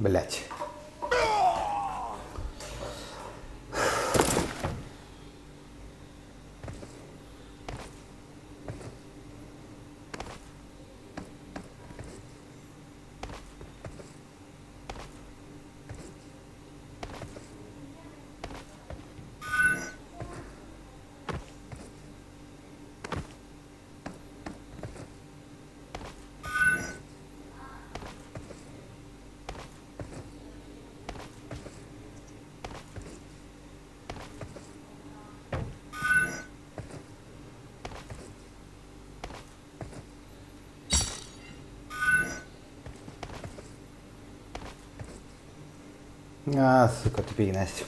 Блять. А, сука, тупик, Настя.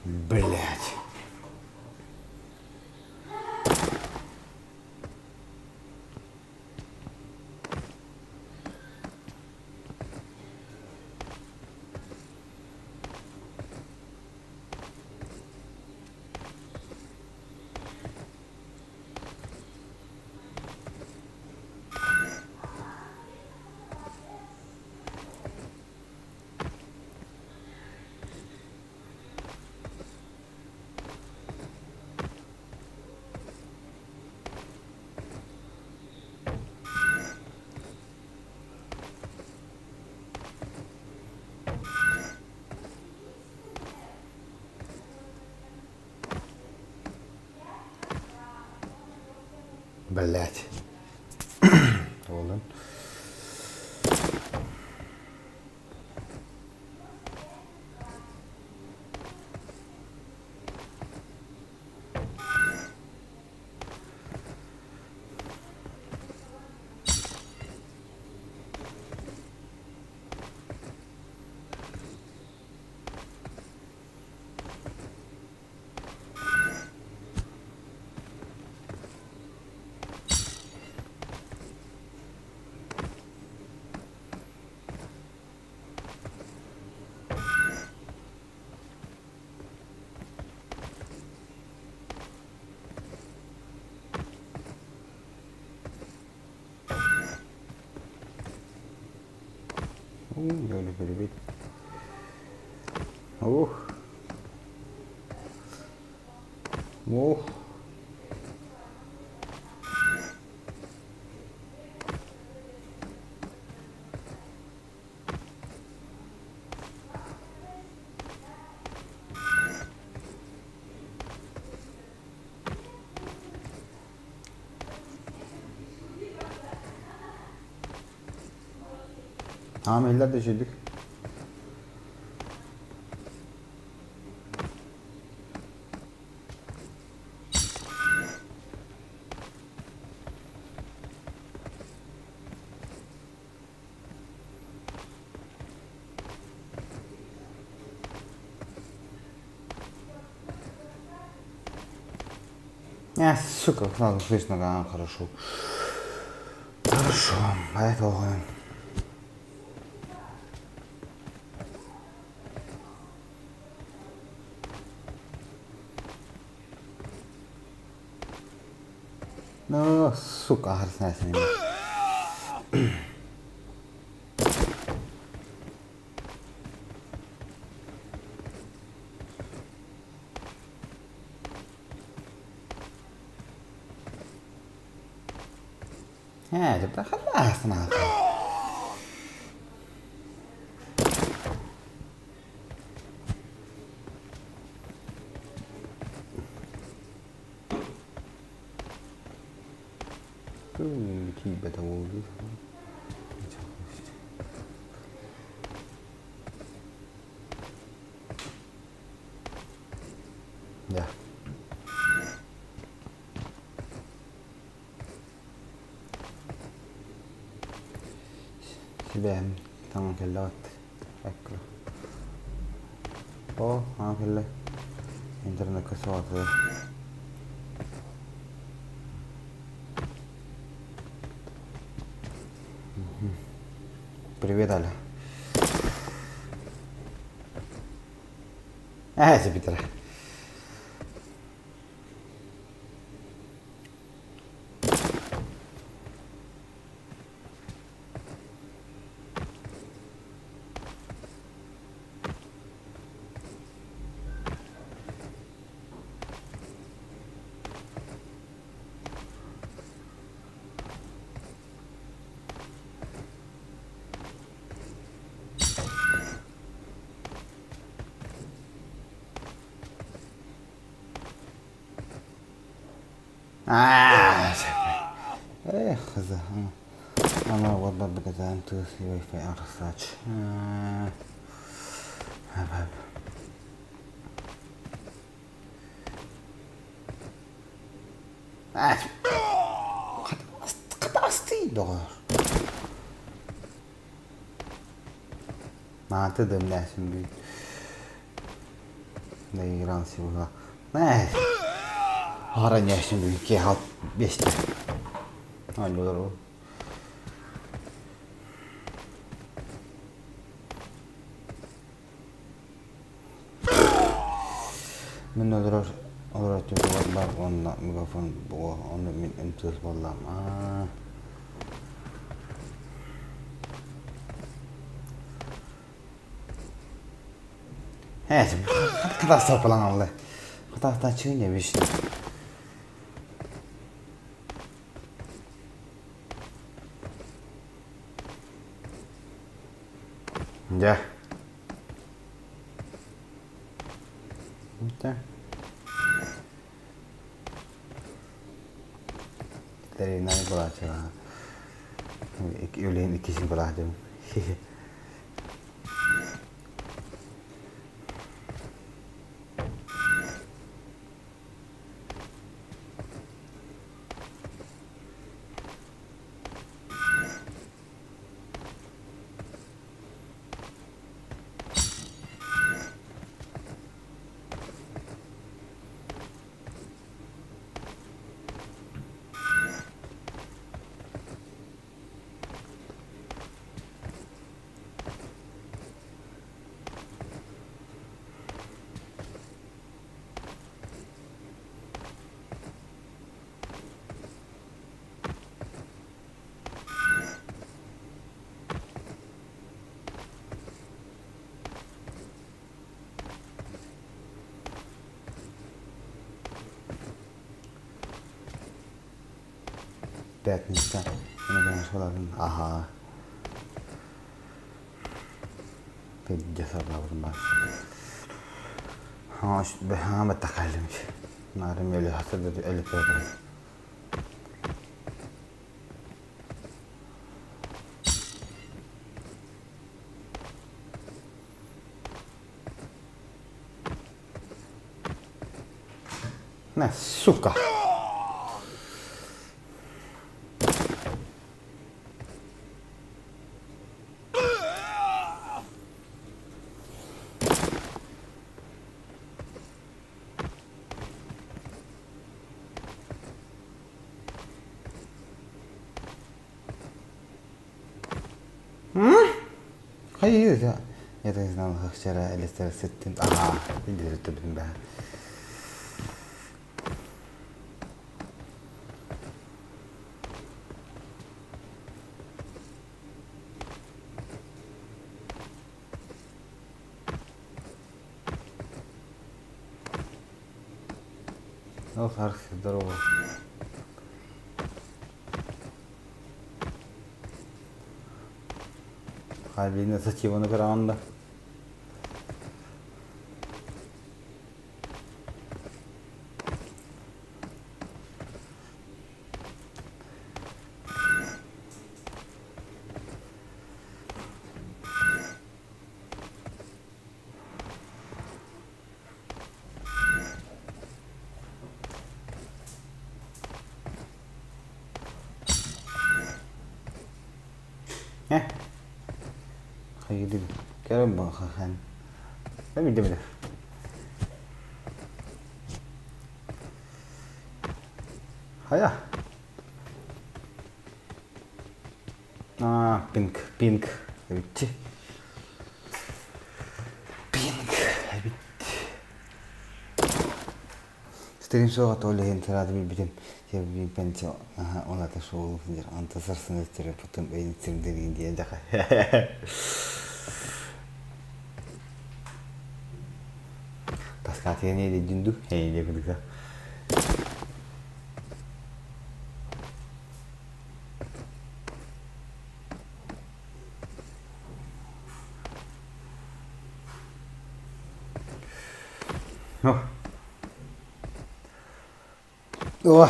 Блять. Блять. Буоллун. Ух. Ух. Tamam eller de şeydik. А, сука, сразу слышно, да, хорошо. Хорошо, а это. Ну, сука, аһарсына Ээ, ханна Тиийбэтэ буолуо Да. Сибээһим таҥан кэллэ бат. Эккэ. О, аҥа кэллэ. Интернекка суоҕатыгар. Привет, Аля. Ээ, Питер. Эх, ама уорбарбытытаан тыас Wi-Fi арахсаач. Хатастый доҕор. Мааты дымнээсин бүүт. Наигрался была. Араньяшын бүкке халт бесте. Алло. Мин олорор олорор бар уонна мегафон буо онно мин МТС буоллаам. Аа. Ээ, хатаастаппалаҥаллар. Хатаастааччы не вечно. Дьэ. Тэринэн булааччылаах. Үлэһин иккисин булааччым. Пятница. Аха. На, сука! Хайыы, я так знал, как вчера электр сыттын. Ага, индиреттибин баа. Ол Саркс, здорово. Хабина сативаны көрөҕүн да? Э? Хайдыр. Кэрэ бахан. Били били. Хайа. А, пинг, пинг. Эбитти. Пинг. Эбит. Стрим суоҕа то иһин сразу билбитим. Пенсия ол ата суол сылдьар. Онто сарсын өттөрө потом өйүн сирдириин диэн дьаха. Таскаатыйан иэдэйдин ду? Эйде кыдыка. О!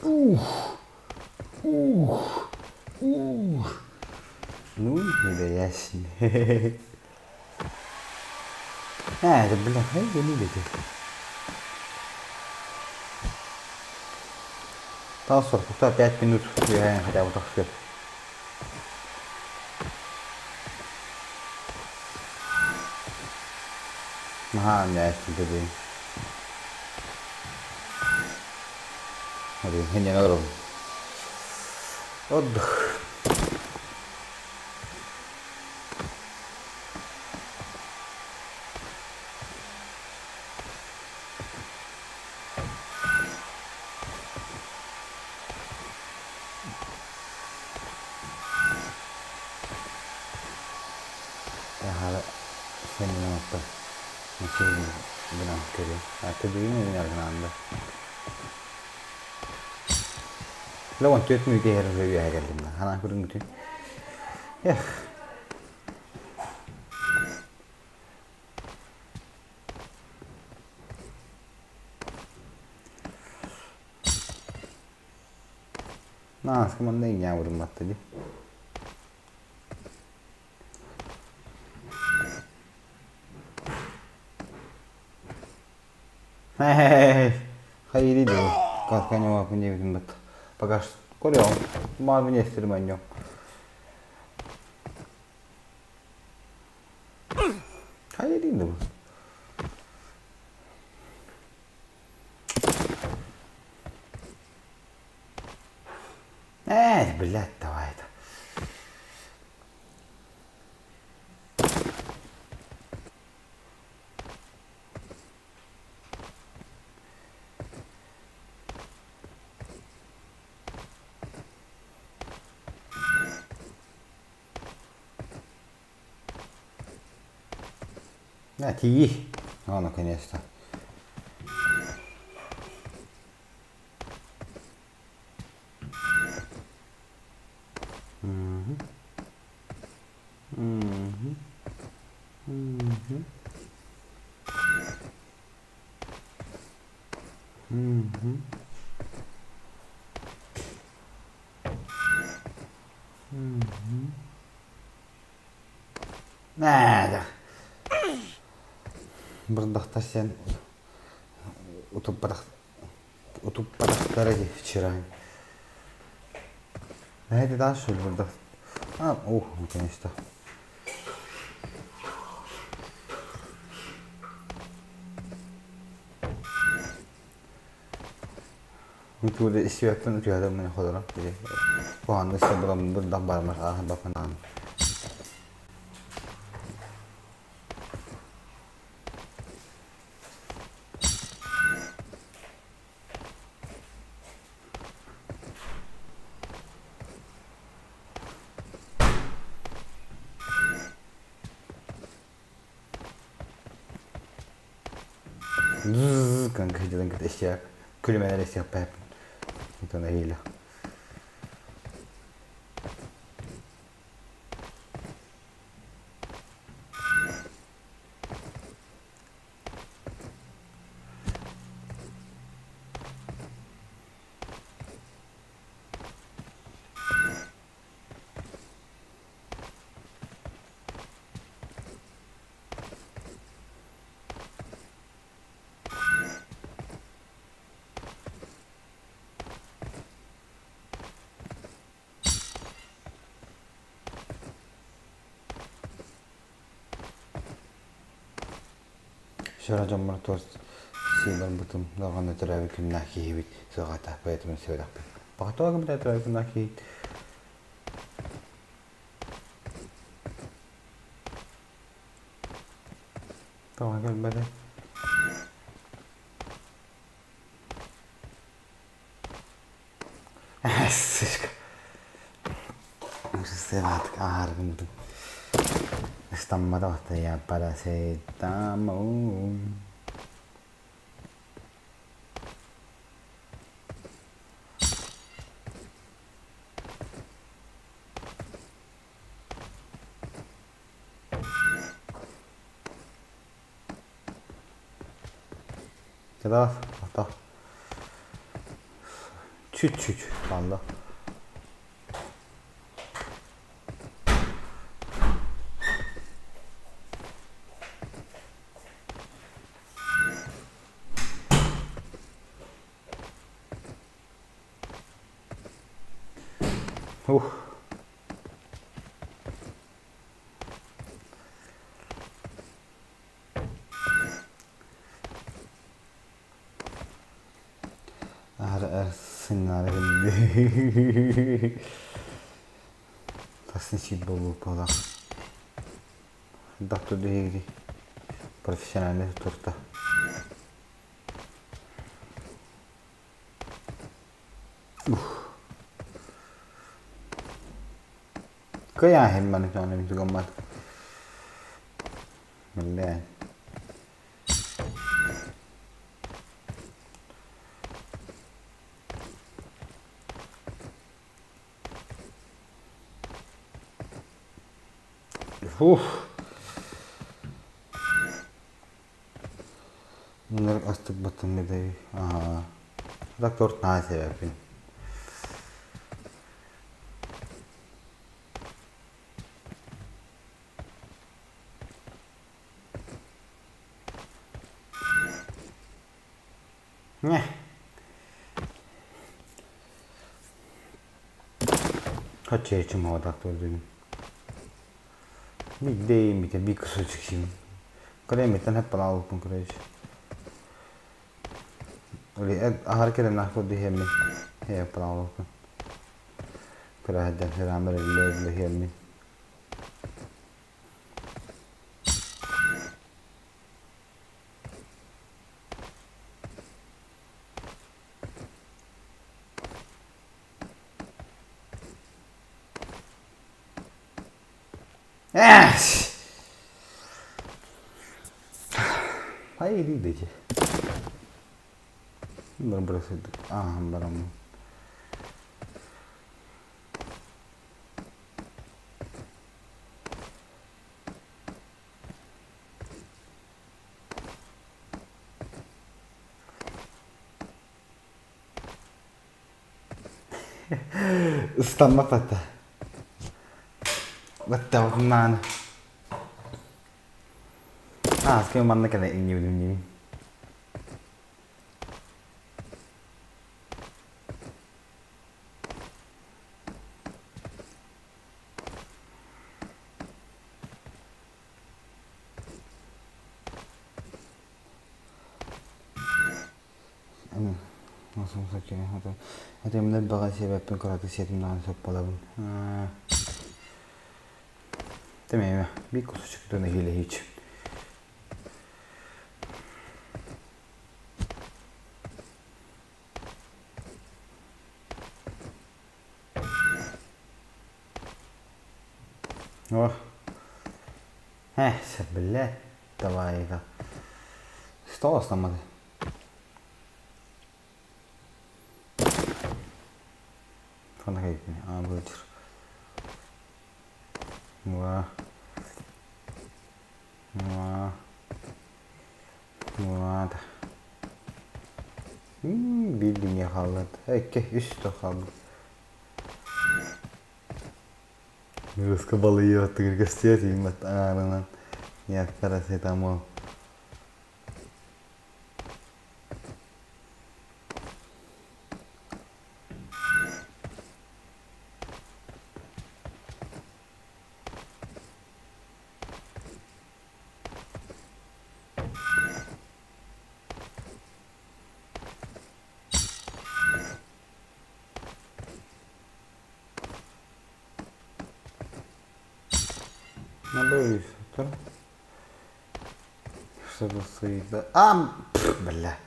Ух! Ух! Ух! Ну, не боясь. А, это, бля, я не видел. Тал 45 минут хотя бы так все. Наһаа нээстин Хиннен олоробун. Отдых. Таһаара сэннэн оттон гынан көрүө. Төбүгүн гынан да. Логон 4 мүнөт иһэр үөһэ кэллим да. Ханаан көрүҥүтүн. Эх. Нааска манна иҥнээн батта дии. Хайыри дуу, касканьоҕа диэбитим бат. Пока көрүөҕүм. Маамин эстирим анньом. Хайыри дуу. Эй, блядь, давай это. Да, тиий. О, наконец-то. Мгм. Мгм. Мгм. Мгм. Мгм. Наа, Бырдахтар сен утуппатах утуппатахтара дии вчера. Это да, что ли, бырдах? А, ух, наконец-то. Тугу истибэппин утуйарым мин холором куһаҕаннык истэн бараммын бырдах барымар ааһарбаппын гынан кыһыйдылын кытта истиэп күлүмэнэр истиэхпээппин онтон эһиилэ Сөрө дьоммор туос сии барбытым даҕаны төрөөбүт күннээх киһибит сыҕата, поэтому сүрэхпин. Баҕатыга ким төрөөбүт күннээх киһи Тоҕо кэлбэтэй? Сышка. Сыанаатык ааһаргын ыстаммата я парацетамол. Кыдаҕас, ата. Чуть-чуть хаалла. Ух. Сыннары Тассын сиир буолуохпалаах. Доктор биһиги профессиональный турта. Ух. Кыайааһын маны көҥүлүм тугаммат. Биллээн. Ух. Муннар астык баттын бедай. Ага. Так торт наһаа себеппин. Не. Хаччы муодак турдун. Биирдэ бит кусочек син. Кэлэмиттэн хаппалаабыппын короче. Аһар кэлэн курдук иһэммин хаппалаабыппын. Кыра сылдьан сырааммар иллэ иһэммин. Ай диэки. Ааһан бараммын. Ыстаммат ата. Баттаҕын Ааскы манна кэлэ иҥнибитим диибин. Этим элбэҕи сиэбэппин кыратык сиэтим даҕаны сөп буолабын. Тэмэйимэ, биир кусочек нэһиилэһиич. Ох. Э, блядь, давай-ка. Что сломали? Фонарик, а, будет. Два. Два. Два. Биир линия хаалла. Икки, үс да хаалбыт. Выска балыйы оттугар көстүө тиийбэт аҥаарынан я парацетамол. Набери Чтобы сыйда. А, бля.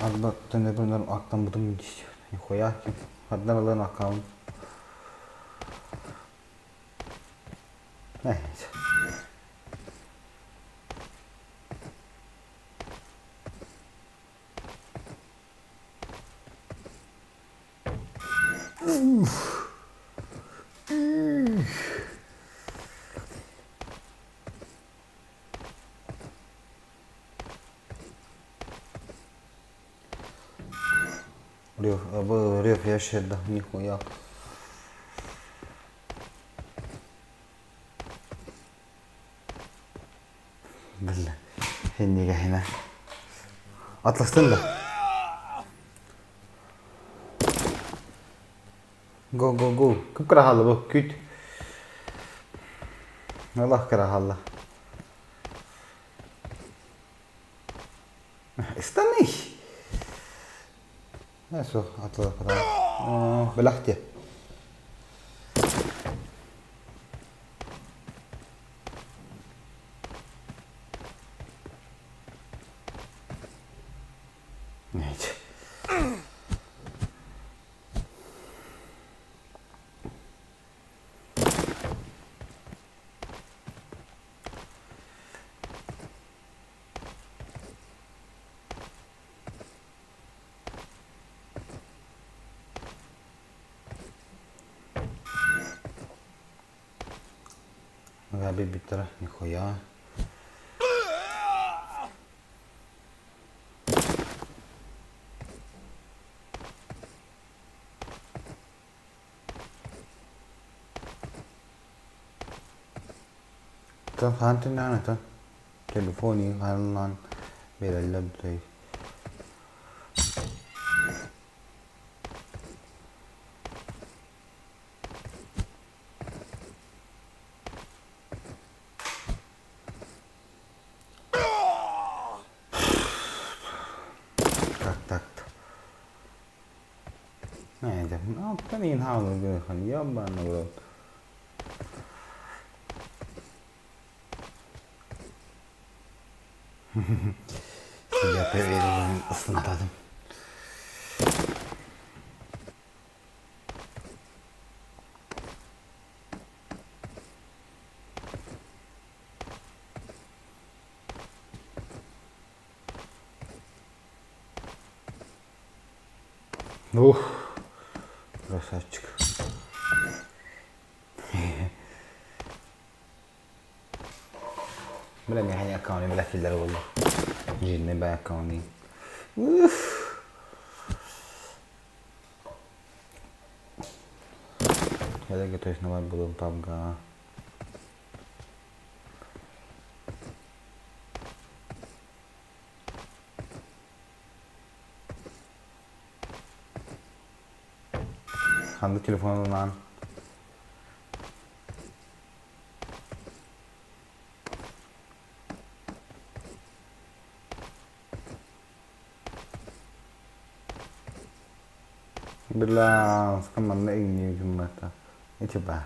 Арба төнөбүнөр аттаммытым нихуя ханна ылан аккаунт Рев, я да, нихуя. Бля, иннигэ хина. Атластын да. Го, го, го. Кып-кыра хаалла бу, күүт. Аллах кыра хаалла. Ыстаный. Суох, атылаппатаҕым. Бэлэх диэ. Билбиттэрэ нихуя. Хаан түннэҕин атын телефон иһин хааллаан биэрэллэр дуу Так так. Оттон иин хаалыгыхан ёбаный в рот. Я проверил, ысынатадым. Ух, красавчик. Бля, миэхэ аккаунт бля киллэр буолла. Жизненный бай аккаунт. Уф. Я точно бар буолуом пабга. Ханнык телефонунаан? Бля, манна иҥниибин бата. Ити баа.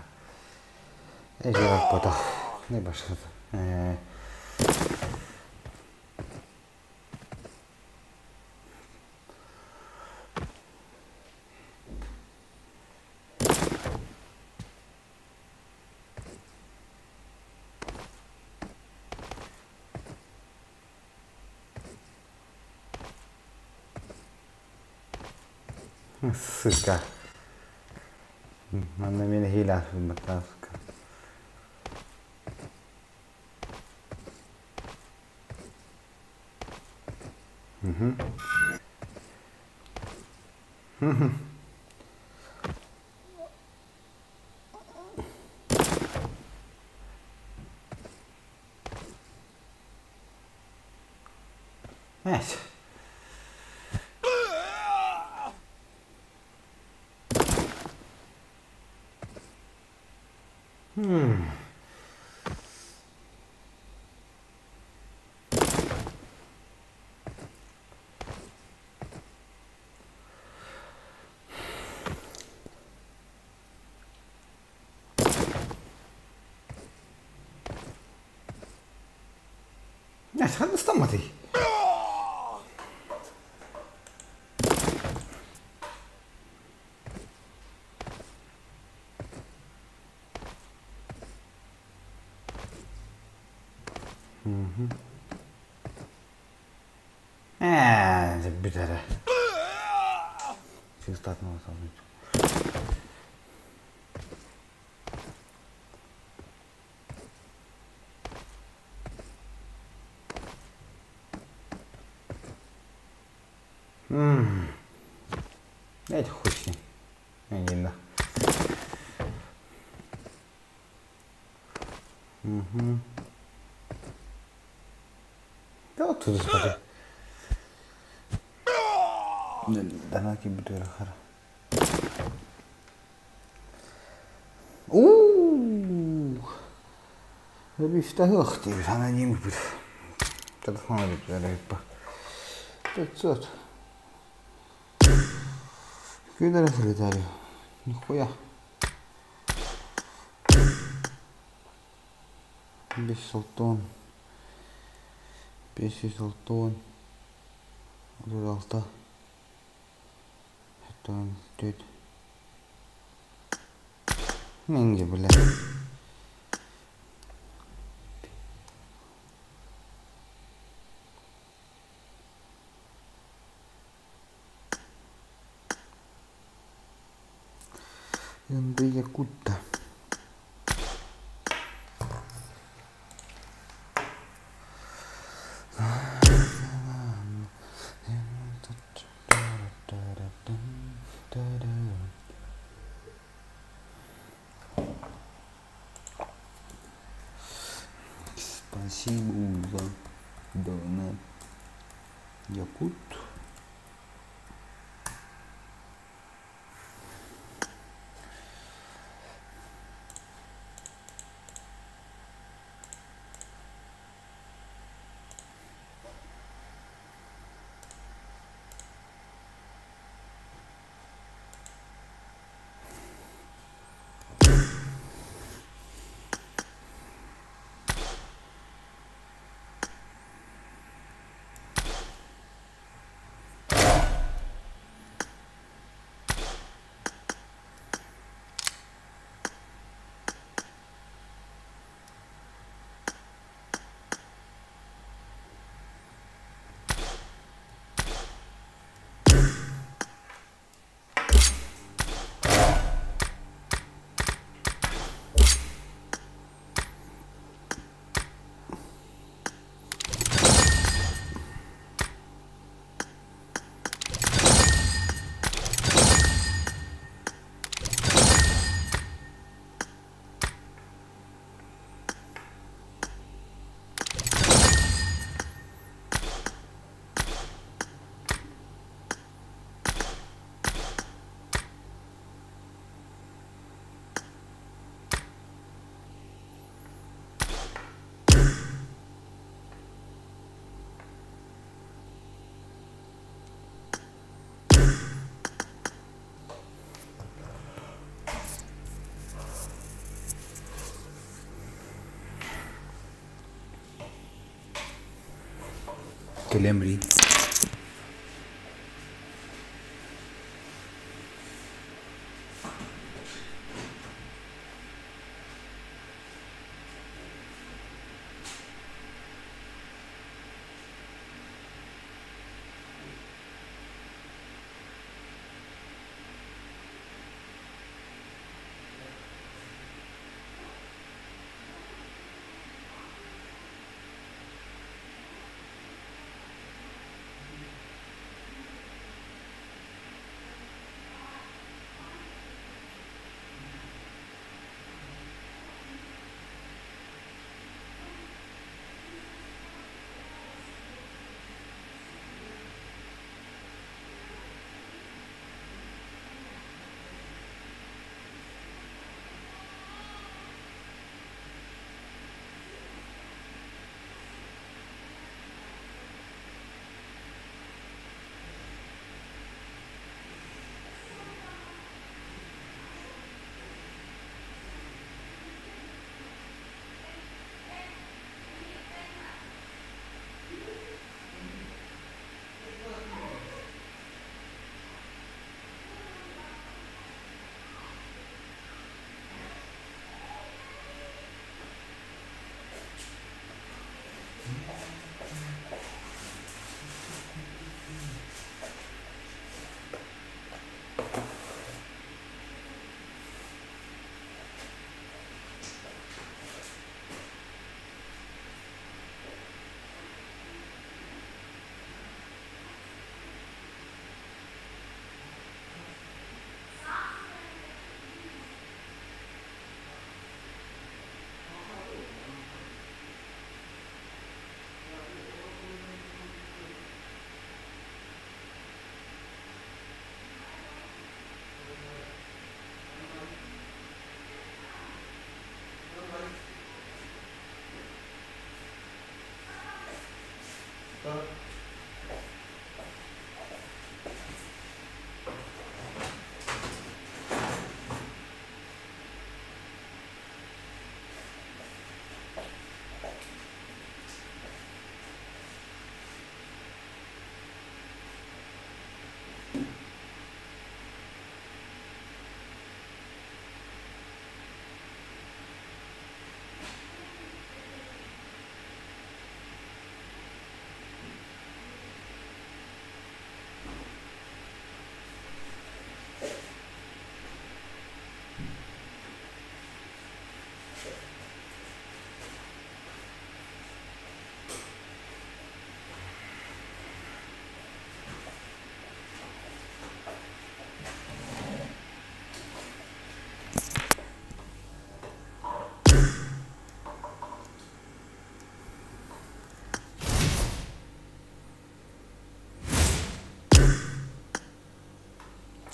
Эжираппатах. Не башката. Сука. Манна мин эһиилээх сылбаттаах сука. Nice. Ханна ыстамматый? Ээ, бүтэрэ. Чыстатын Это хуй с ним. Не Угу. Да вот тут смотри. Данаки бүтүөр хара. Уу! Бифтаһыах диир аноним бит. Телефон бит 500. Күйдere слетали. Нихуя. Бес алтон. 500 алтон. 36. 74. Минге бля. НД Якутта. Спасибо за донат. Якут. Кэлэн билин.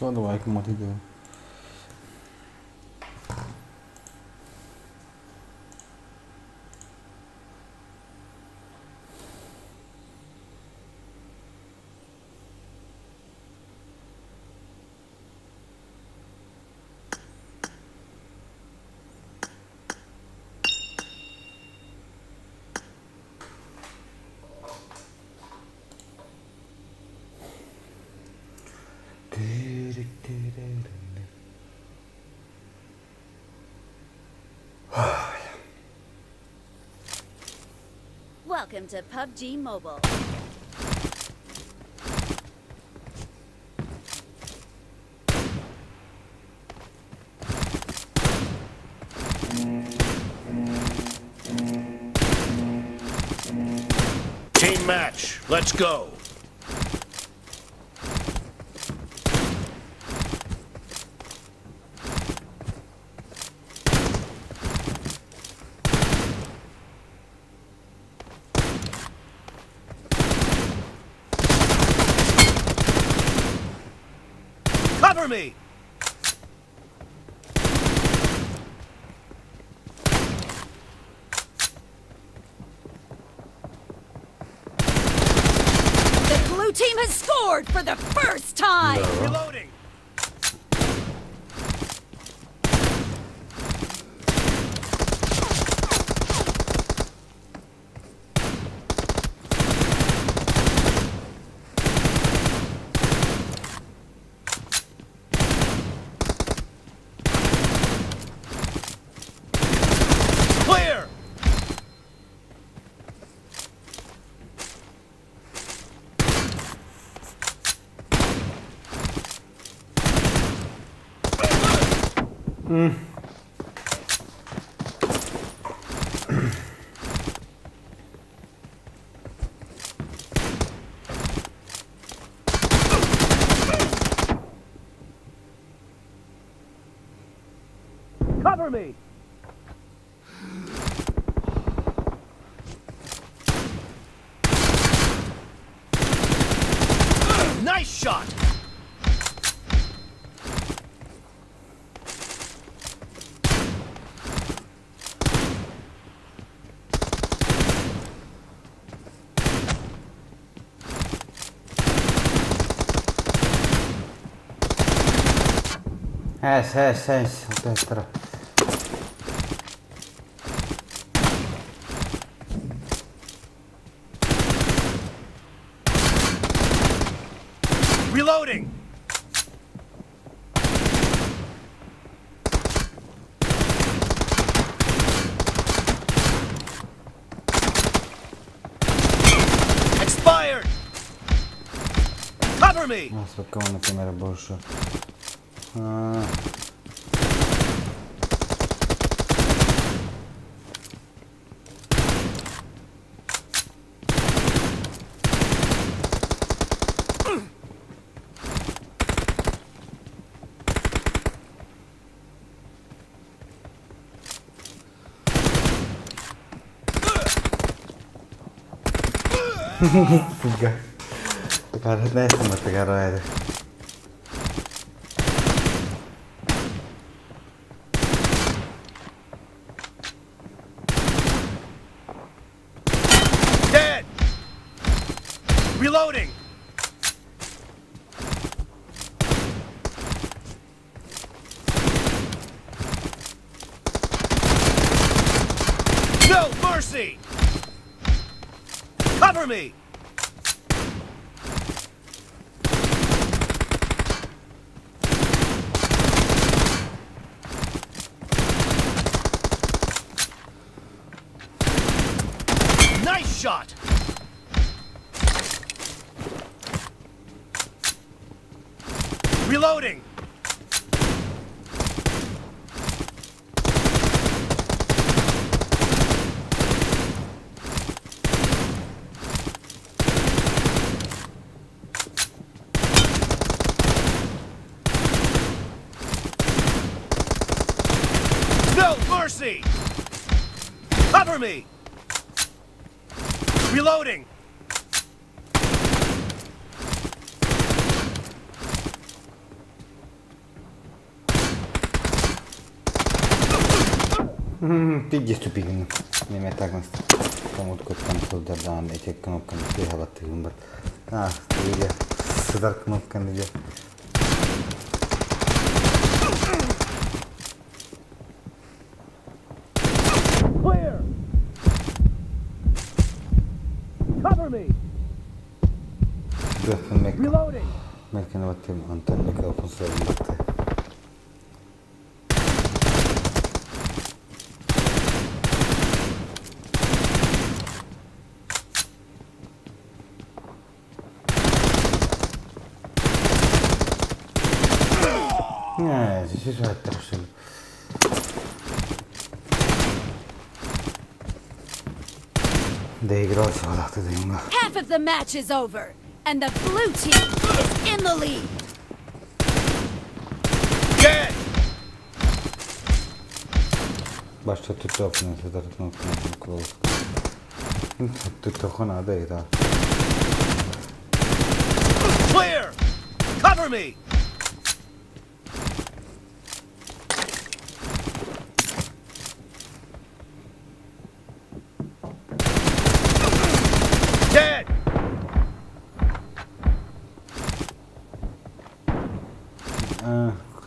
То давай кому-то. Welcome to PUBG Mobile. Team match. Let's go. Cover me. The blue team has scored for the first time. Reloading. Cover me! Nice shot! Эс, эс, эс, алтыһыттара. Reloading! Expired! Cover me! Аспакка уонна ким эрэ больше. Фига. Dead! Reloading! No mercy! Cover me! Nice shot! Reloading! No mercy! Cover me! Reloading! Пиздец тупигин. Неме так комуткоттан сылдьардаан ити кнопканы тыаһабаттыгын бар. А, тыйа сытар кнопканы дьэ. Clear! Cover me! Reloading! Мекканы баттым, Антон микрофон сылын батты. Half of the match is over, and the blue team is in the lead. Dead! Башта tuttoffene sitter knopparna close. Tuttoffene det där. Clear! Cover me! Dead!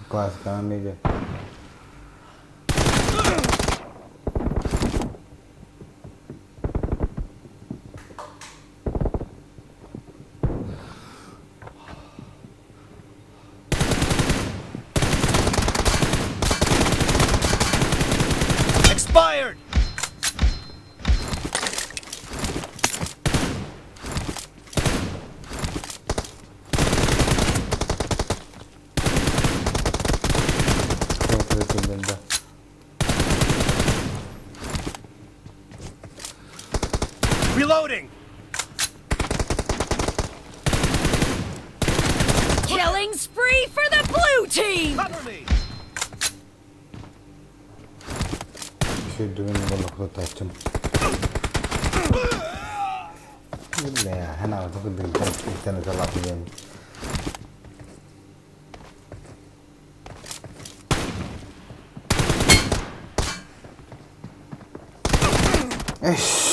Классика медиа. Expired! Reloading! Killing spree for the blue team! Cover me! Сүүрдүбүн буолла тааччым. Бля, хана курдук ыталаах диэн. Эш!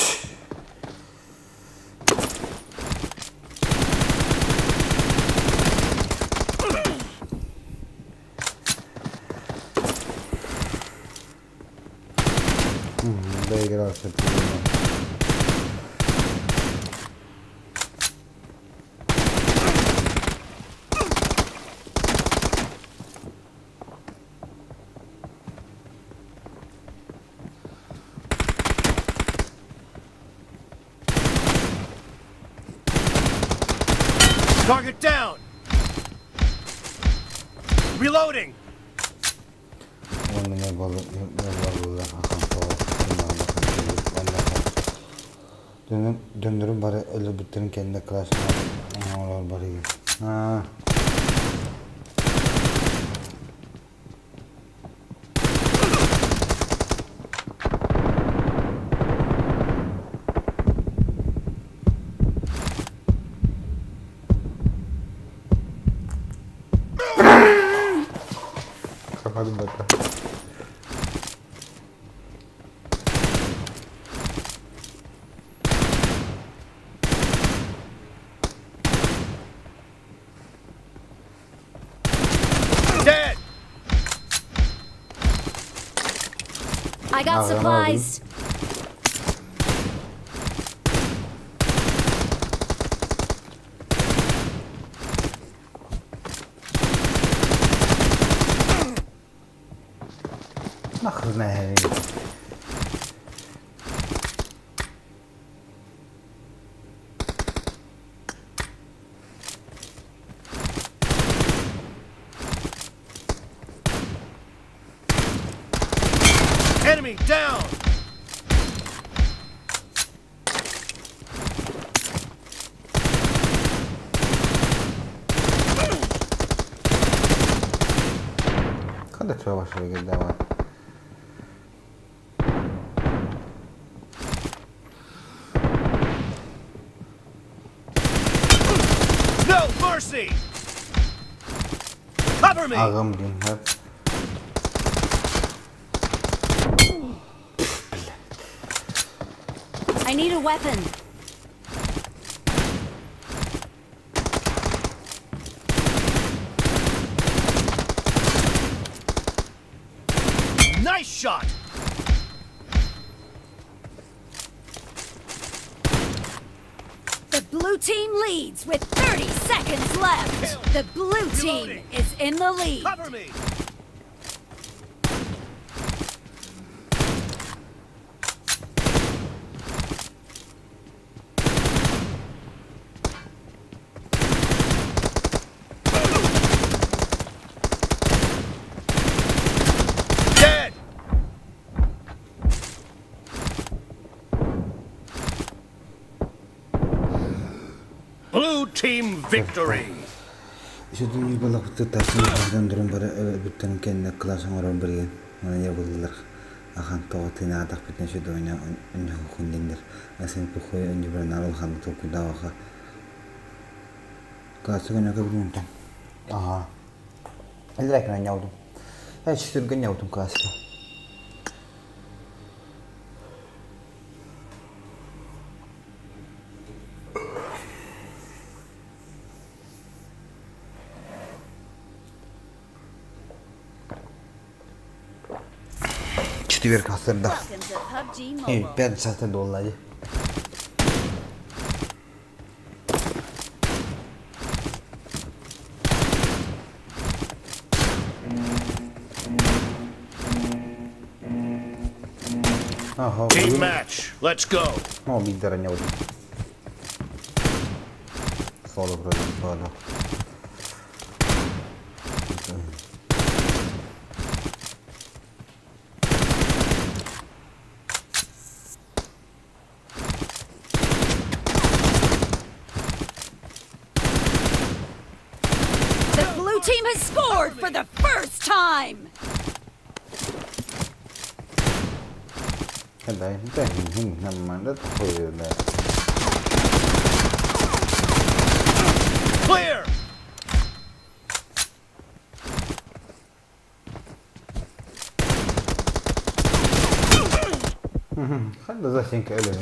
Доигрался ты. Target down! Reloading! Уонна не буоллулар Дьоннорум бары өлөрбүттэрин кэннэ класс оҥорор барыгын. Хападым бата. Dead! I got Ah, supplies. Нахрена. Enemy down! Когда твоя ваша давай? No mercy! Cover me! Аҕам диэн сөп. I need a weapon. Nice shot! The blue team leads with 30 seconds left. The blue team Reloading. is in the lead. Cover me! Dead! Blue team victory! Үсүдүн балакты тасын дурун бары бүттен кэннэ класс оҥорон билигин манан ябыллар ахан тоҕо тыынаатах бүтэн сүдү онньоһукун диэннэр асан пухуй онньубар наар улаханнык толкуйдаабаха классы көнөкө билимтэн аха эллэкин онньоудум э сүргэн ньоудум класска. Четверг сырда. Welcome to PUBG Mobile. 5 доллар. Ага, Team match, let's go! Ну, биир ньоудум. Соло вроде, соло. team has scored for the first time! Cái đấy cái hình hình nằm mà rất hồi là Clear! Ханна засенька эле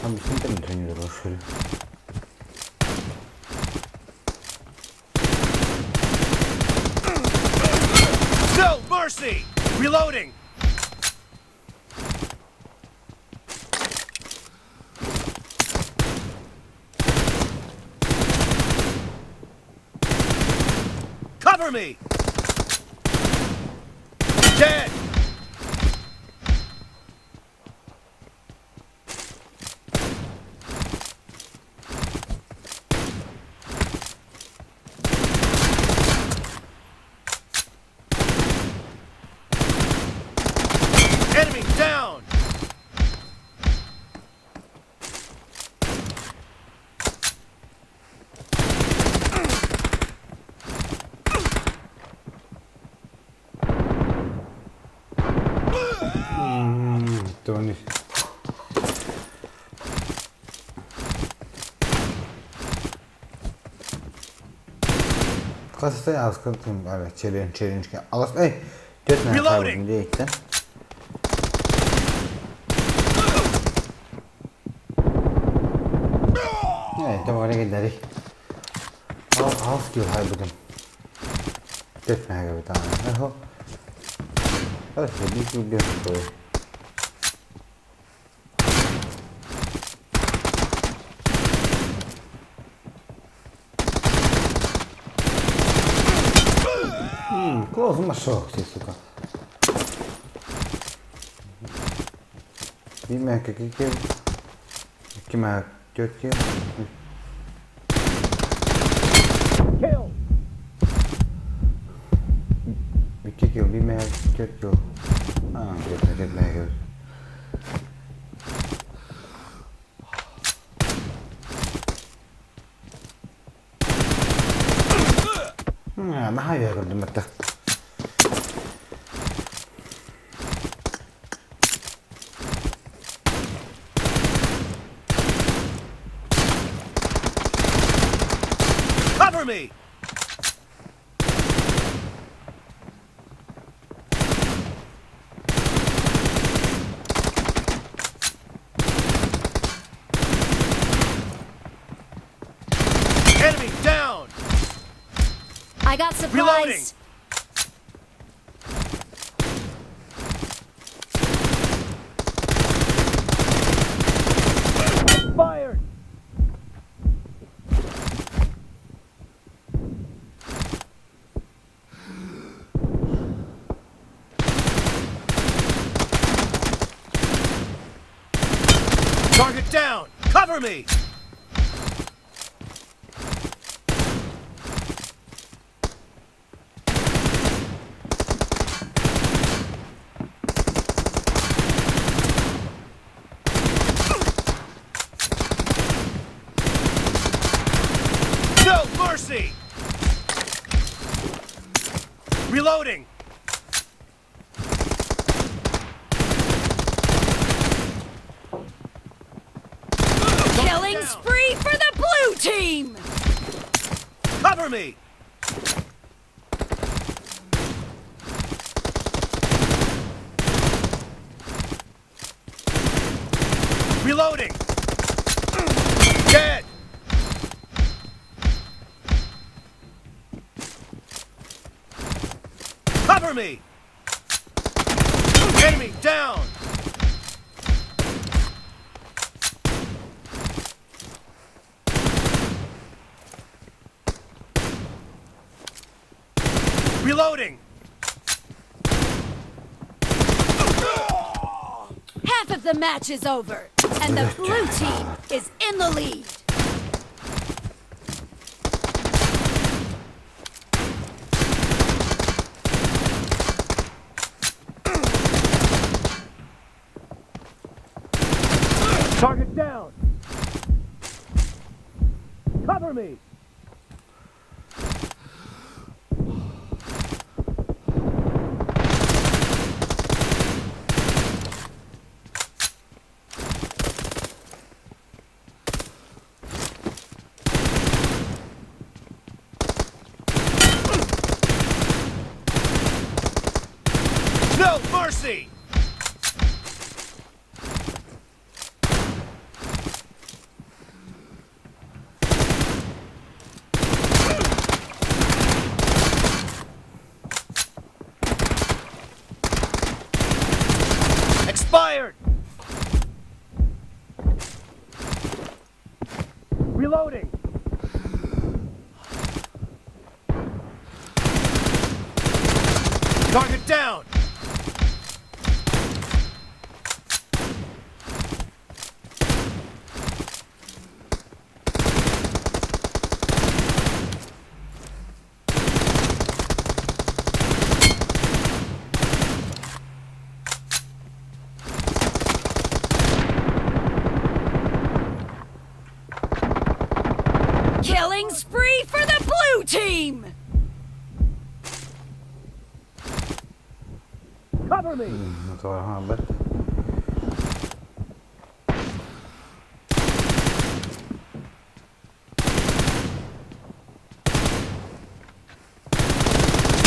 Там синтем тренировал. No mercy! Reloading! Cover me! Dead! Enemy down! Тони. Хастай аскантым ара челлендж челлендж алас эй төрт мэн Reloading. хайбын дейттен. Эй, тамара гидери. Ал алс кил хайбын. Төрт мэн хайбын таа. Ахо. Ас би би би. Клоз машок, сука. Биир кикки икки мэ төрт кил. Kill! Икки кил, биир мэ төрт кил. Аа, төрт төрт мэ кил. Наһаа үһэ көрдүм этэ. Cover me! Enemy down! I got supplies. Reloading. Fired! Target down! Cover me! No mercy! Reloading! Killing spree for the blue team! Cover me! Reloading! Dead! Cover me! Enemy down! Reloading! Half of the match is over, and the blue team is in the lead. Target down! Cover me! mercy! Expired! Reloading! Target down! Killing spree for the blue team! Cover me! Бат.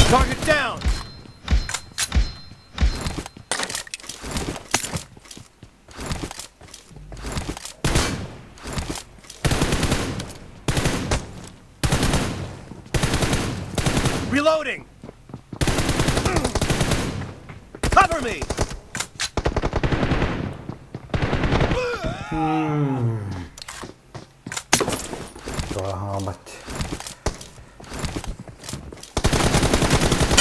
Target down! Reloading! Cover me! Бат.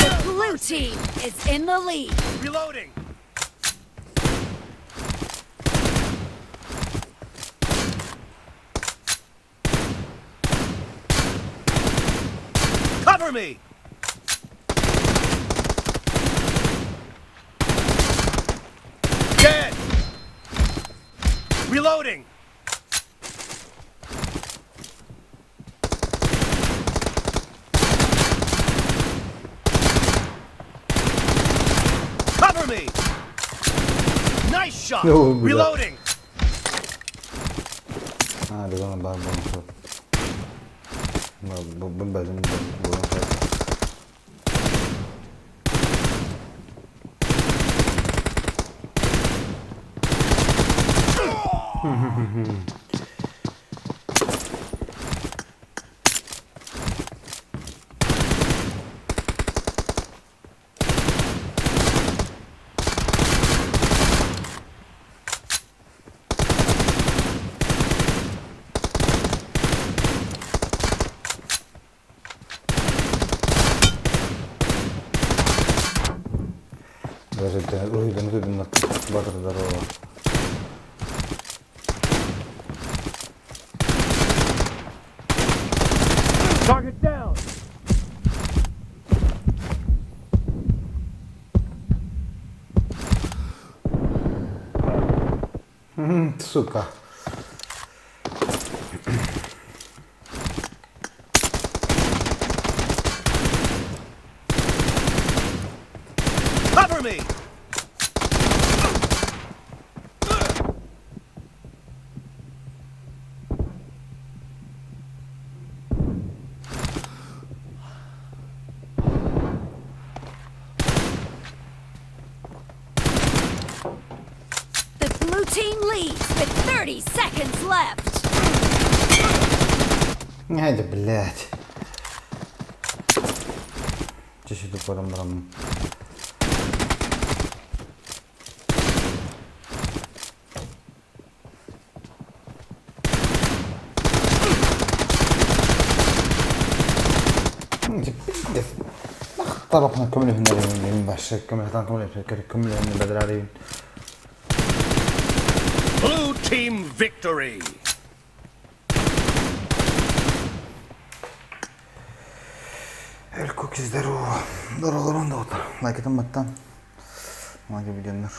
The blue team is in the lead. Reloading! Cover me! Dead! Reloading! Cover me! Nice shot! Oh, бля. Reloading! А, бегон бар болон Бу бәлем болон Батыр здорово. Target down! Сука. Cover me! The blue team leads with 30 seconds left. Ай да блядь. Чеши тупором барам. Пиздец. طرفنا كمل هنا باش كمل كمل كمل هنا بدراري Blue team victory! الكوكيز داروا داروا غرون دوطر لايك تم التان ما جاب النور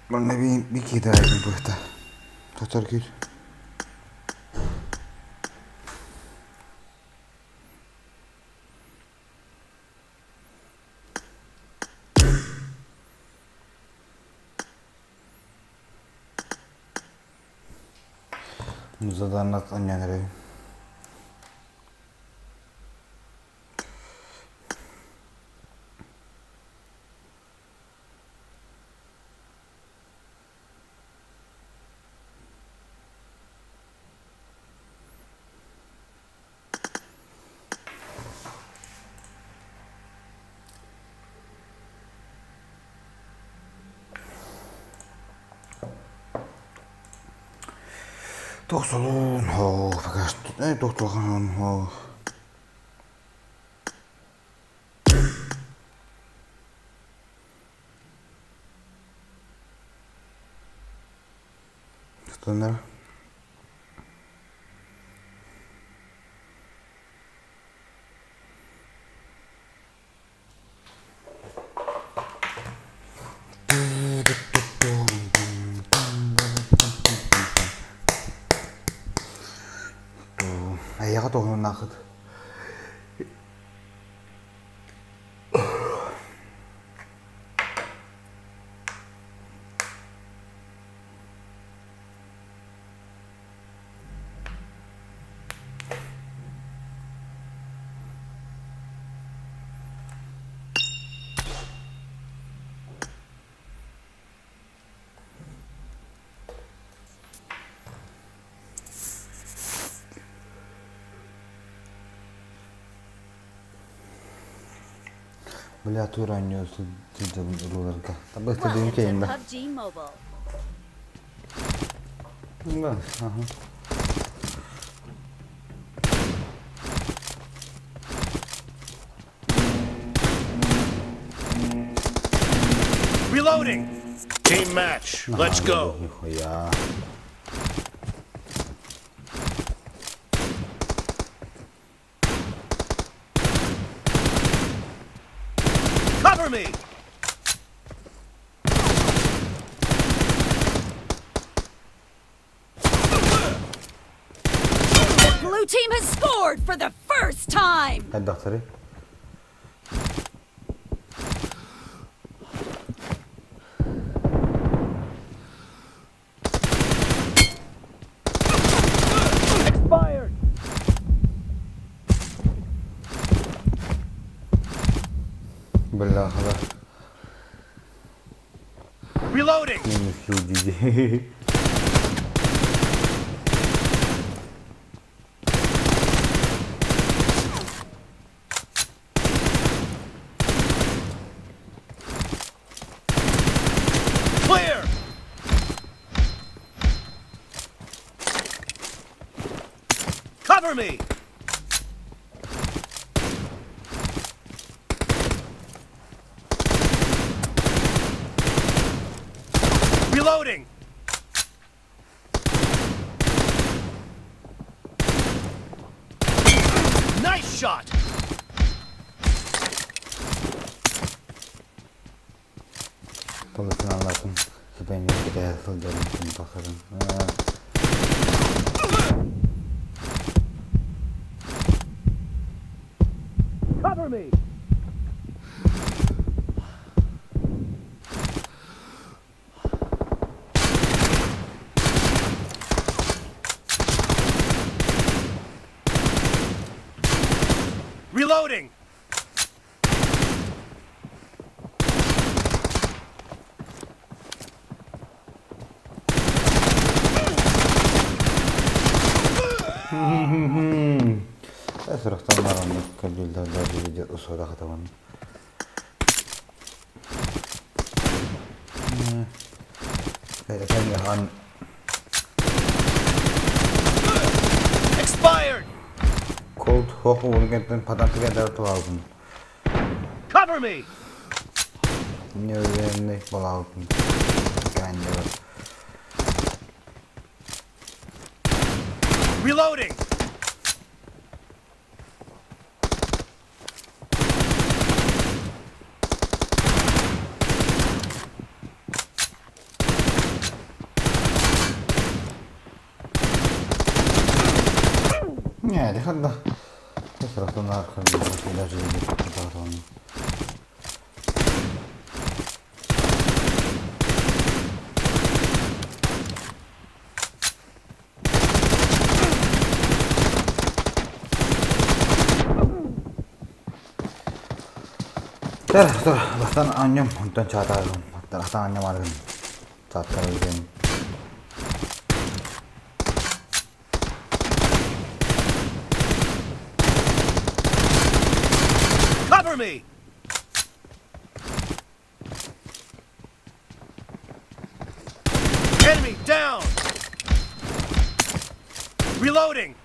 Bir bir daha bu hafta. Total gül. Заданнат анньан эрэбин. Тохсолуун һоо тохтолхон һоо Тутунар Эйиэхэ туһуннааххыт Бля, тур оонньуу сылдьабын урууларга. Welcome to Табык PUBG Mobile. Да, ага. Reloading. Team match. Let's go. Нихуя. Cover me. The blue team has scored for the first time. Хайдахтарый? Expired. Бляха, Reloading. минус люди. Clear. Cover me. Reloading. Nice shot. Толуктун аллатын супенин кэтэһэ сылдьарын тахсарын. Cover me. Reloading. Сурахтан бараннык көрдүүллэр видео усуора хатабын. Кэлэн Expired. Cold хох уургентэн патантыга туалбын. Cover me. Неуверенный балаалтын. Кәнде Reloading. Не, ханна. Сурахтан даже видео. Тор, тор, бастан анньым, онтон чаатааргын, аттан анньым аргын, чааттаргын. Cover me! Enemy down! Reloading!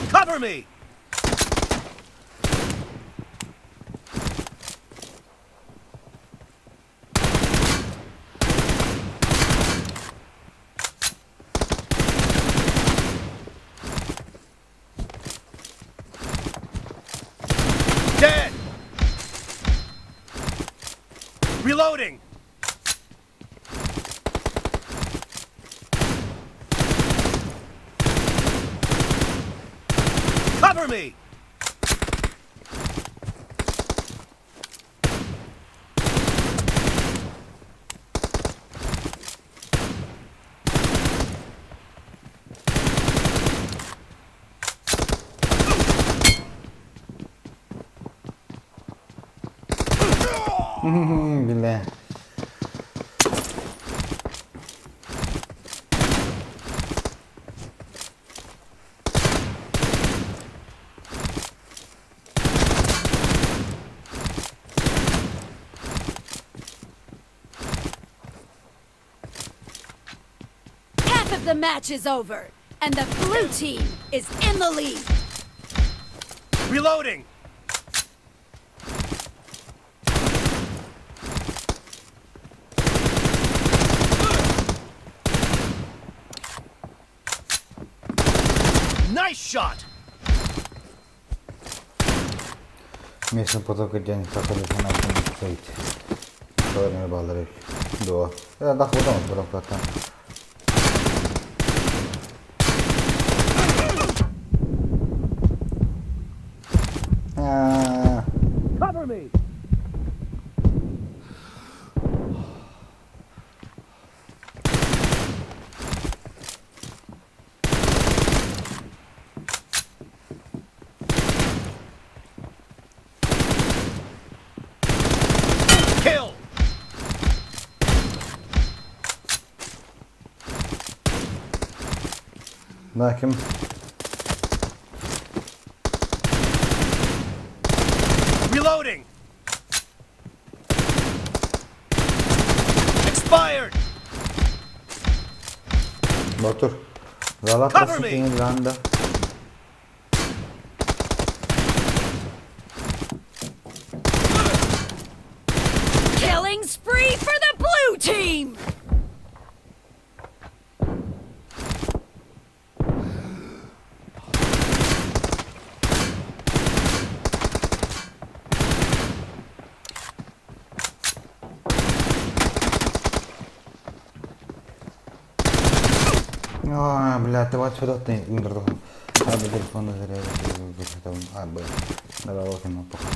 Cover me! Dead! Reloading! Cover me! Бile. Half of the match is over, and the blue team is in the lead. Reloading! Nice shot! Местный поток день сахар стоит. Соларные баллары. Дуо. Да, худом, бұрын Cover me! Kill! Лаким. Reloading! Expired! Батур. Залат Cover me. Ланда. Killing spree for the blue team! А, бля, ты вот сюда ты А, бля, телефон А, бля. Давай, вот ему похуй.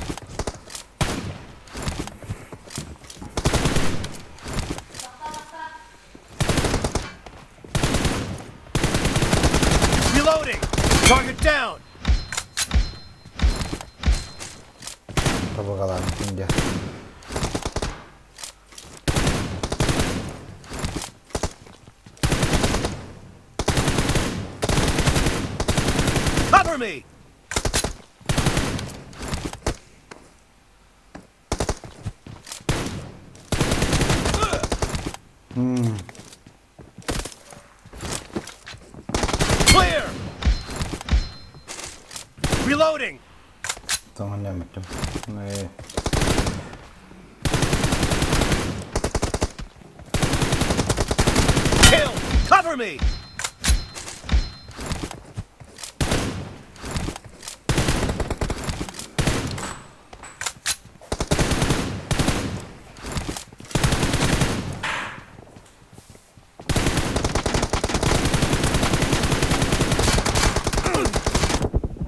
Reloading! Target down! Табагаларын şimdi. Cover me! Clear! Reloading! Tamam devam Ee. Kill! Cover me!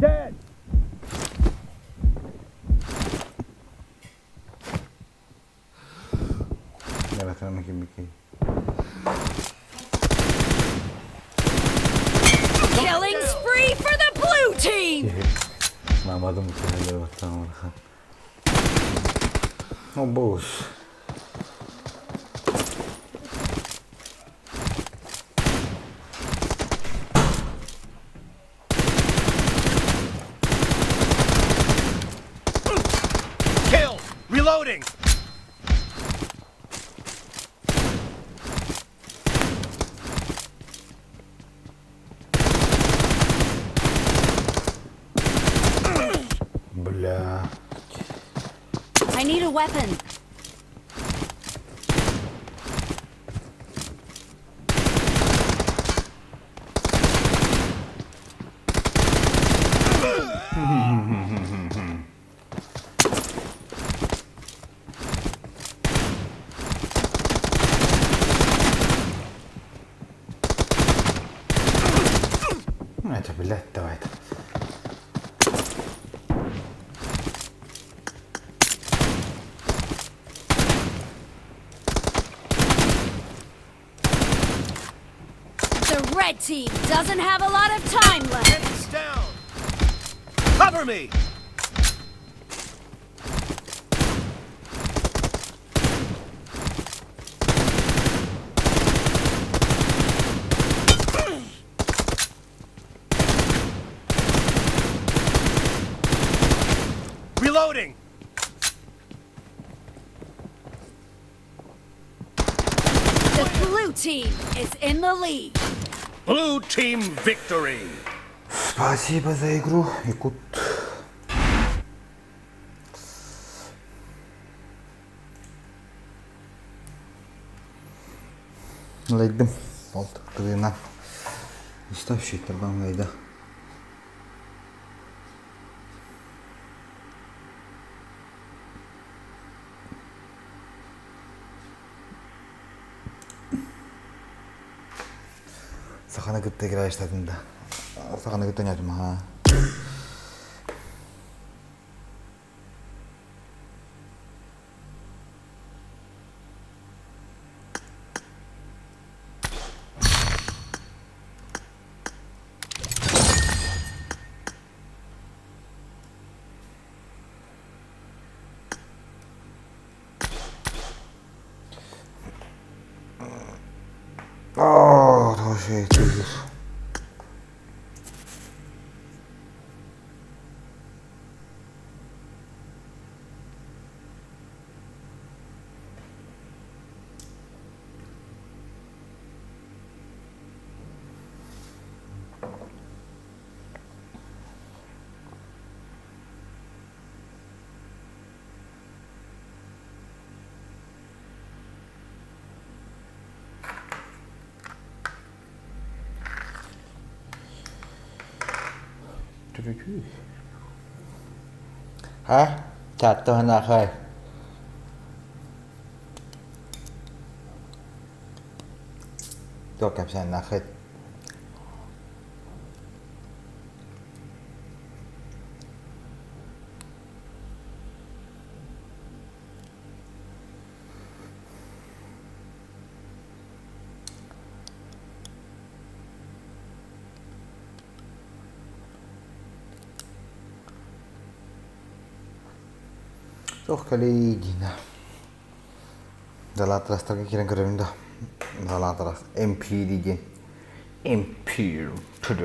Dead! Оператор киммикий. Killing spree for the blue team! Маамадым баттаан О, боже. Kill! Reloading! Бля. I need a weapon. Это, блядь, давай. The red team doesn't have a lot of time left. Enemies down! Cover me! Reloading! The blue team is in the lead. Blue team victory! Спасибо за игру, Якут. Лайдым. Ол тыына. Уставший лайда. Саханы кытта играешь да. Саханы кытта нятым, ха. О, тоже тигр. Ха? Тааттаһын Туох кэпсээннээххит? Туох кэлий диина. Далаатарастарга киирэн көрөбүн да. Далаатарас MP диэн MP 2.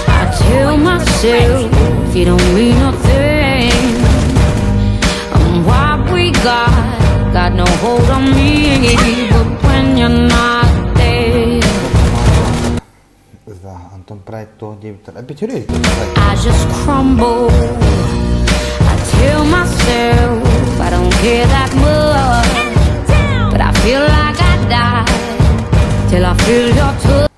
I tell myself you don't mean nothing. And what we got, got no hold on me. But when you're not there, Антон Прайд то диэбиттэр. Эпитюрей I just crumble. I tell myself I don't care that much. But I feel like I die till I feel your touch.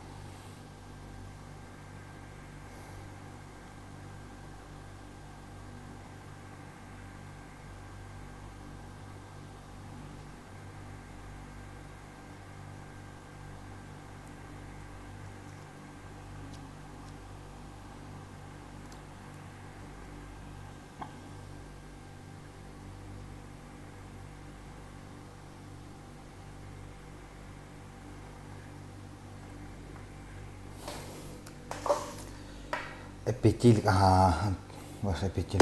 Эппиэттиир аһаа ваше эппиэттиир.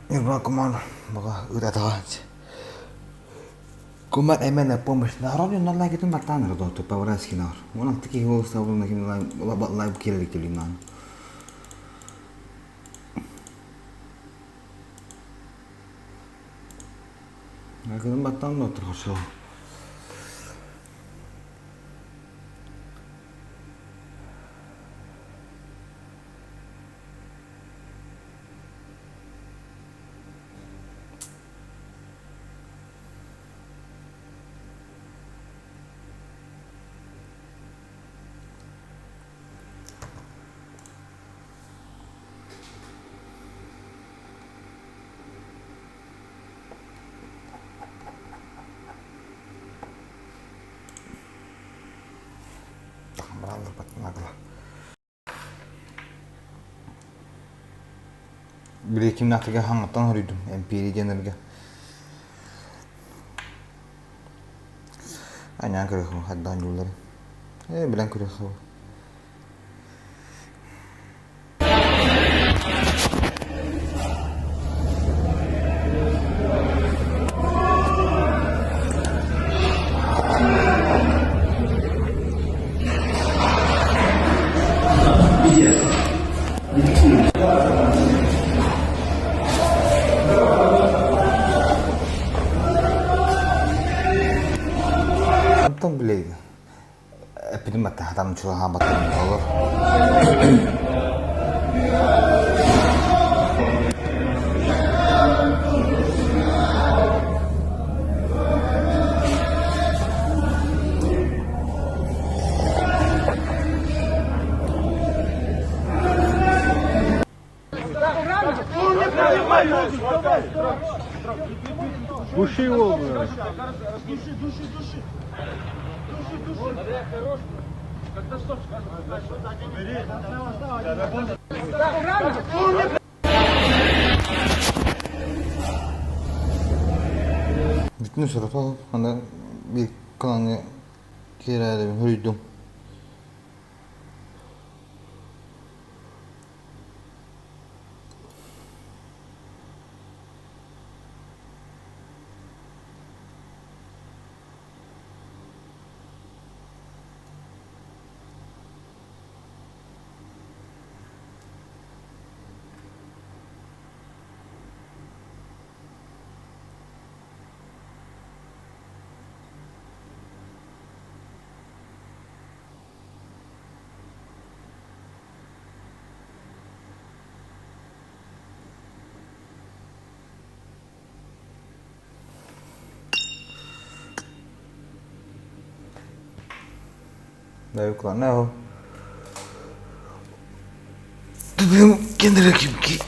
Ньурба кумаар баҕа ыытатаҕа Кумар эмэ на помощь народ на лайкытын баттаан эрэ доҕоттор по-братски наар. Уон алта киһи буолуста ким лайк киирэлик төлүүм Лайкытын баттаан доҕоттор хорошо. Били кимнээхтэргэ хаҥаттан хоруйдум эмпиэри диэннэргэ Анаан көрүөххэ хайдаан дьулларын ээ билэн көрүөххэ Онтон били эппитим баттаһатам чугаһаабаттым олор. Души его, бля. Бүтүн соротол аны биир кылаҥҥа киирээри хоруйдум. Дайуклана Тыдым кендere кимки.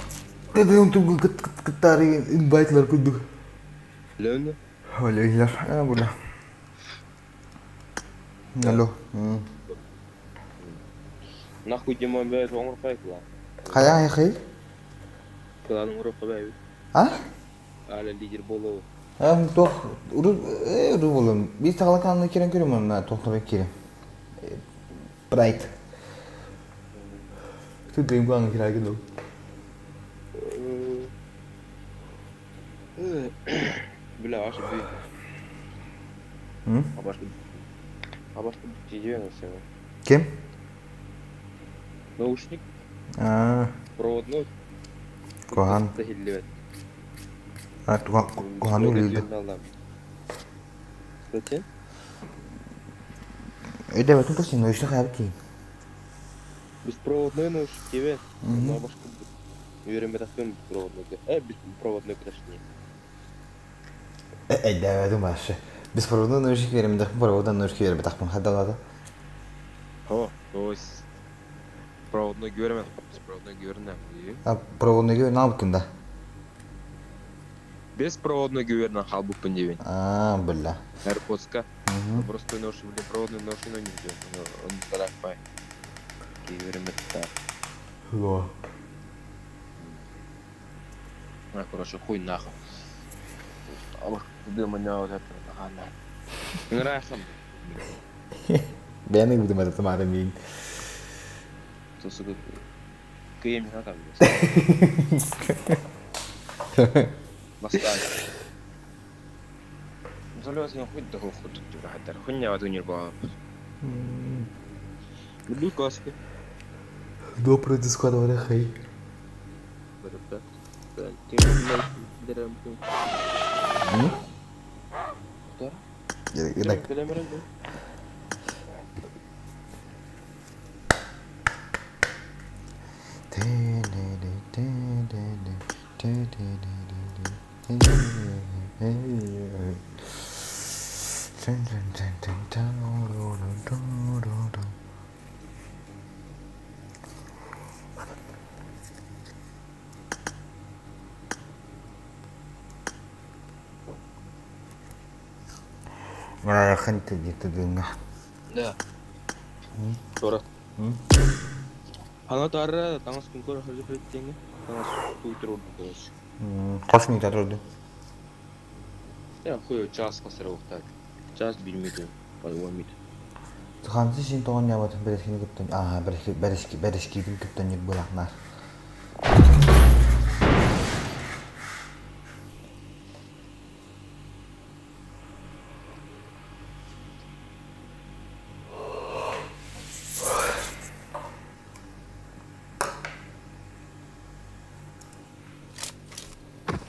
Тыдым тугу кыт кыт кыттары инвайтлар курдук. Лөөнө Олейлер. А була. Алло. Нахуй Димон бэйэт оҥорпой кылаан. Хайа хайый? Кылаан оҥоруохха бэйэбит. А? Аля лидер буолуо. А туох урут урут буолуом. Биир саҕала каналына киирэн көрүм онно туохтара киирим. Прайд. Ты дыйган кирагин ол. Бля, аж би. Абашты. Абашты тиийэн Ким? Наушник. Аа. Проводной. Куһаҕан. Иһиллибэт. А, куһаҕаны үлэлиир. Зачем? Өйдөөбөтүм да син наушник хайабыт киһи. Беспроводной наушник тебе. Бабушка үөрэммэтэхпин беспроводной. Беспроводной точнее. Өйдөөбөтүм вообще. Беспроводной наушник үөрэммэтэхпин, проводной наушник үөрэммэтэхпин хайдалаата. О, то есть проводной үөрэммэтэхпин, беспроводной үөрэнэм. А проводной үөрэнэ албыккын да? Беспроводной үөрэнэн хаалбыппын диэбин. Аа, бля. AirPods-ка. Простой наушник, блин, проводной наушник не Он тараппай. Үөрэммэтэхтэр. Во. А, короче, хуй нахуй. Дыма вот это, ага, на. Нравится. Бэйэм ыйбытым это Тамара миин. Тусугу кыйым там. Бастаан. Солёсын хоть да хоть хаттар. Хуйня вот Люблю каски. Добрый дискотвары хей. Да. Тора. Ана тара таҥас күн көрө хажы хриттеңе. Таҥас туйтур ордук. Хос минут турду. Я хуй час касыр уктар. Час билмейді. Оймит. Хансы син тоҕон ньабатын бэрэскини кыттан аа бэрэски бэрэскиитин кыттан ньырбылахнар.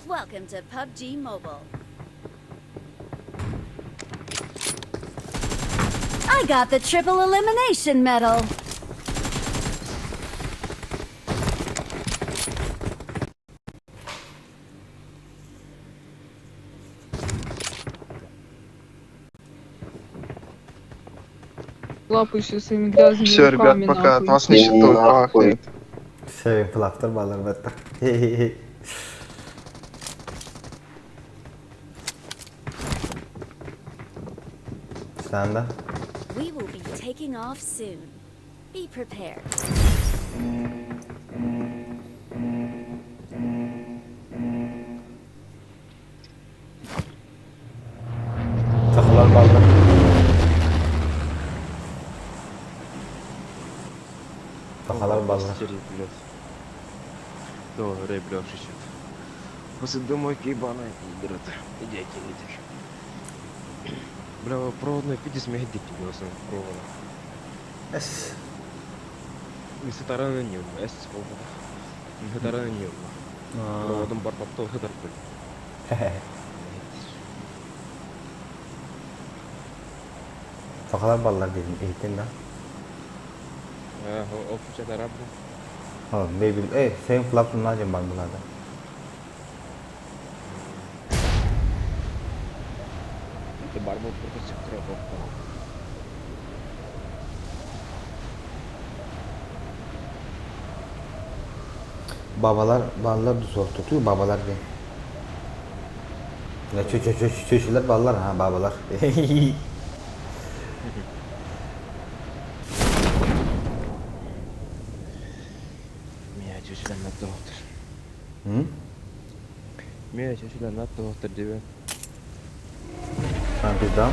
Welcome to PUBG Mobile. I got the triple elimination medal. Лапы еще своими грязными Все, ребят, руками, пока. От нахуй. вас нищетой пахнет. Все, флафтар балар баттар. Станда. We will be taking off soon. Be prepared. Сахалар балдар. Сахалар балдар. Добре, бля, шичет. После домой ебана играть. Иди, иди. Бля, проводной пидис мехдик тебе основном провода. Эс. Мисатарана не эс провода. Мисатарана не Проводом бар таптал хатар бил. Сахалар баллар дедим, эйтин да. О, фучатара бу. О, бейбил. Эй, сен флаф нажим бар булада. Это барбол просто крабов. Babalar, ballar da soğuk tutuyor, babalar değil. Ya çö çö çö çöşüler ballar ha babalar. Меня чөчүлөр натты доктор. Hı? Меня чөчүлөр натты доктор диbe. Ha bir daha.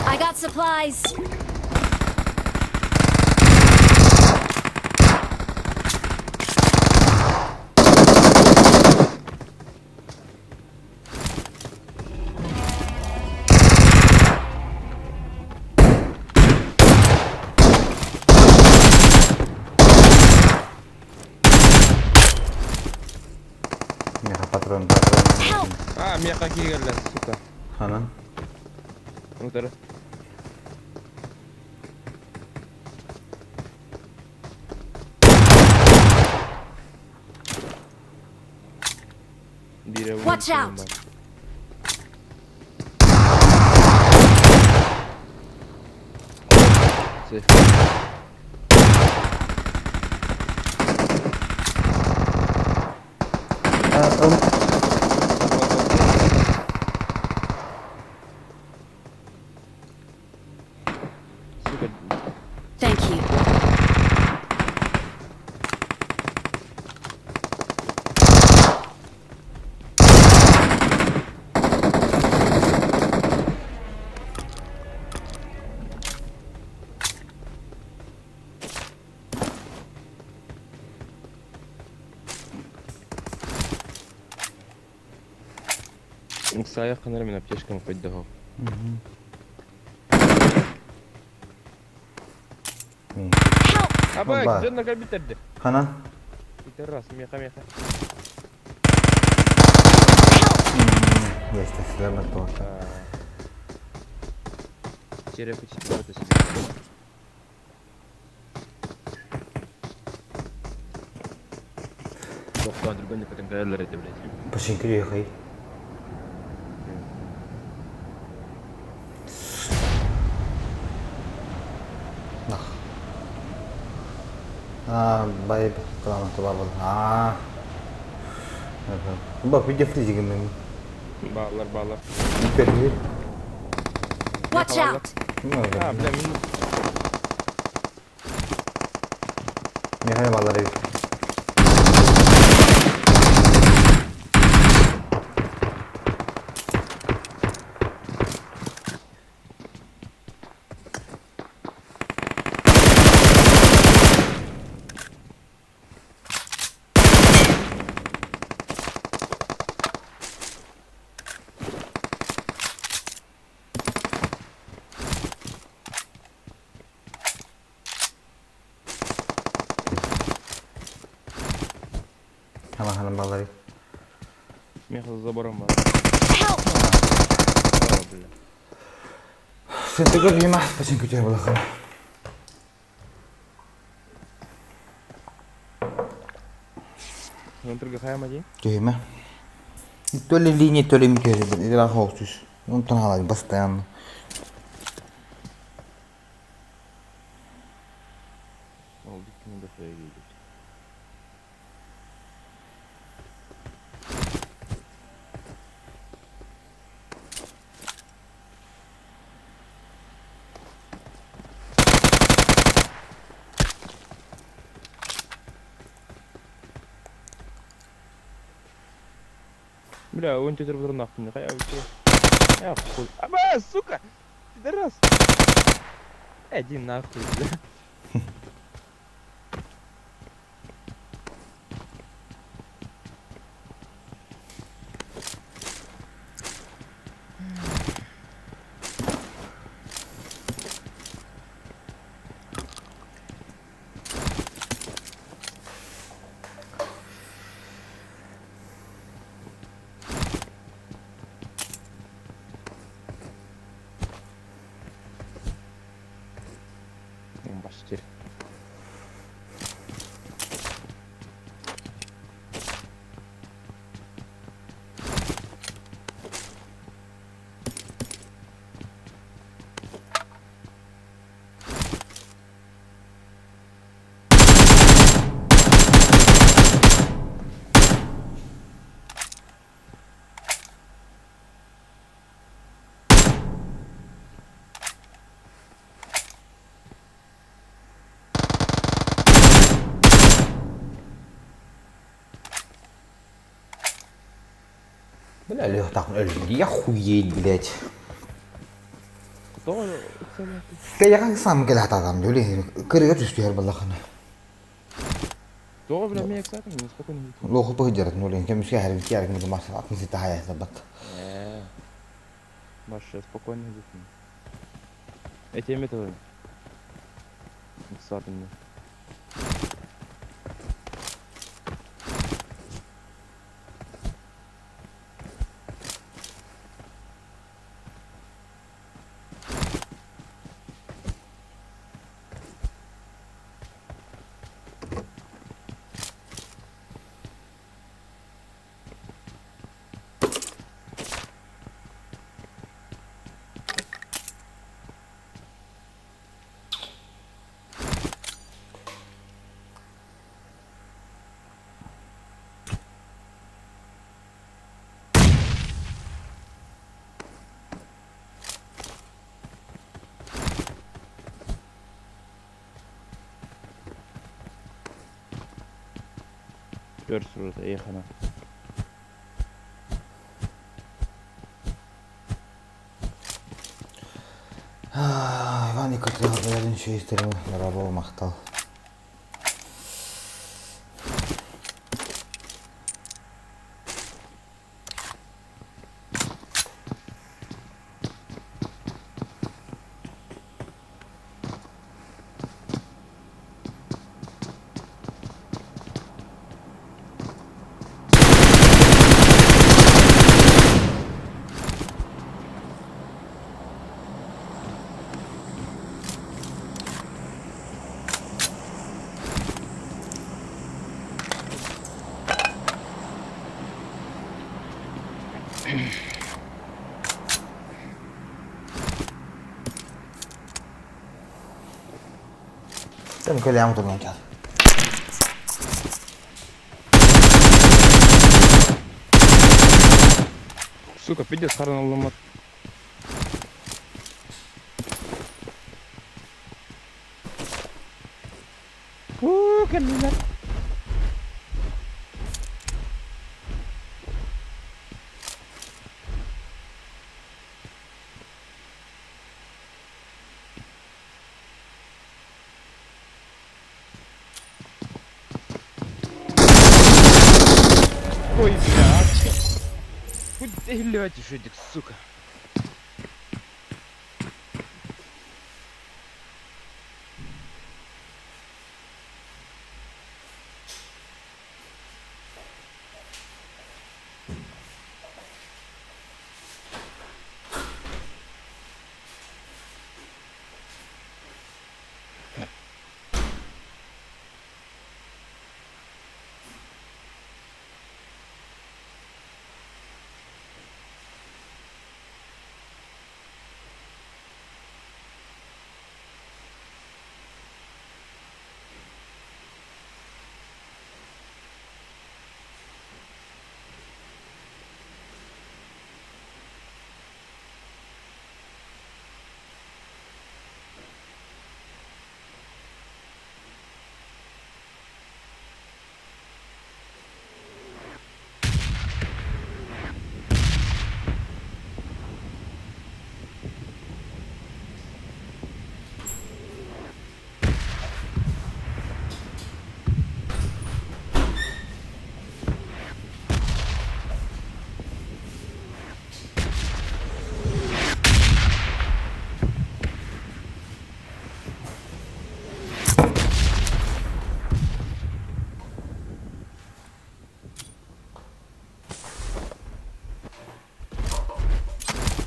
I got supplies. Меха патрон, патрон. Help! А, меня какие говорят, сука. Ханан. Ну, тара. Watch out. Сука, Thank you. Саайах ханара мин аптечкам хайдаһо. Help! Аба, дьон кэлбиттэрди. Ханан? Итер раз, меха меха. Help! Естественно, тота. Черепа это себе. Тохтоон түргэнник көтөн кэлэллэр этэ, блядь. Пашенька ехай. А, бай, кылама туба А. Бак, видео фризигин. Баалар, баалар. Көрү. Watch out! А, бля, минус. Михаил баллар эбит. Хама баллар. Меха за забором бар. Help! А, бля. Сен төгөр жима, пашенька күтер булахан. Внутрь хайма ди? Түһүмэ. То ли линия, то ли микер. Или хоустус. Онтон халай постоянно. Ол диккини да фейгейдит. Бля, он теперь в нахуй, не вообще. Я хуй. Аба, сука! Пидорас! Иди нахуй, бля. Башкир. Бля, Лех, так, я хуеть, блядь. Кто? Я как сам кэлэ там, дүли. Кырыга түстүөр баллахана. Кто, бля, меня кстати, не спокойно. Лоху пыгдерат, ну, лин, кемүскэ харин киярик муду маса, атын сита хая бат. Маша, спокойно иди. Эти методы. Кстати, мне. Өр сурута эйиэхэ Иван Николаевич бэйэлэрин үчүгэйдэрин браво махтал. Sen кэлэм туран кэл. Сука, пиздец, харан ылламмат. Уу, кэллилэр. Ой, блядь. Куда блядь, жидик, сука.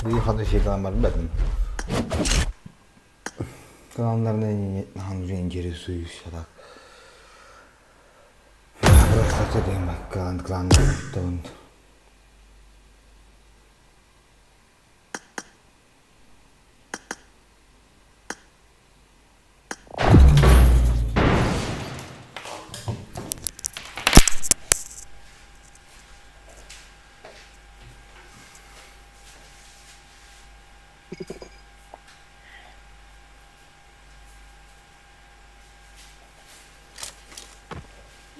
Бии ханна шейкалан барбатын. Каланнарына интересуюсь так. Просто дейм клан клан тон.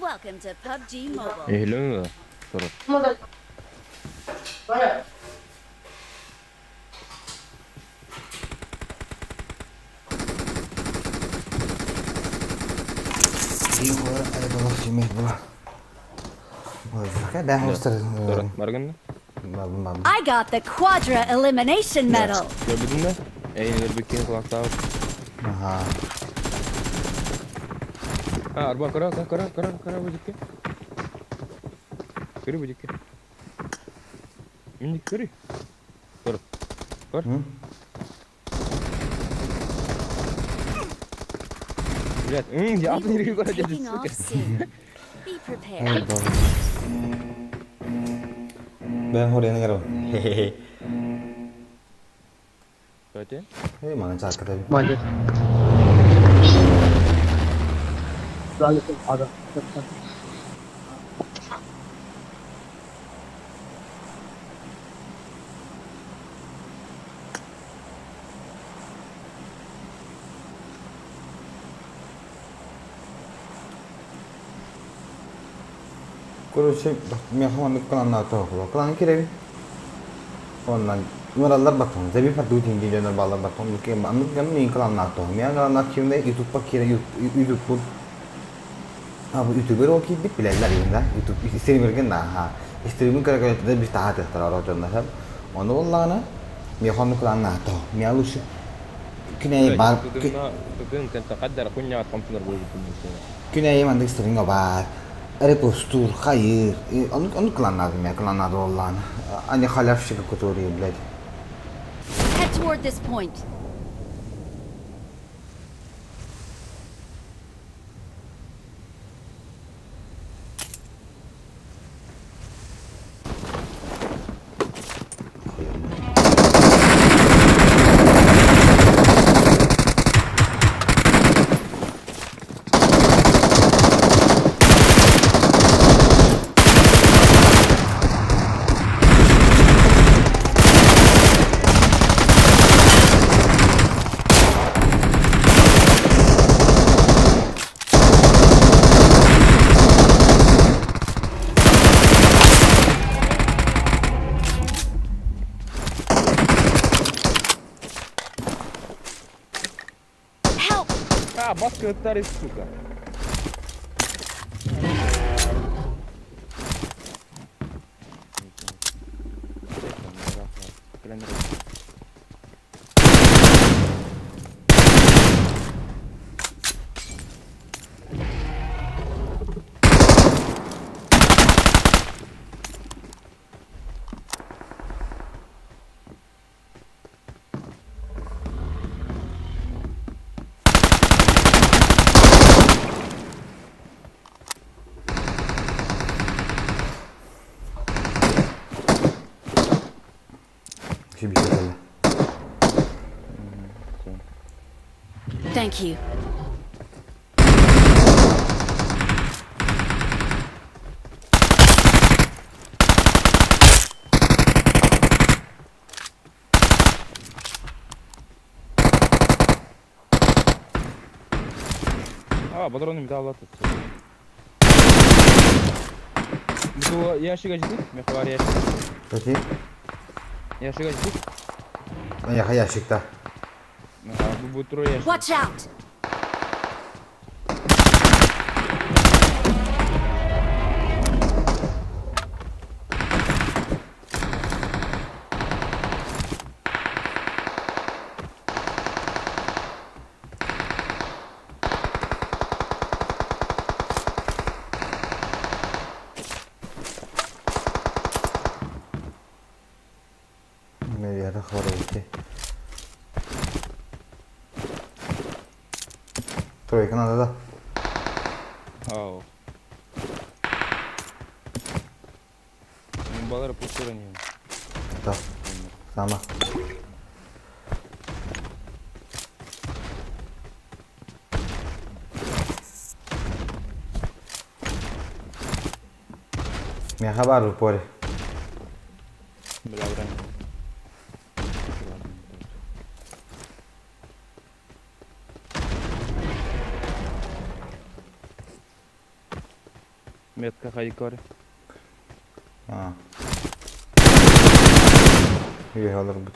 Welcome to PUBG Mobile. Иһилиҥ да? Сорох. Баргын I got the Quadra Elimination Medal. Көрбүтүн да? Эйин өлбүккин кулактаабыт. Аха. А, арба, кыра, кыра, кыра, кыра будикке. Көрү будикке. Минник көрү. Көр. Көр. Блядь, я We will не be көрө taking дедим, off сука. soon. Be prepared. Ben horayana garab. Hehehe. Давайте. Эй, мана чакта. Молодец. Короче, миэхэ маннык кылааннаатоохула. Кылаан кирэбин. Оннан ыҥыраллар баттаҕым. Заби фардуу тиин дьоннор бааллар баттаҕым. Аннык дьон миин кылааннаатоох. Миэхэ кылааннаах киирнэ ютубпа киирэ ютубпун ютубер ол киирбит билэллэр иһин да ютуб стримерген да стримин көрө көрө бис таһаатыахтара орох дьоннор ону буоллаҕына миэхэ оннук кылааннаатоох. Миэхэ лучше күнэйи бар Күн аайы маннык сырыҥа баар, репостуур, хайыыр, оннук оннук кылааннаатым ээ, кылааннаата буоллаҕына. А не халявщика, который, блядь. Head toward this point. Help! А, маска ыттары, сука. Киһи Thank you. А, патроны металл тут. Бу ящик ждут? Мехвар ящик. Какие? Ящик ждут? Яха ящикта. Ага, бу трое ящик. Watch out! Наверное, хороший. Тройка надо, да? Ау. Балары пустырани. Да. Сама. Миэхэ баар в упоре. Бля, броня. Метка хайкор. А. Үөһэ олорбут.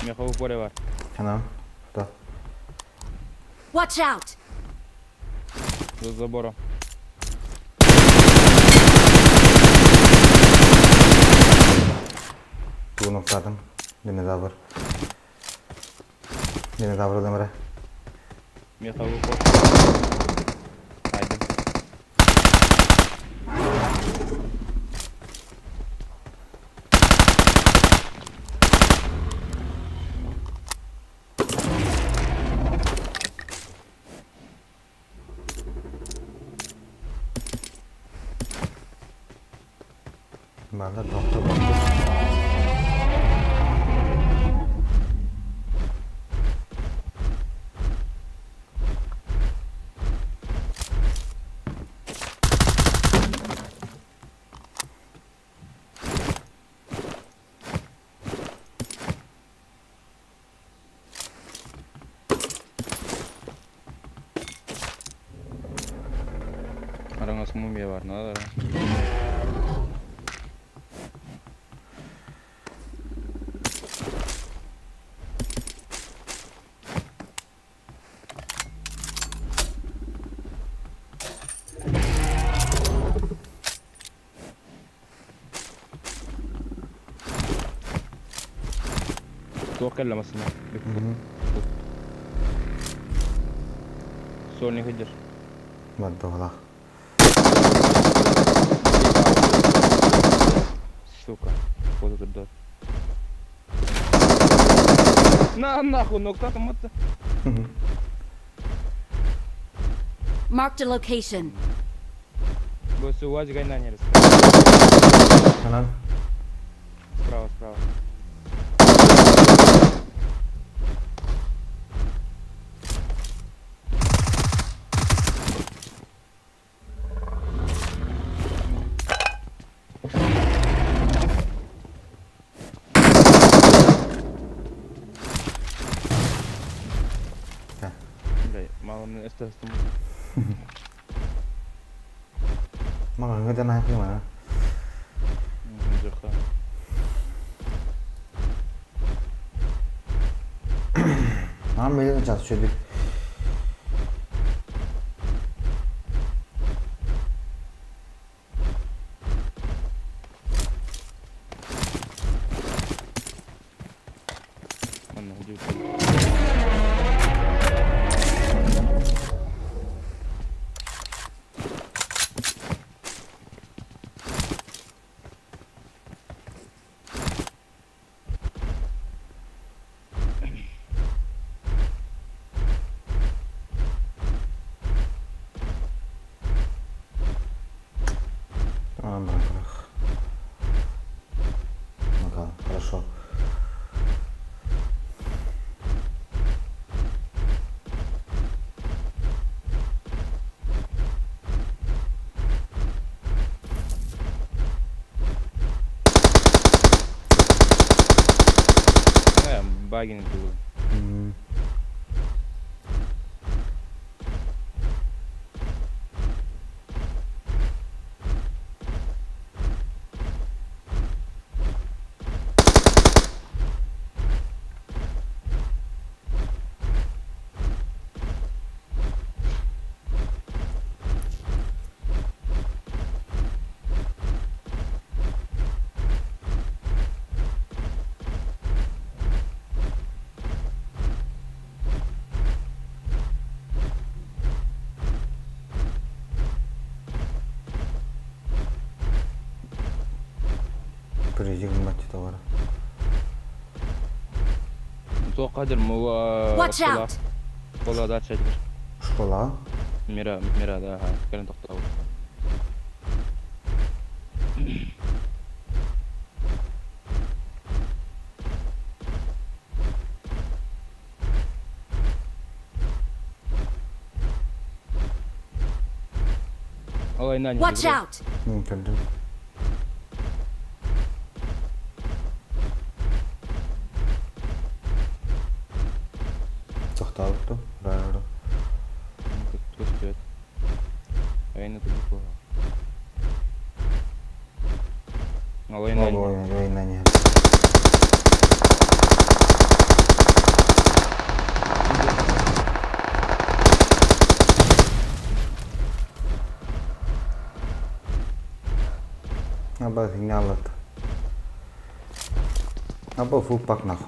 Миэхэ в упоре бар. Ханан. Да. Watch out! За забором. Тугун охтаатым. Динозавр. Динозавр ылым эрэ. Миэхэ в упор. Айдым. Баалар тохто буолбут. Бас мумия бар, надо. Туох кэллэ массыына? Сольник сылдьар. Бардоҕолоох. Сука. Фото турда. На нахуй, нокта томатта. Marked a location. Бу УАЗик айнан Анан Справа, справа. Бля, мало мне СТС там. Маҕаҥҥа да наһаа Дьоха. Маҕан билин час үчүгэй. Манна дьиэ. Tamam bırak. Bakalım хорошо. Э, багин был. Перейди гыммат товара. Туох қадыр муа Watch out! Школа дальше айтыр. Школа. Мира, Мира, да, кэлэн тохтообут. Ол айнан Watch out! Көрдүм. Тохтообутту. Рара. Көстүөт. Айна тубуку. Ол айнан. Ой, ой, на Аба сигналат. Аба фу пак нахуй.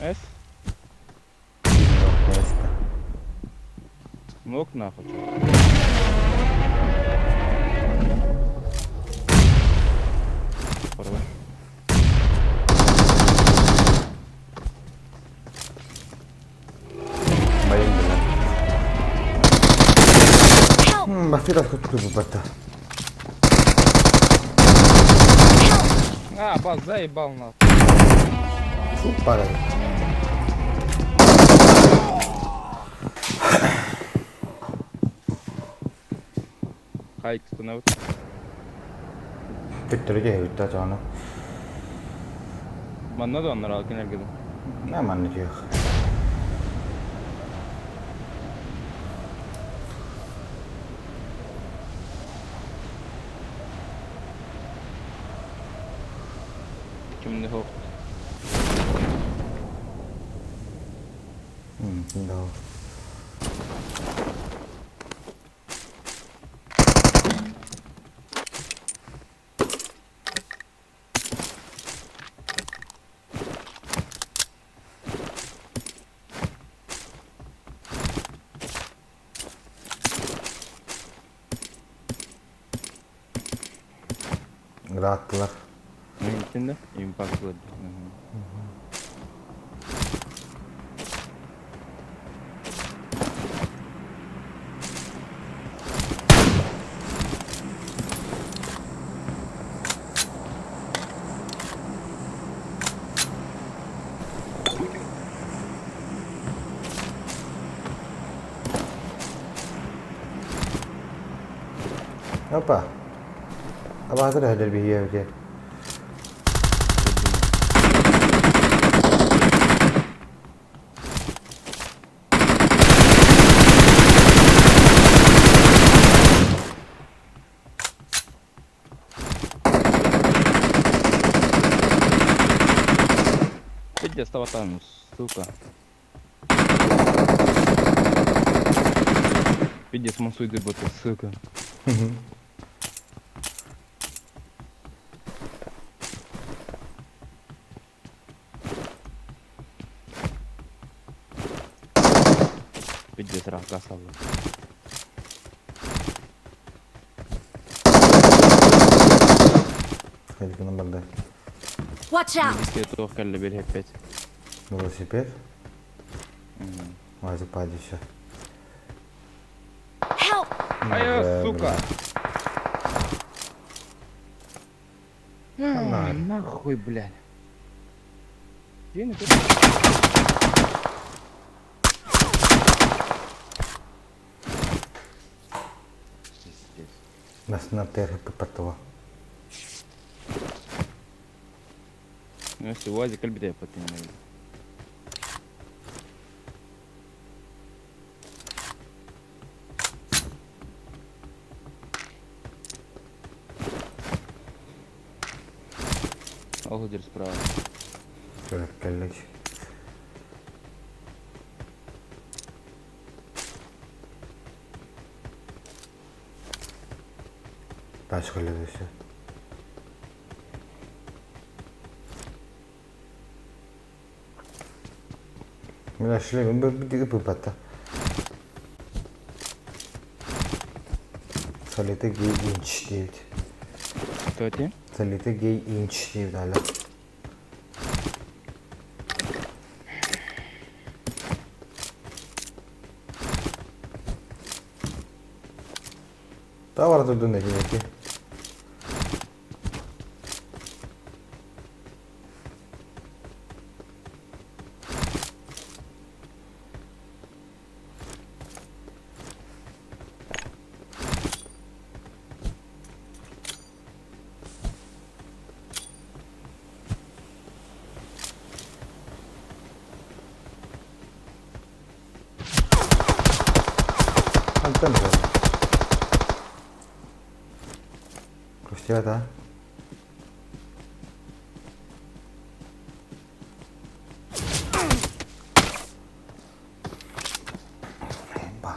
С? Нок нахуй. Порвай. Байым била. Help! Бафира кутку бата. А, бас, заебал нахуй. Фу пара. Хайк становит. Төттөрү бүттэ жана. Манна да оннор алкин эргеден. Нормально түһүөх. Кимне суох. Ким да Ырааттылар. Иһиттин да? Импакт көрдө. Опа. Абаатыр өһөлөр биһиэбити. Пиздец, таватан, сука. Пиздец, мансуйды боты, сука. Пиздец, рак салла. Хайдыгынан барда. Watch out! Биһиги туох кэллэ биэриэхпит. Велосипед. Ой, запади еще. Help! Ай, сука! На. Нахуй, блядь. Где они тут? Пиздец. Нас на паттова. Ну, если УАЗик альбит потянули. Алгудер справа. Кэллик. Тачка все. Мына шлем быппата. Солиты гей инч диэбит. Кто это? Солиты гей инч диэбит аля. Та бара турдун эки. Антон Көстүбэт аа? Ба.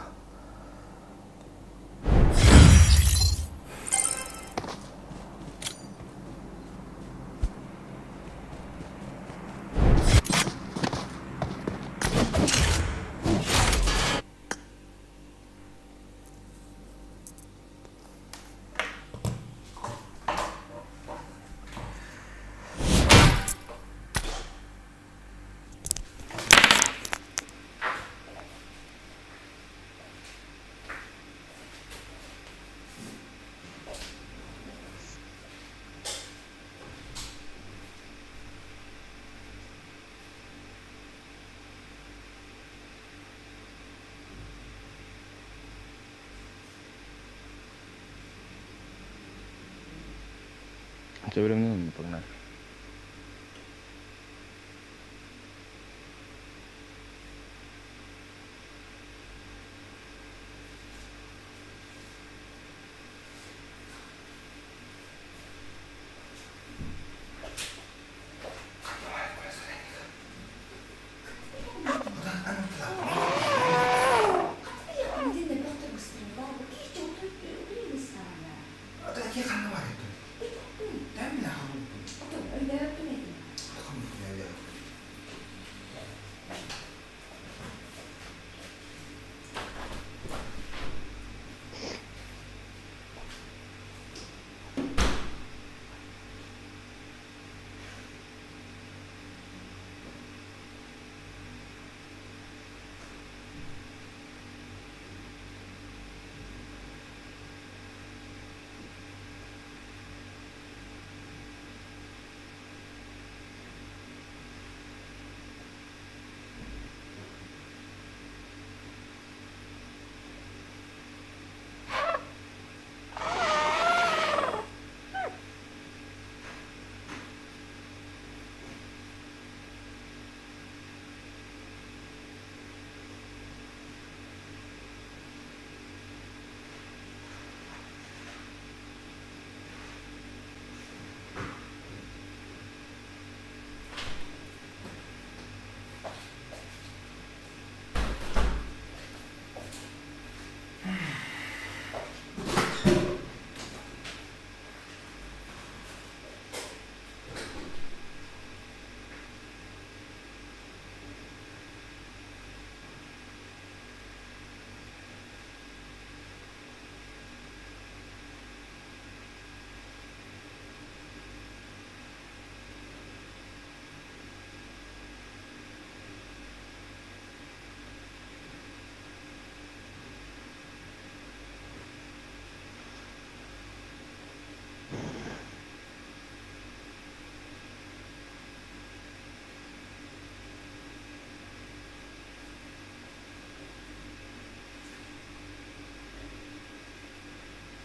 Все временно не погнали.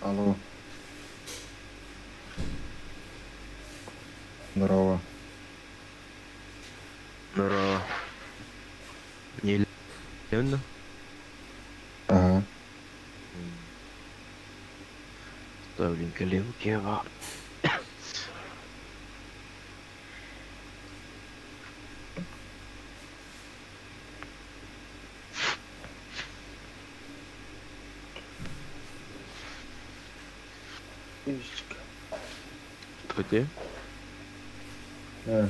Алло. Здорово. Здорово. Не Левна? Ага. Ставленька Левкева. Кто те? Э.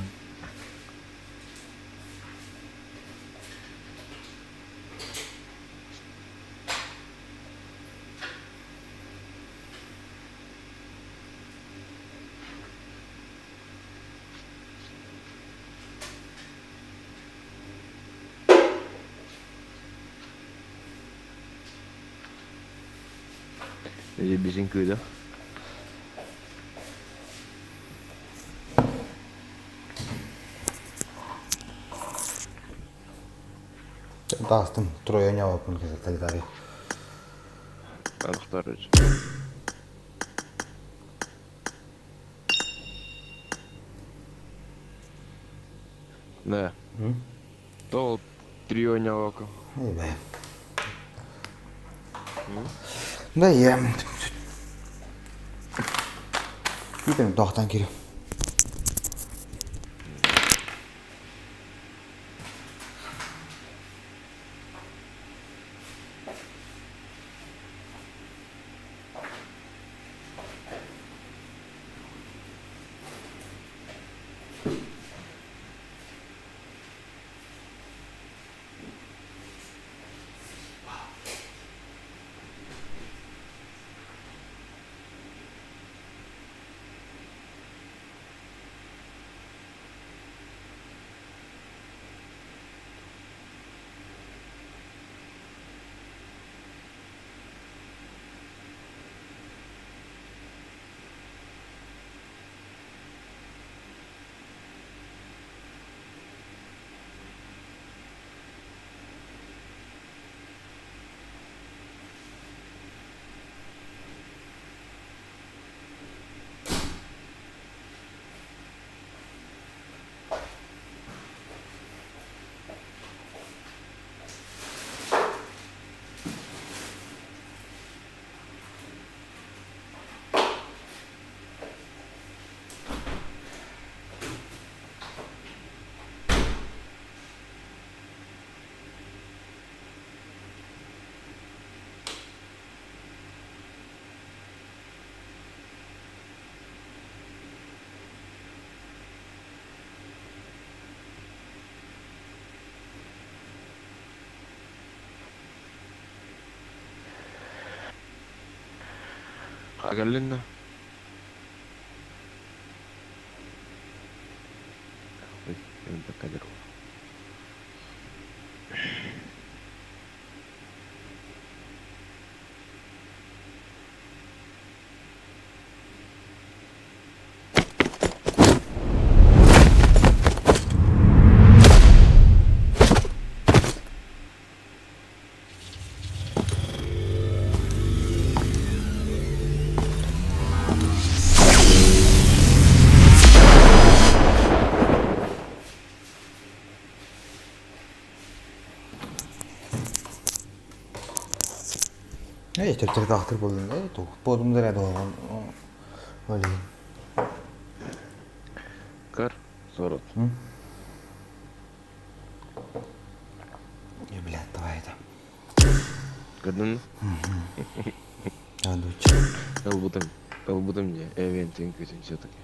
Без да? Таастым трое ньооппун кэсэлтэлитари. Ахтарыч. Да. Тол трио ньоко. Эбэ. Да я. Итем тохтан кирип. Агалина. Ээ, чэпчэкитаахтыр буоллун ээ, туох буолум да эрэ дуоҕун ол иһин. Көр, сорут. Не, блядь, давай это. Көрдүн? Радуйте. Ылбытым. Ылбытым дии. Эвентин күтүн все-таки.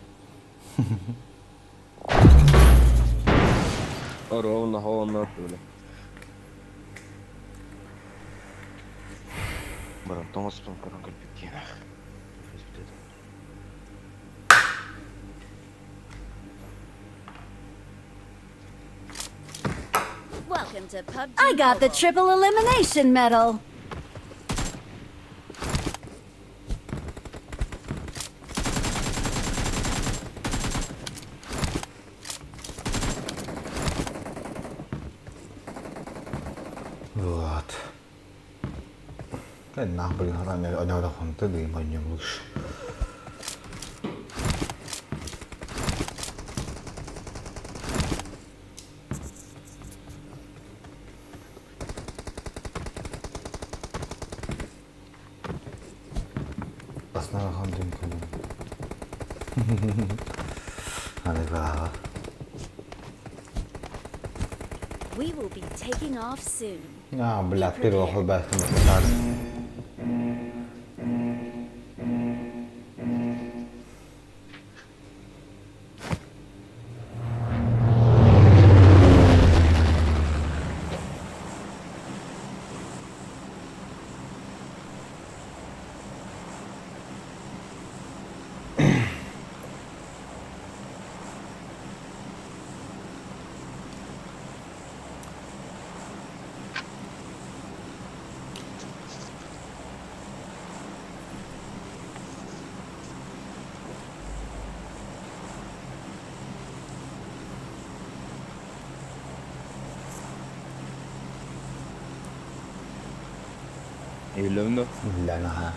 Ровно холодно бля. Баран тоҥоспун көрөн кэлбит диэнэх. Welcome to PUBG. I got the triple elimination medal. Вот. Нах блин, оньоодохунта дыы монньумлуш. Основа We will be taking off soon. А, бля, первого хлебастым. Иһиллэбин да? Бля, наһаа.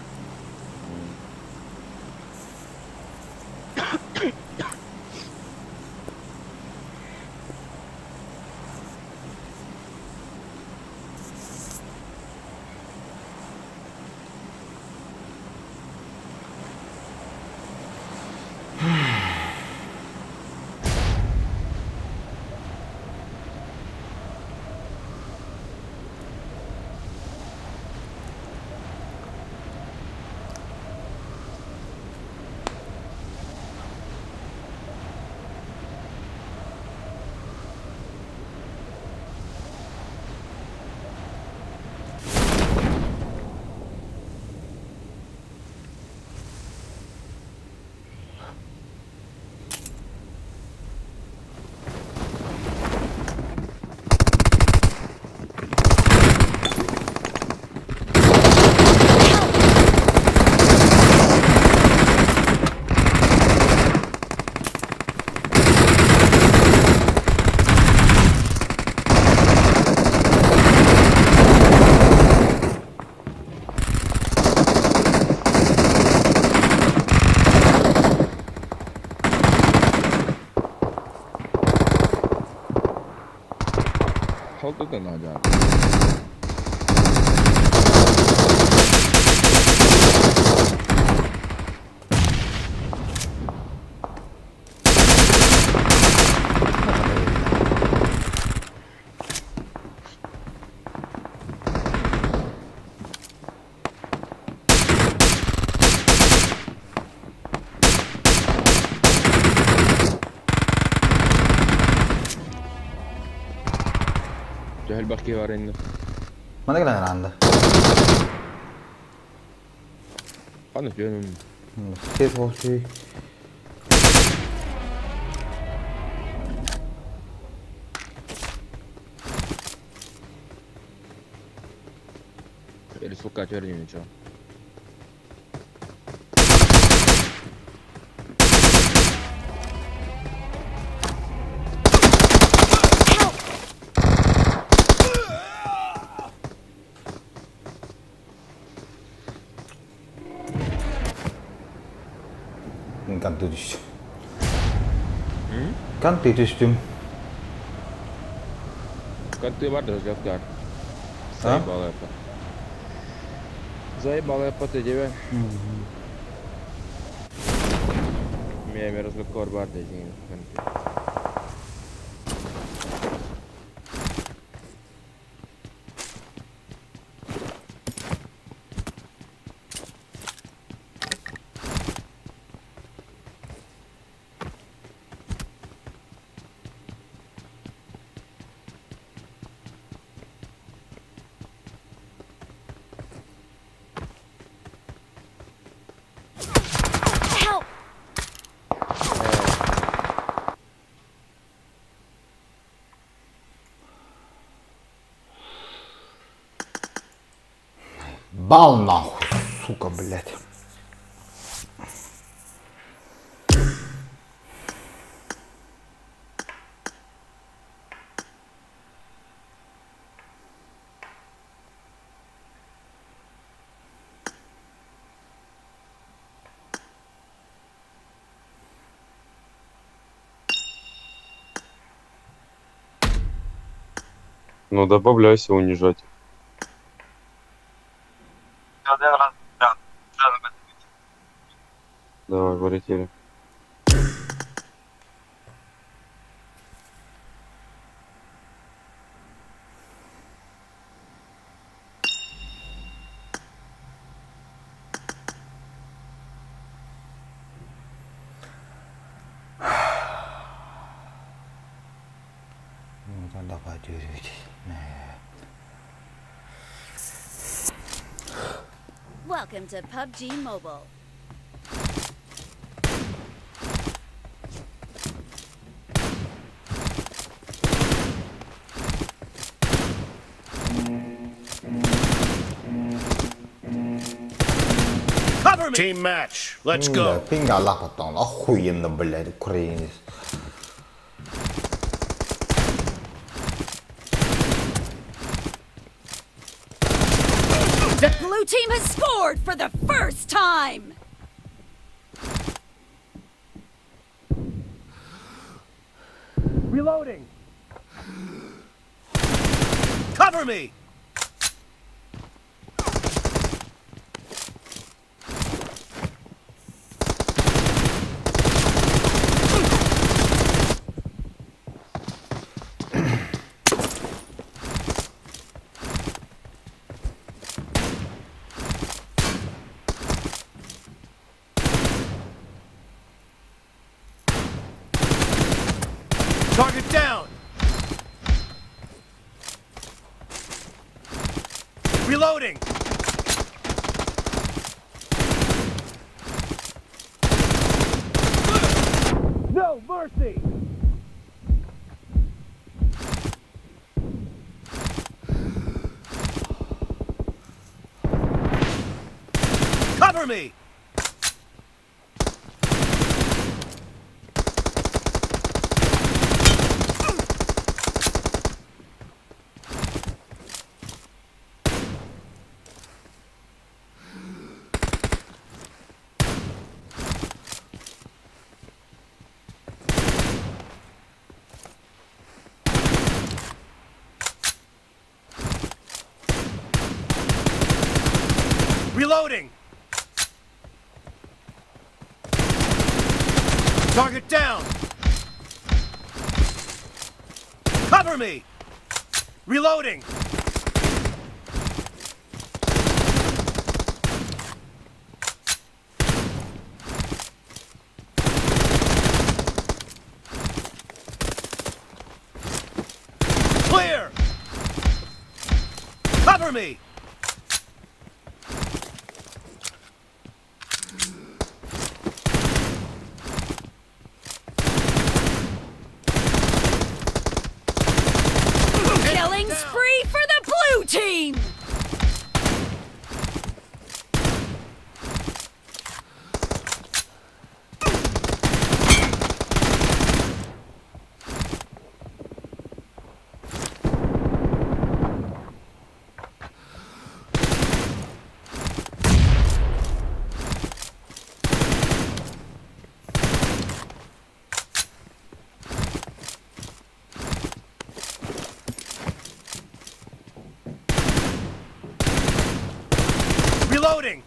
Холдук да наадьаан. Дьэ элбэх киһи бар иннэ. Мана кэлэн араанда. Ханна түһэн Киһи суох. Или сука түһэр ничего. Help! Кантыы түстүм. Кантыы түстүм. Кантыы бар да разговор. Заебал это. Заебал я по тебе. Мен разговор бар да Help! Бал нахуй, сука, блядь. Ну добавляйся унижать. Давай, полетели. Welcome to PUBG Mobile. Cover me! Team match. Let's go. Пинга лапатан, охуенно, блядь, украинец. The blue team has scored for the first time! Reloading! Cover me! Target down! Reloading! No mercy! Cover me! Reloading! Target down! Cover me! Reloading! Clear! Cover me! Killing spree for the blue team! Reloading!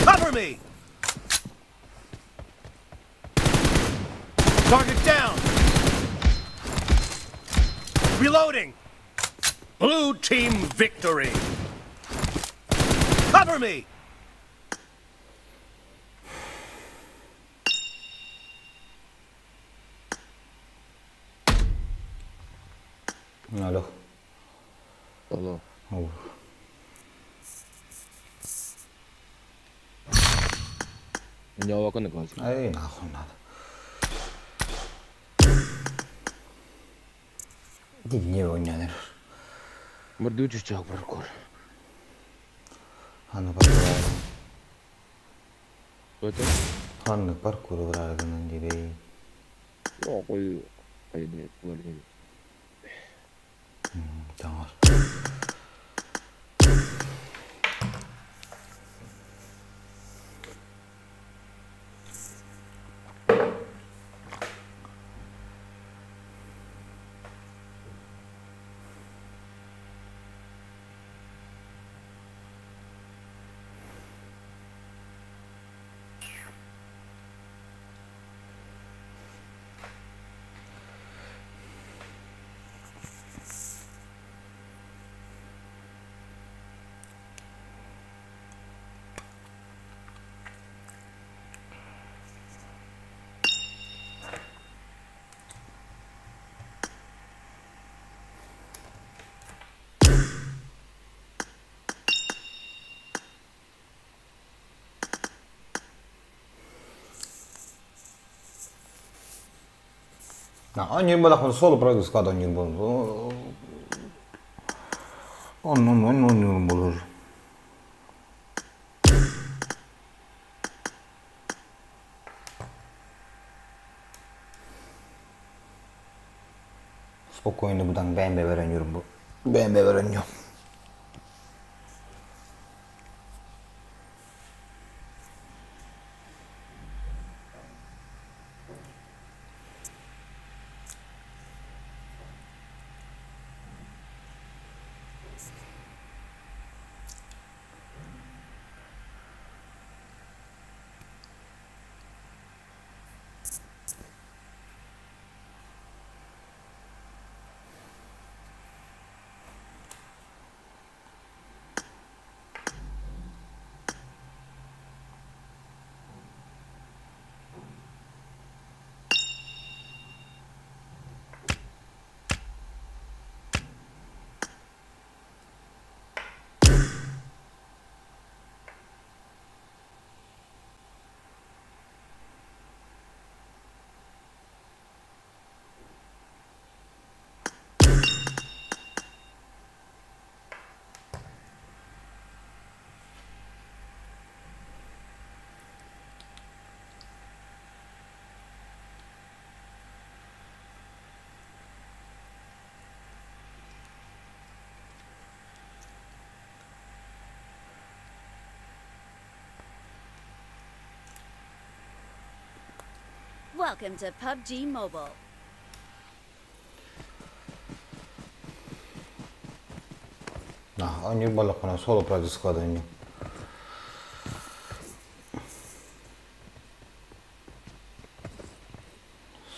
Cover me! Target down! Reloading! Blue team victory! Cover me! Алло. Алло. Ау. Ньолокону кылас. Эй, нахуй надо. Дивне ойнаныр. Мордучу чак паркур. Аны паркур. Это? Аны паркур быраагынан дебей. Ой, ой, ой, Таҥар. Оонньуур буоллахпына соло пройду склад оонньуур буолуом. Оннун оннун буолур. Спокойно будан бэйэм бэйэбэр оонньуурум бу. Бэйэм бэйэбэр оонньуом. Welcome to PUBG Mobile. Оонньуур буоллахпына соло пройду склад оонньуу.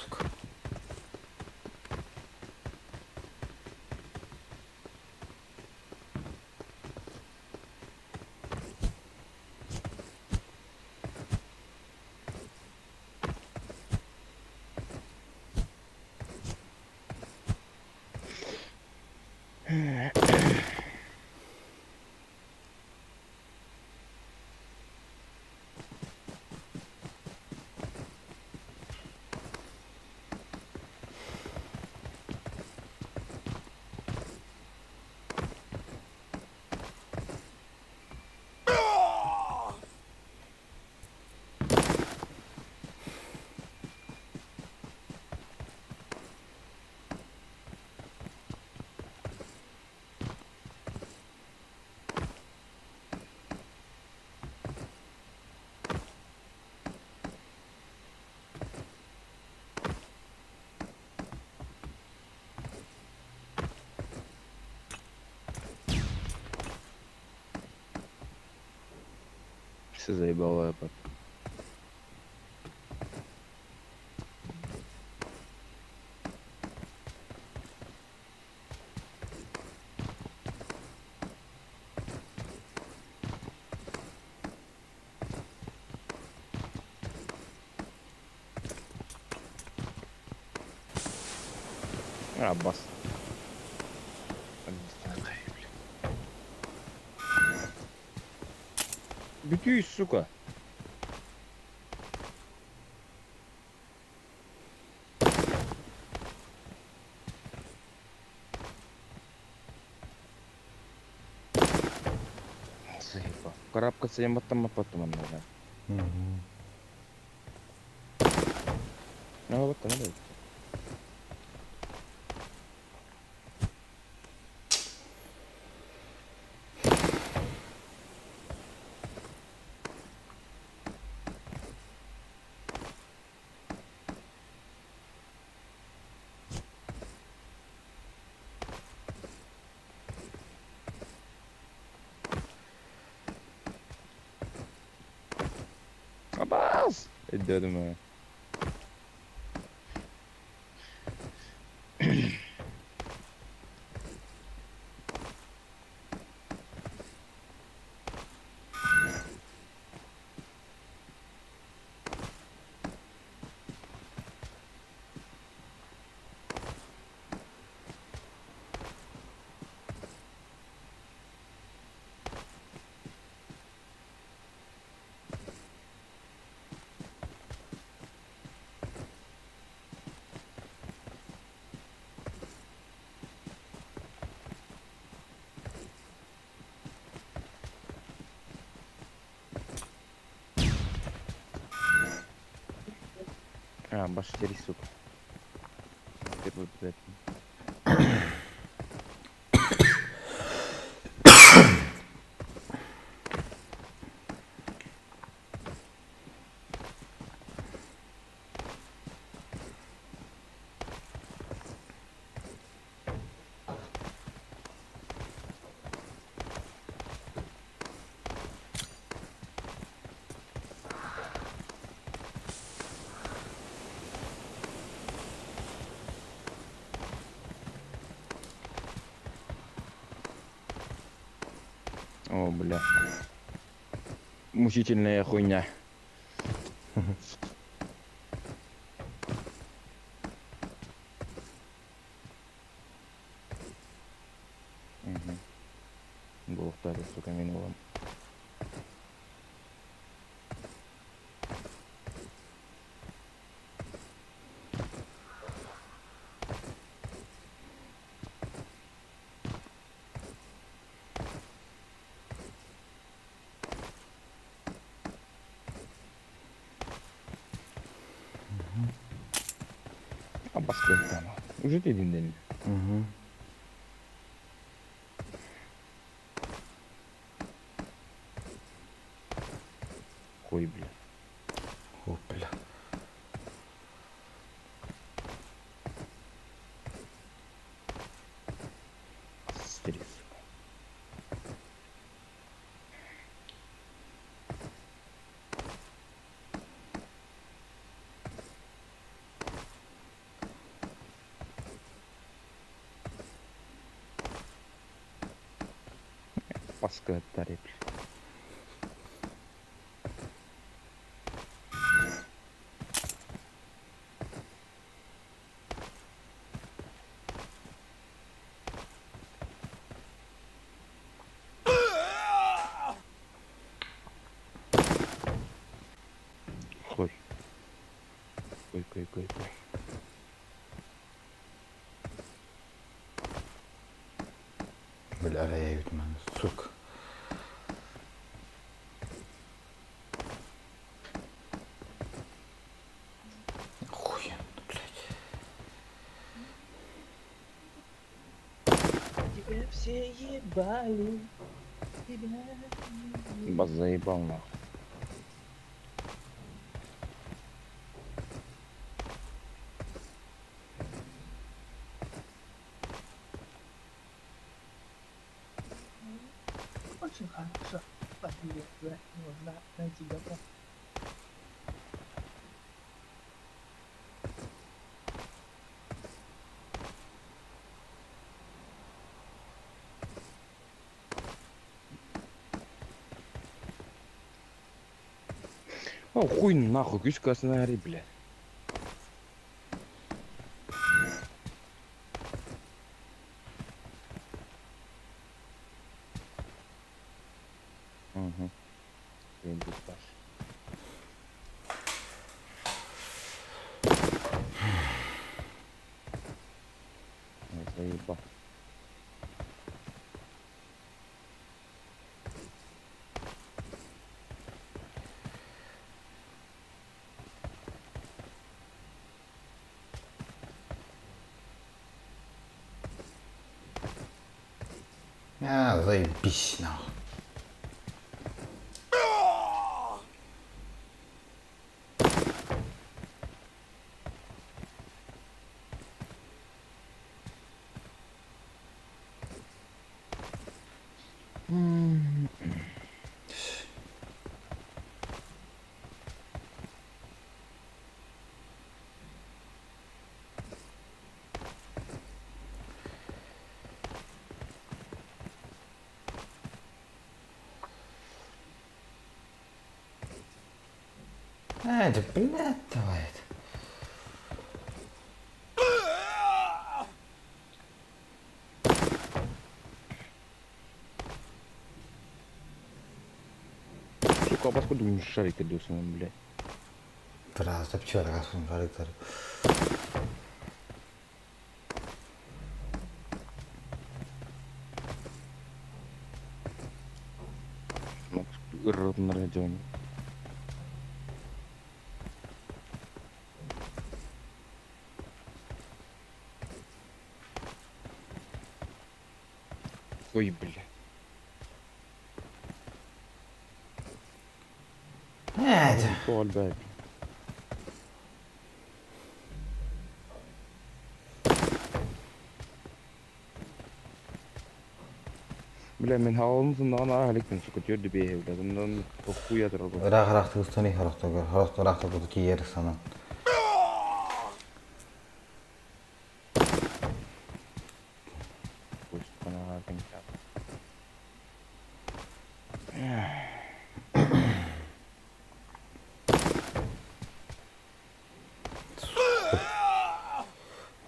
Сука. Все заебало этот. А, бас. Беги, сука. Заебал. Карабкаться я потом, а потом надо. Ну вот там надо. Абас! Өйдөөдүм ээ. А, баштери, сука. Теперь вот это. О, бля. Мучительная хуйня. Мгм. Буохтаата, сука, мин уолум. Абаскыттан. Уже дедин Угу. Хуй, бля. Опля. Стерик, сука. Паскыттар, бля. Хуй. Кой, кой, кой, кой. Бля, арайбит маны, сука. Охуенно, блядь. Тебя все ебали. Тебя. Бас заебал нахуй. Очень хорошо. Полезно. Нужно найти добро. О, хуй нахуй, күс касына блядь. Угу. Ой, заебал. А, заебись, нахуй. А, это, блядь, давай. Сука, а откуда шарик идёт, блядь? Бра, запчар, шариктар. Рот на радионе. Ой, бля. Это. Тоҕо элбээбит. Бля, мин хаалым сыннаҕын ааһа иликпин, сука, түөрдү биэһи, бля, онон хуя турар. Ыраах-ыраах тыыстан иһэр охтогор, хорох ыраах туту тиийэр санан.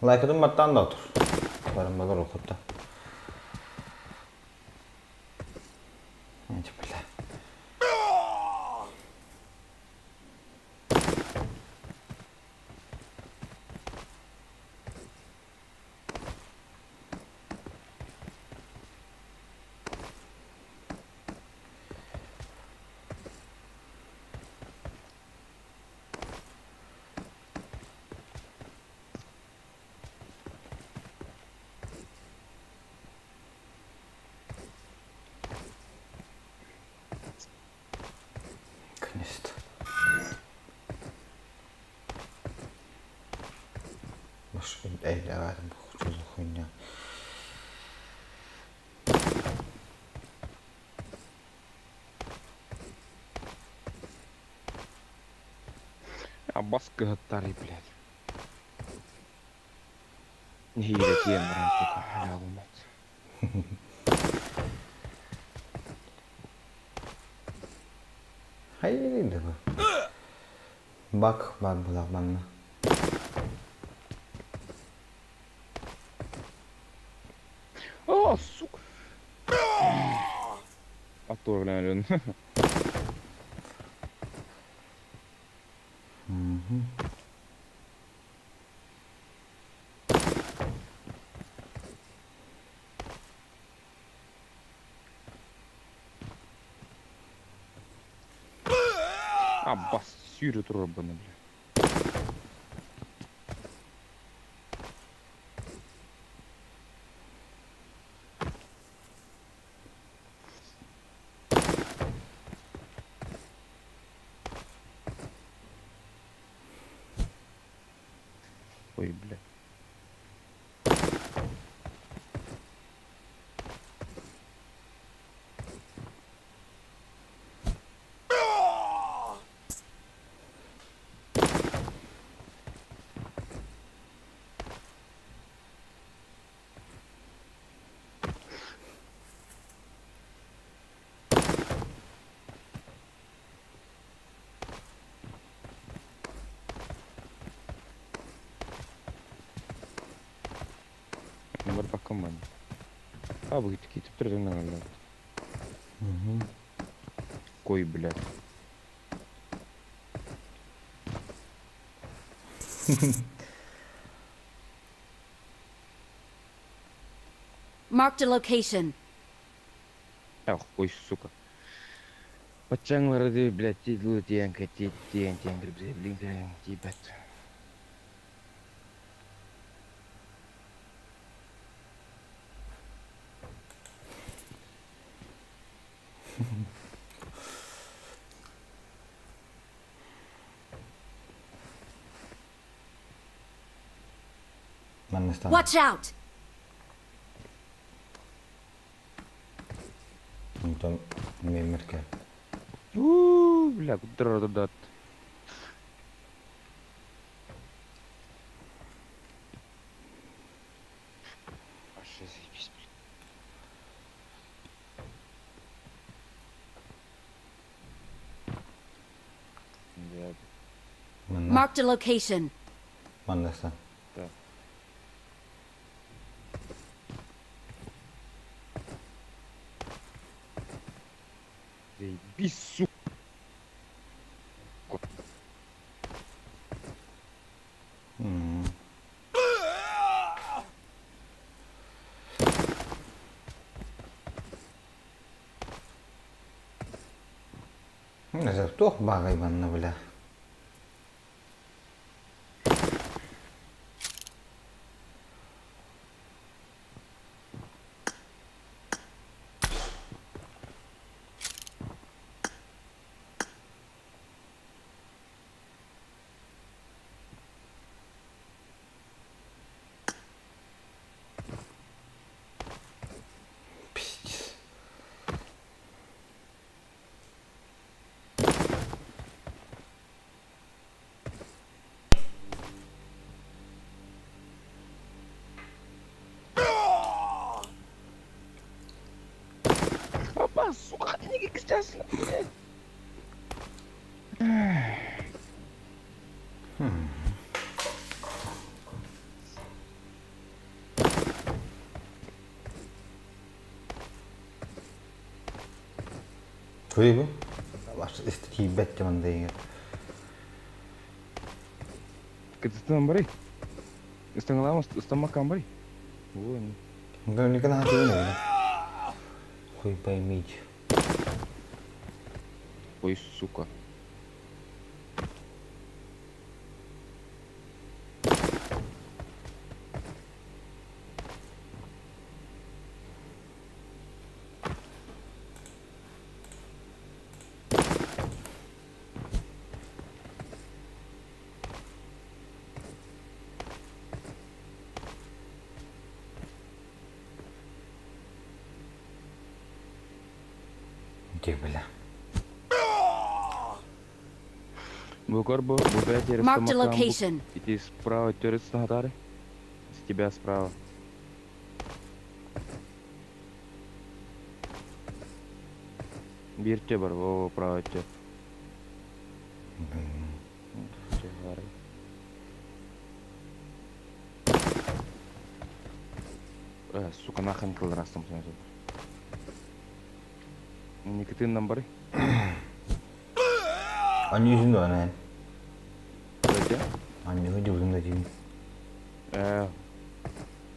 Лайкатын баттаан да отур. Баран балар окутта. Бля. Наконец-то. Эй, давай, там, что за хуйня? Абас кыһаттарый, блядь. Нэһиилэ тиийэн баран, сука, халяву мать. Хайыы да Бак бар булах манна. О, сука! Оторван. Аббас, сүүрэ турар бына, бля. Ой, бля. Барбаккын бан. А, бу китип турдун алла. Кой, бля. Marked a location. Ах, ой, сука. Баччаңлары блядь, тидлы тиэн кэти тиэн тиэн грибзе, блин, тиэн тибет. Манна стан. Watch out! Онтон мемерке. Уу, бля, куддара дат. Вообще заебись, блядь. Манна. Marked a location. Манна стан. Да. Заебись, сука. Туох бааҕай манна бля. А, сука, сейчас. Туй бу? Тиийбэт дьомон Кытыстан барый. Ыстаҥалаамас, ыстаммаккаан барый. Ой. Да никогда не Хуй пойми. Ой, сука. Где, бля? Бу бу, бу Marked a location. Иди справа, терец нагадары. С тебя справа. Биир те бар, о, право те. Сука, нахрен кылдырастым Никитин нам бары. Анньыһын да эн. Где? Анньыһы дьыбытын да дии.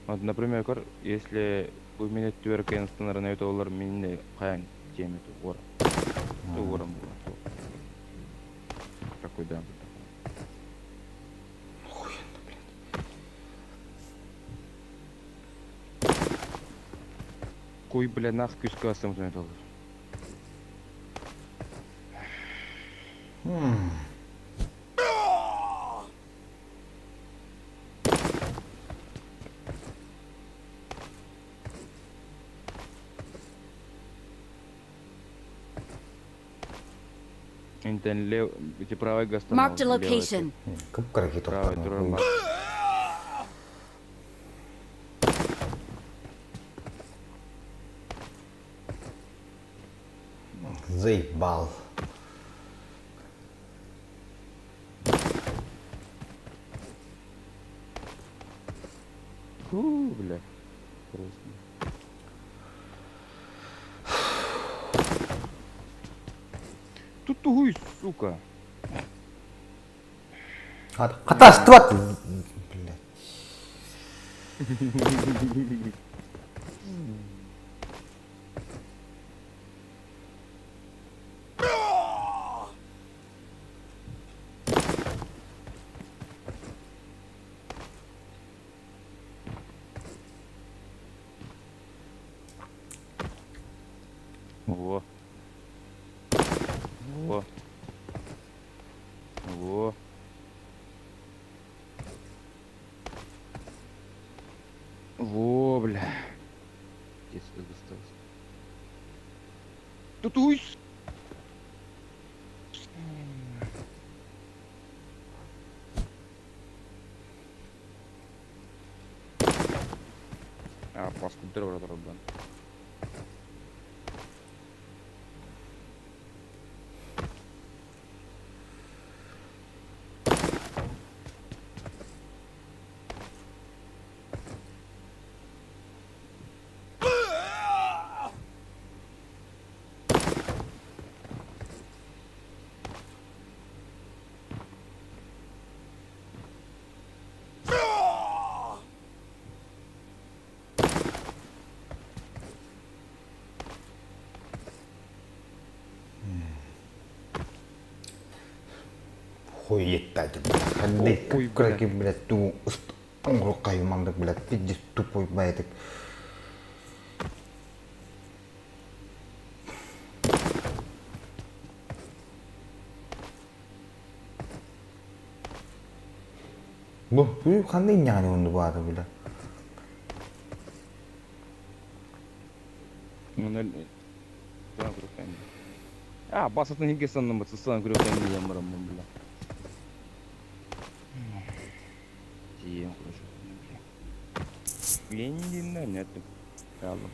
Вот, например, если у меня түөркэн станарына өтө минне каян теме тугор. Тугором было. Такой да. Охуенно, блин. Куй, бля, нах күскө астым доллар. Интен лев, эти правый гастон. Marked a location. Кып-кыра Правый турар Заебал. Фу, бля. Просто. Тут тугуй, сука. Хатастыбат. Блядь. Во. Во. Во. Во, бля. Здесь осталось. Тут уй. А, паску дрова дробан. Хуетать, блядь. Ханды Ой, кып-кыра блядь, ту оҥоруккайымандык, блядь, пиздец тупой, блядь. Бу, бу ханды инняҕаны онду баата, бля. Ну, А, басатын хинге санным бат, сан күрөкән ямырым, бля. Тиен хорошо, бля. Лендина нет. Алло.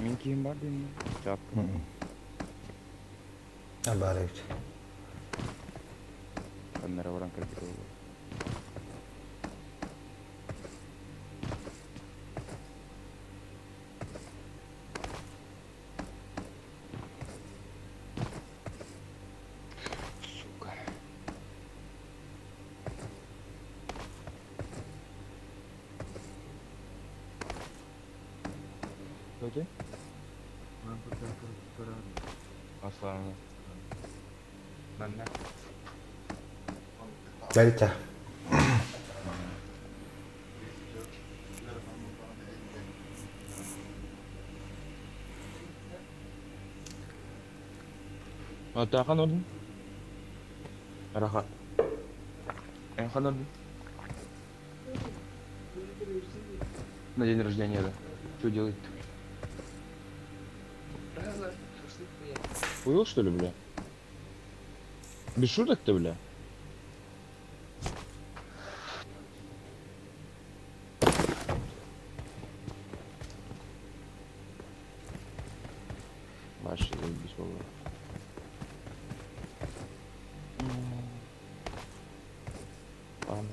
Мин киһим бар диэн чапка. Баар эбит. Ханнара баран кэлбит буолуо. Сука. Кто Аслан. Манна. Дальше. Атахан ордун. Раха. Энхан ордун. На день рождения, да. Что делать-то? Хуел, что ли, бля? Без шуток-то, бля? Ваши заебись, Вова. Ладно.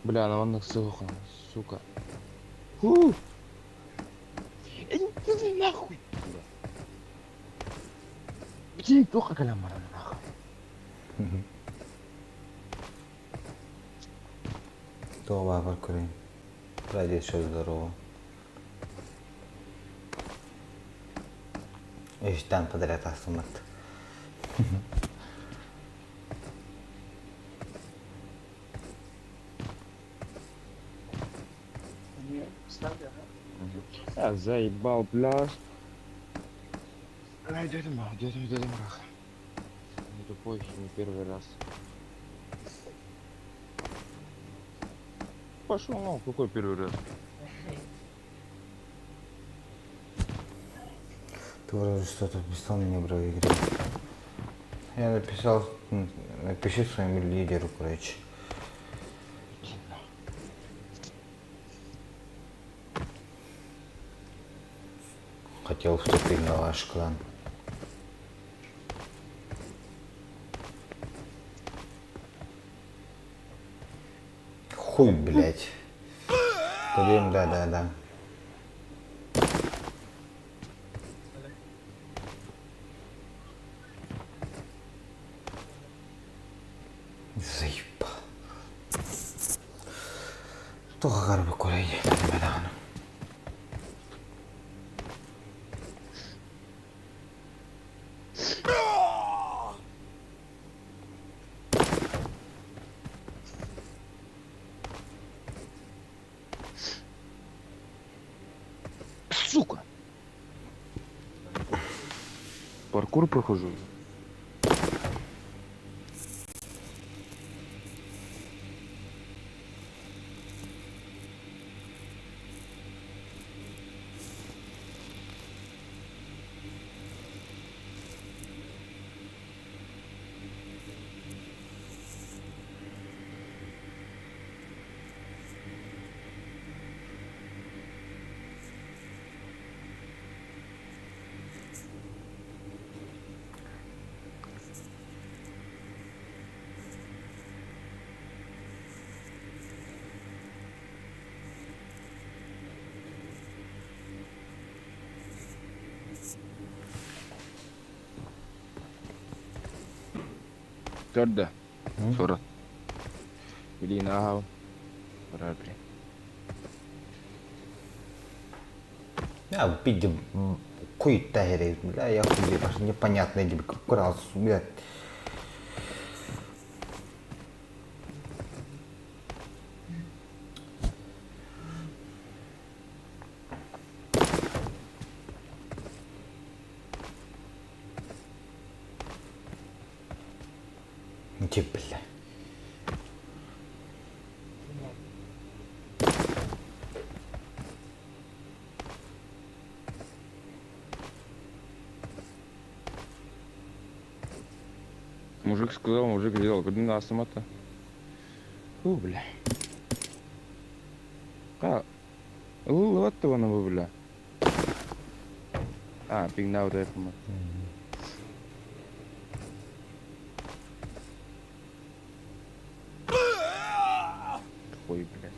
Бля, на ваннах ссылка, сука. Фу! Иди нахуй! Бля. Где тоха калямара нахуй? Това бар көрейін. Ради еще здорово. Үстэн подряд астыммат. Я заебал, пляж. Ай, дядя Ма, дядя, дядя Мрах. Не тупой, не первый раз. Пошел, ну, какой первый раз? Ты вроде что-то писал мне про игре. Я написал, напиши своему лидеру, короче. Хотел вступить на ваш клан. Хуй, блядь. Блин, да-да-да. Заебал. Туох агарбы көрөй даҕаны. Сука! Паркур прохожу. Төрдө. Сора. Блин, ага. Барар, блин. Я видел хуй-то, бля, я хуй, аж непонятно, тебе как раз, блядь. Иди, бля. Мужик сказал, мужик сделал. Кырдын да астымата. Фу, бля. Ха, ылыллыбат да бу, бля. А, пингнаабыт эппин. Хуй, бля.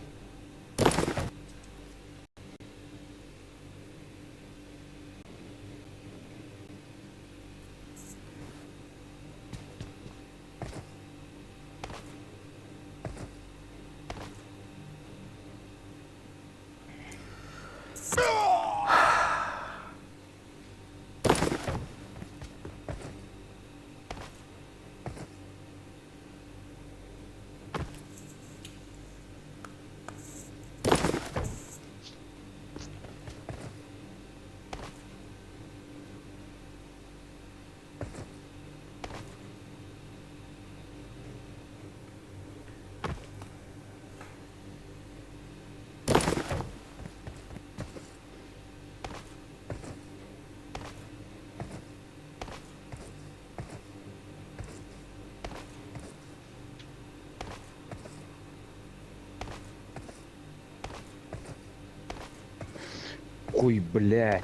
Хуй, блядь.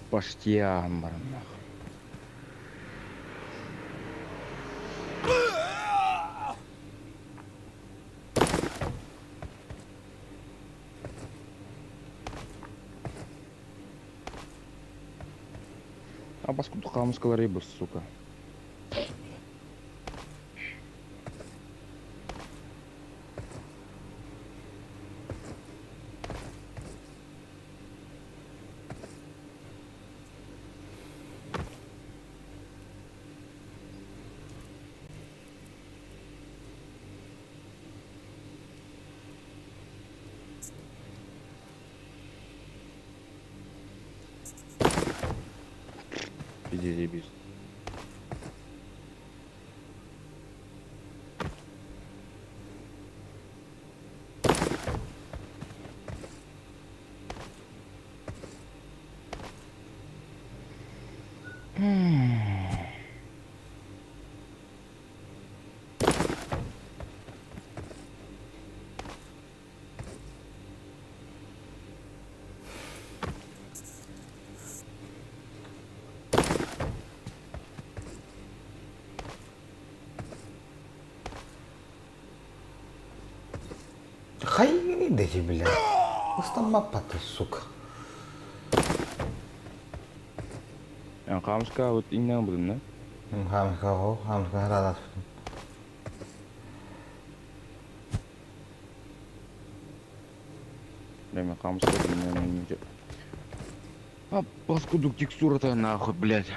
Паштиан баран нахуй. А паскуду хамскала рыба, сука. Пиздец, заебись. Хайгини дэти, бля. Ыстаммаппата, сука. Эн хаамыска вот иҥнээн будун да? Хаамыска хоо, хаамыска харааласпытым. Бля, мен хаамыска иҥнээн А паскудук текстура-то нахуй, блядь.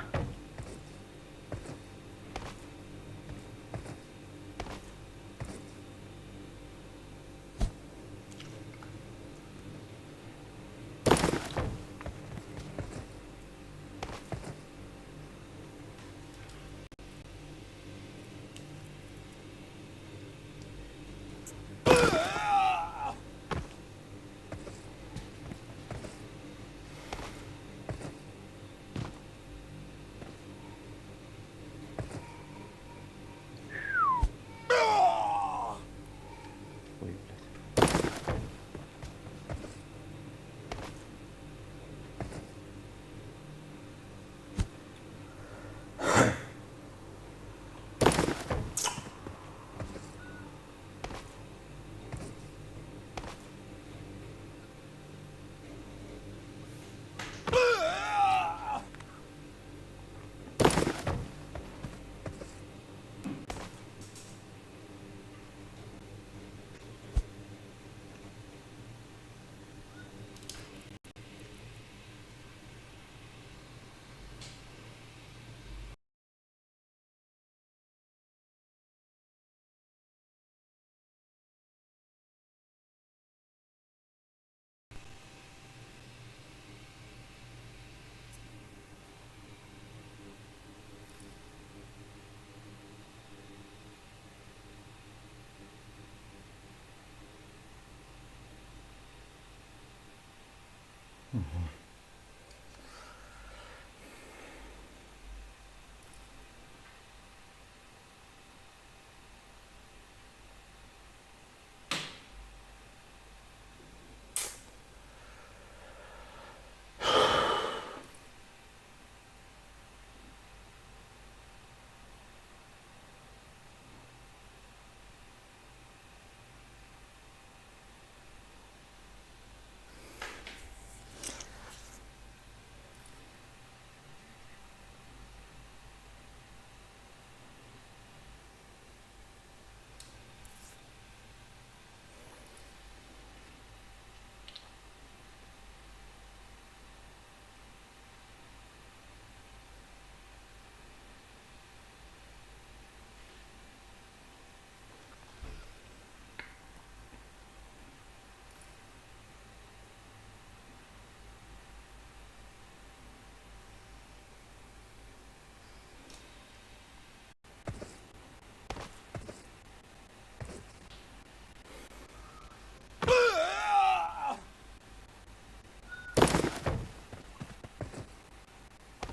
Ой, блядь.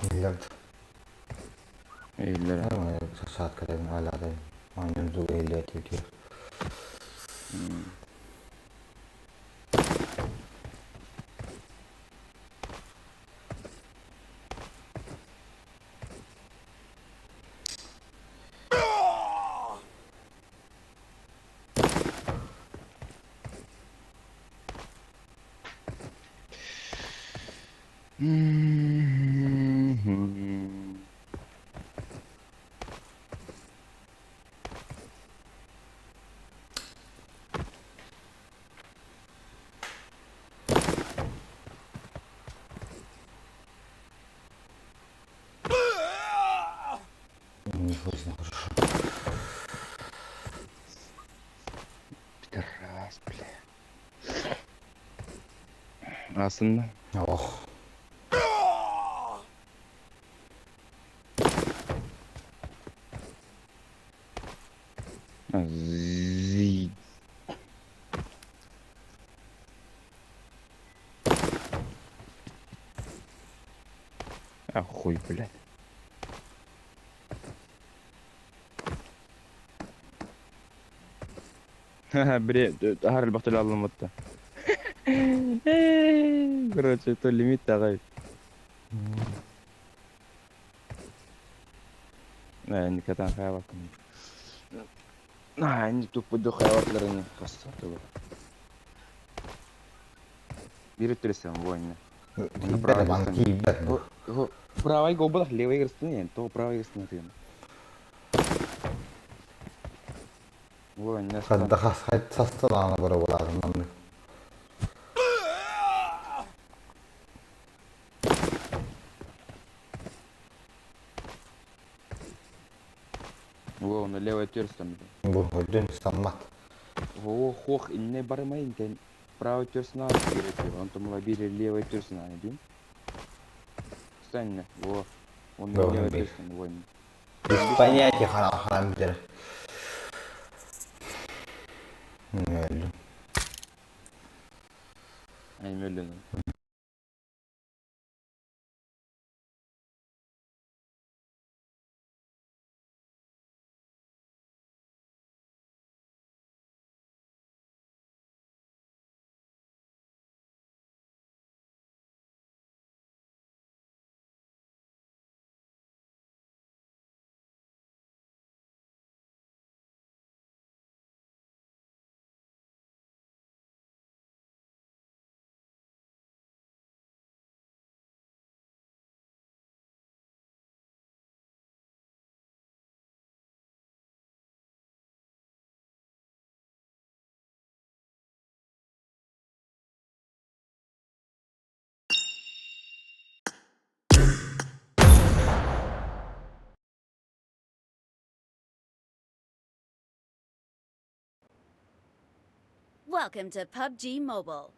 Иллэр. Иһиллэр. Саат кэлэн аалаатын оонньуун тугу иһиллиэ этибитигэр. Не слышно хорошо. Пидорас, бля. Аасынна. Ох. Зи. А хуй, блядь. Бре, аһар элбэхтэр алламмытта. Короче, то лимит таҕай. Никатан хаябаккын. Наһаа туппуду хаябатларын хасса тугу. Биир өттүрүсен война. Тиийбэт маны тиийбэт бу. Правай голбалах левый гырстын то правый гырстын тыын. Война. Хадда хас састалаана бара буолаатын маннык. Во, на левой терстан. Бу үрдүн саммат. Во, хох, инне бармайын тен. Правый терсна берет, он там лобили левой терсна, идем. Встань, во. Он Да, левой бей. терсна, войн. Без понятия харам харам битер. Өлдүм. Ай, мөллен. Welcome to PUBG Mobile.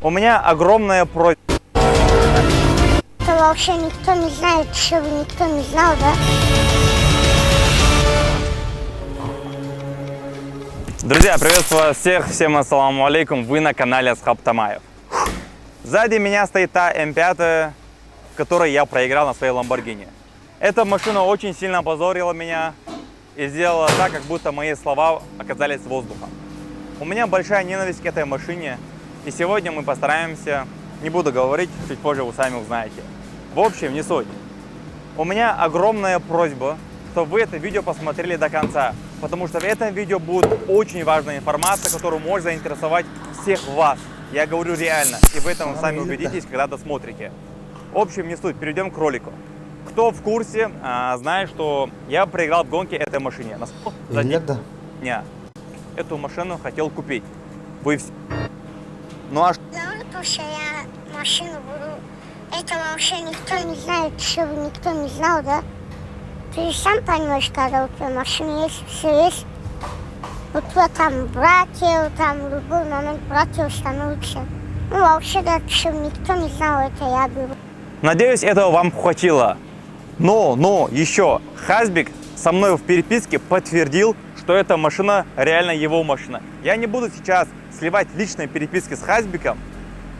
У меня огромная просьба. Это вообще никто не знает, чтобы никто не знал, да? Друзья, приветствую вас всех, всем ассаламу алейкум, вы на канале Асхаб Тамаев. Сзади меня стоит та М5, в которой я проиграл на своей Ламборгини. Эта машина очень сильно опозорила меня и сделала так, как будто мои слова оказались воздухом. У меня большая ненависть к этой машине, и сегодня мы постараемся, не буду говорить, чуть позже вы сами узнаете. В общем, не суть. У меня огромная просьба, чтобы вы это видео посмотрели до конца, потому что в этом видео будет очень важная информация, которая может заинтересовать всех вас. Я говорю реально, и в этом вы сами убедитесь, когда досмотрите. В общем, не суть, перейдем к ролику. Кто в курсе, знает, что я проиграл в гонке этой машине. За Иһиллэр да? дня. Эту машину хотел купить. Вы все. Ну а Ну, что я машину буду. Это вообще никто не знает, чтобы никто не знал, да? Ты же сам понимаешь, когда у тебя машина есть, все есть. У тебя там братьев, там в любой момент братьев становятся. Ну, вообще, да, чтобы никто не знал, это я беру. Надеюсь, этого вам хватило. Но, еще, Хазбик со мной в переписке подтвердил, что эта машина реально его машина. Я не буду сейчас сливать личные переписки с Хазбиком,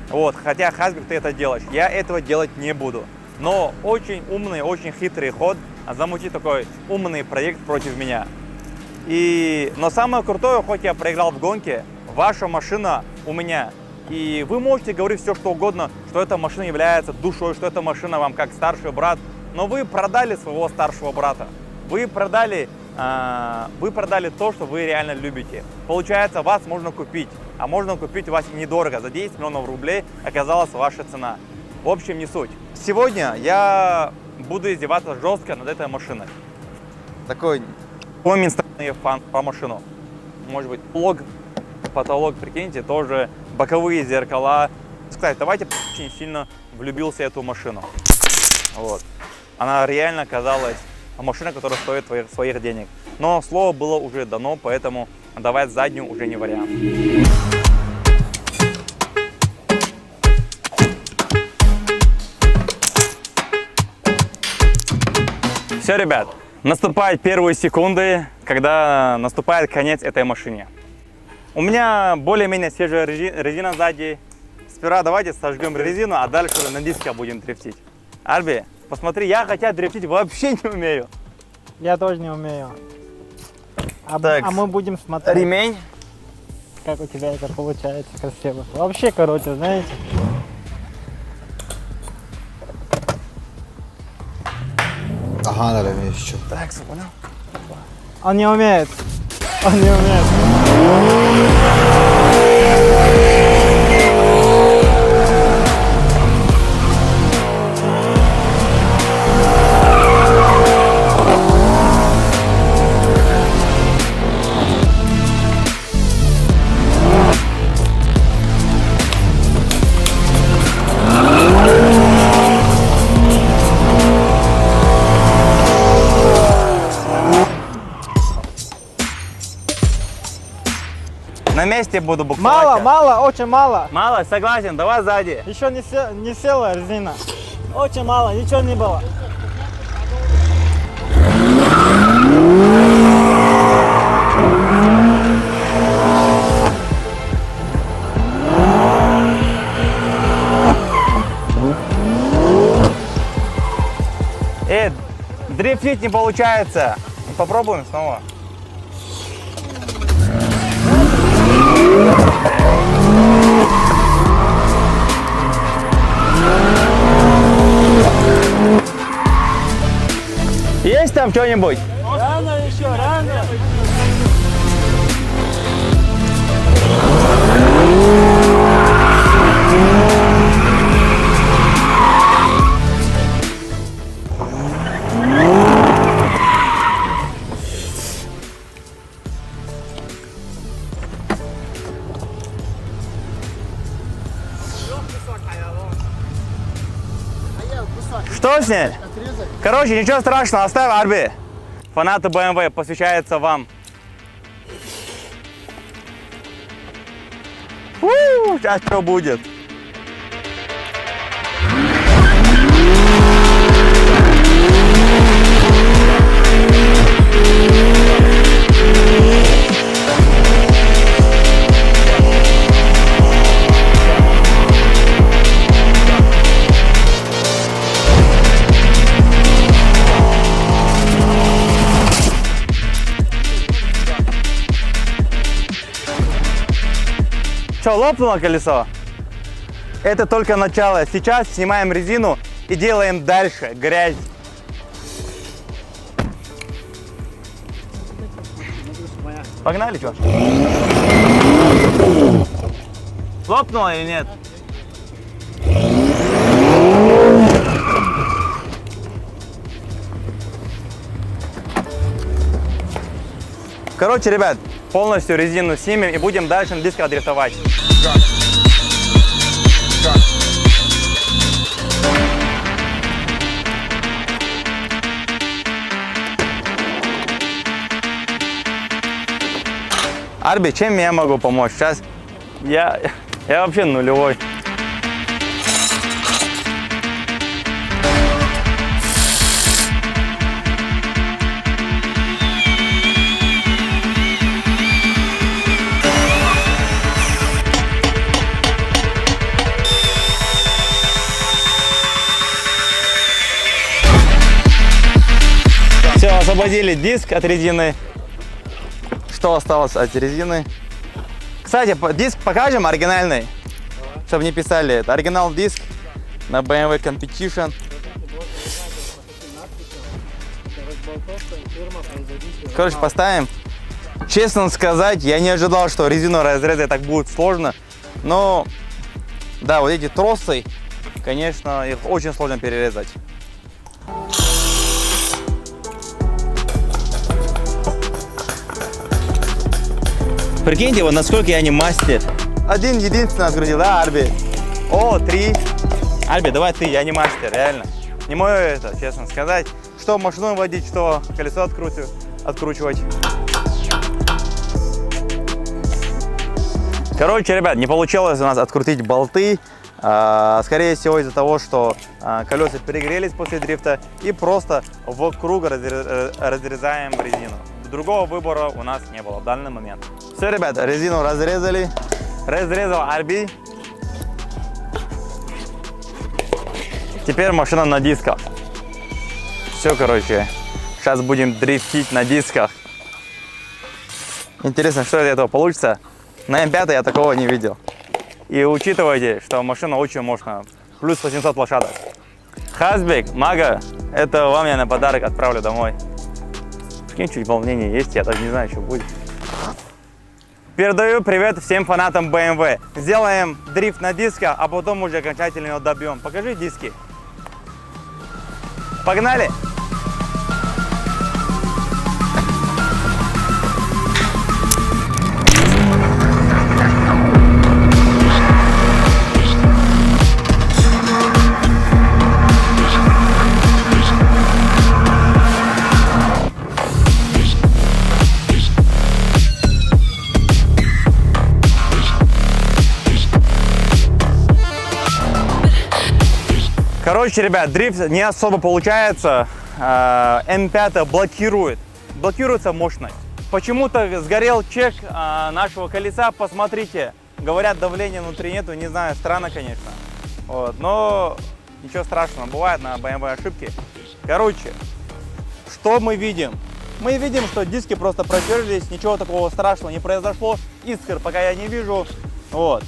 вот, хотя Хазбик, ты это делаешь. Я этого делать не буду. Но очень умный, очень хитрый ход замутить такой умный проект против меня. Но самое крутое, хоть я проиграл в гонке, ваша машина у меня. И вы можете говорить все, что угодно, что эта машина является душой, что эта машина вам как старший брат. Но вы продали своего старшего брата. Вы продали то, что вы реально любите. Получается, вас можно купить. А можно купить вас недорого. За 10 миллионов рублей оказалась ваша цена. В общем, не суть. Сегодня я буду издеваться жестко над этой машиной. Такой комментарий фан про машину. Может быть, потолок, прикиньте, тоже боковые зеркала. Кстати, давайте очень сильно влюбился в эту машину. Вот. Она реально оказалась машина, которая стоит своих денег. Но слово было уже дано, поэтому давать заднюю уже не вариант. Все, ребят, наступают первые секунды, когда наступает конец этой машине. У меня более-менее свежая резина сзади. Сперва давайте сожгем резину, а дальше уже на диске будем дрифтить. Арби, посмотри, я хотя дрифтить вообще не умею. Я тоже не умею. Так, А мы будем смотреть. Ремень. Как у тебя это получается красиво. Вообще, знаете. Ага, да, ремень еще. Так, понял. Он не умеет. Он не умеет. На месте буду буксовать. Мало, мало, очень мало. Мало, согласен, давай сзади. Еще не села резина. Очень мало, ничего не было. Дрифтить не получается. Попробуем снова. Есть там что-нибудь? Рано еще, рано. Что с ней? Ничего страшного, оставь, Арби. Фанаты BMW посвящается вам. Фу, сейчас что будет? Что, лопнуло колесо? Это только начало. Сейчас снимаем резину и делаем дальше грязь. Погнали, что? Лопнуло или нет? Короче, ребят, полностью резину снимем и будем дальше на дисках дрифтовать. Арби, чем я могу помочь? Сейчас я, я вообще нулевой. Все, освободили диск от резины. Что осталось от резины? Кстати, диск покажем оригинальный, чтобы не писали. Это оригинал диск на BMW Competition. Короче, поставим. Честно сказать, я не ожидал, что резину разрезать так будет сложно. Но, да, вот эти тросы, конечно, их очень сложно перерезать. Прикиньте, вот насколько я не мастер. Один единственный открутил, да, Арби? О, три. Альби, давай ты, я не мастер, реально. Не мое это, честно сказать. Что машину водить, что колесо откручивать. Короче, ребят, не получилось у нас открутить болты. Скорее всего, из-за того, что колеса перегрелись после дрифта и просто вокруг разрезаем резину. Другого выбора у нас не было в данный момент. Все, ребят, резину разрезали. Разрезал Арби. Теперь машина на дисках. Все, короче, сейчас будем дрифтить на дисках. Интересно, что из этого получится. На М5 я такого не видел. И учитывайте, что машина очень мощная. Плюс 800 лошадок. Хазбек, Мага, это вам я на подарок отправлю домой. Прикинь, чуть волнение есть, я даже не знаю, что будет. Передаю привет всем фанатам BMW. Сделаем дрифт на дисках, а потом уже окончательно его добьем. Покажи диски. Погнали! Короче, ребят, дрифт не особо получается. М5 блокирует. Блокируется мощность. Почему-то сгорел чек нашего колеса. Посмотрите. Говорят, давления внутри нету. Не знаю, странно, конечно. Вот, но ничего страшного. Бывает на BMW ошибки. Короче, что мы видим? Мы видим, что диски просто протерлись. Ничего такого страшного не произошло. Искр пока я не вижу. Вот.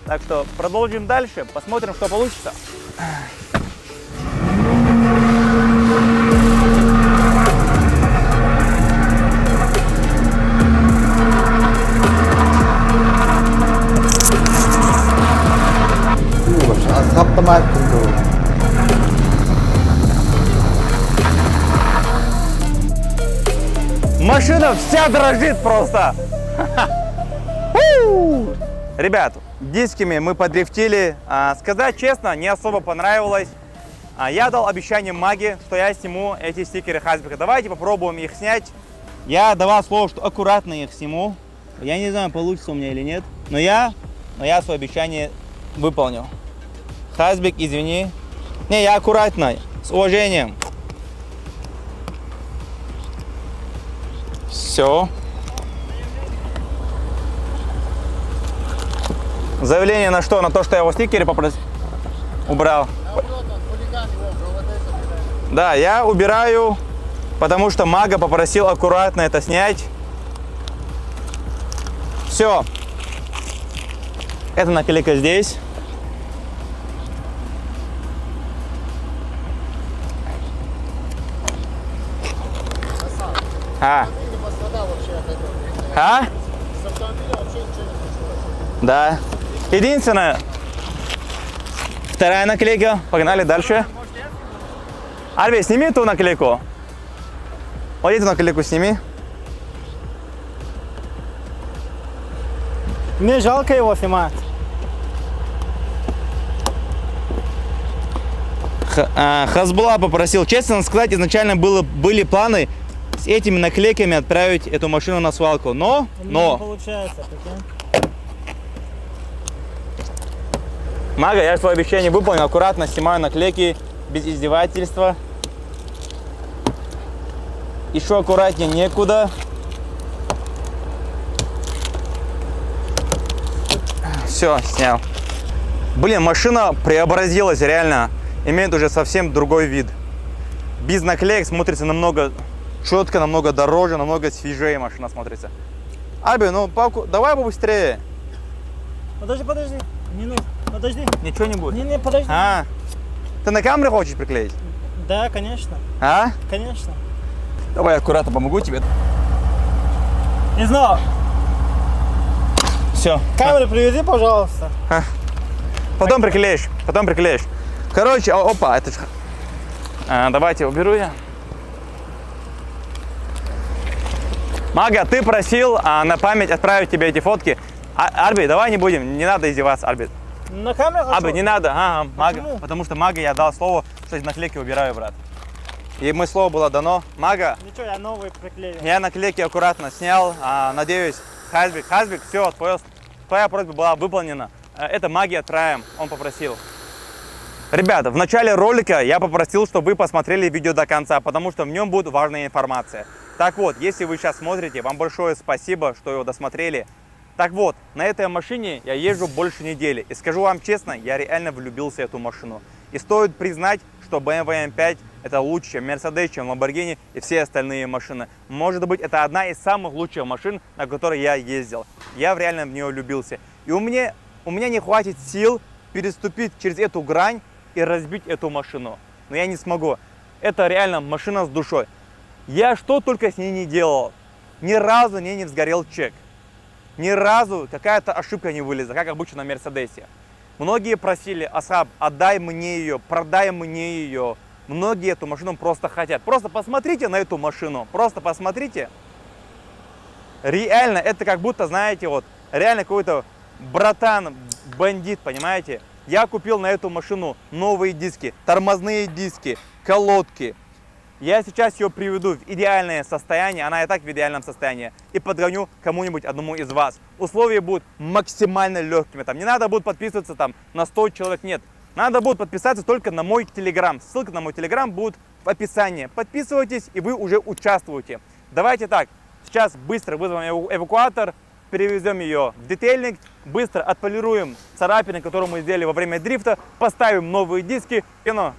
Так что продолжим дальше. Посмотрим, что получится. Машина вся дрожит просто. Ребят, дисками мы подрифтили. Сказать честно, не особо понравилось. Я дал обещание Маге, что я сниму эти стикеры Хазбека. Давайте попробуем их снять. Я давал слово, что аккуратно их сниму. Я не знаю, получится у меня или нет, но я свое обещание выполнил. Хазбек, извини. Не, я аккуратно, с уважением. Все. Заявление на что? На то, что я его стикеры попросил? Убрал. Да, я убираю, потому что Мага попросил аккуратно это снять. Все. Это наклейка здесь. А? А? Да. Единственное, вторая наклейка. Погнали дальше. Альби, сними ту наклейку. Вот эту наклейку сними. Мне жалко его снимать. Х, а, Хазбула попросил. Честно сказать, изначально было, были планы с этими наклейками отправить эту машину на свалку. Но, но... Не получается, прикинь. Мага, я свое обещание выполнил. Аккуратно снимаю наклейки, без издевательства. Еще аккуратнее некуда. Все, снял. Блин, машина преобразилась реально. Имеет уже совсем другой вид. Без наклеек смотрится намного четко, намного дороже, намного свежее машина смотрится. Аби, ну палку, давай побыстрее. Подожди, подожди. Не нужно. Подожди. Ничего не будет. Не, не, подожди. А, ты на камеру хочешь приклеить? Да, конечно. А? Конечно. Давай аккуратно помогу тебе. Не знаю. Все. Камеру привези, пожалуйста. А. Потом приклеишь, потом приклеишь. Короче, опа, это ж... А, давайте уберу я. Мага, ты просил а, на память отправить тебе эти фотки. А, Арби, давай не будем, не надо издеваться, Арби. На камеру Аби, не надо, ага, Мага, Почему? потому что Мага я дал слово, что эти наклейки убираю, брат. И мое слово было дано. Мага. Ничего, я новый приклею. Я наклейки аккуратно снял, а, надеюсь, Хазбик, Хазбик, все, твое, твоя просьба была выполнена. Э, это магия отправим, он попросил. Ребята, в начале ролика я попросил, чтобы вы посмотрели видео до конца, потому что в нем будет важная информация. Так вот, если вы сейчас смотрите, вам большое спасибо, что его досмотрели. Так вот, на этой машине я езжу больше недели. И скажу вам честно, я реально влюбился в эту машину. И стоит признать, что BMW M5 это лучше, чем Mercedes, чем Lamborghini и все остальные машины. Может быть, это одна из самых лучших машин, на которой я ездил. Я реально в нее влюбился. И у меня, у меня не хватит сил переступить через эту грань и разбить эту машину. Но я не смогу. Это реально машина с душой. Я что только с ней не делал. Ни разу не, не взгорел чек. Ни разу какая-то ошибка не вылезла, как обычно на Мерседесе. Многие просили, Асхаб, отдай мне ее, продай мне ее. Многие эту машину просто хотят. Просто посмотрите на эту машину, просто посмотрите. Реально, это как будто, знаете, вот, реально какой-то братан, бандит, понимаете? Я купил на эту машину новые диски, тормозные диски, колодки. Я сейчас ее приведу в идеальное состояние, она и так в идеальном состоянии, и подгоню кому-нибудь одному из вас. Условия будут максимально легкими. Там не надо будет подписываться там, на 100 человек, нет. Надо будет подписаться только на мой телеграм. Ссылка на мой телеграм будет в описании. Подписывайтесь, и вы уже участвуете. Давайте так, сейчас быстро вызовем эвакуатор, перевезем ее в детейлинг, быстро отполируем царапины, которые мы сделали во время дрифта, поставим новые диски. И, ну,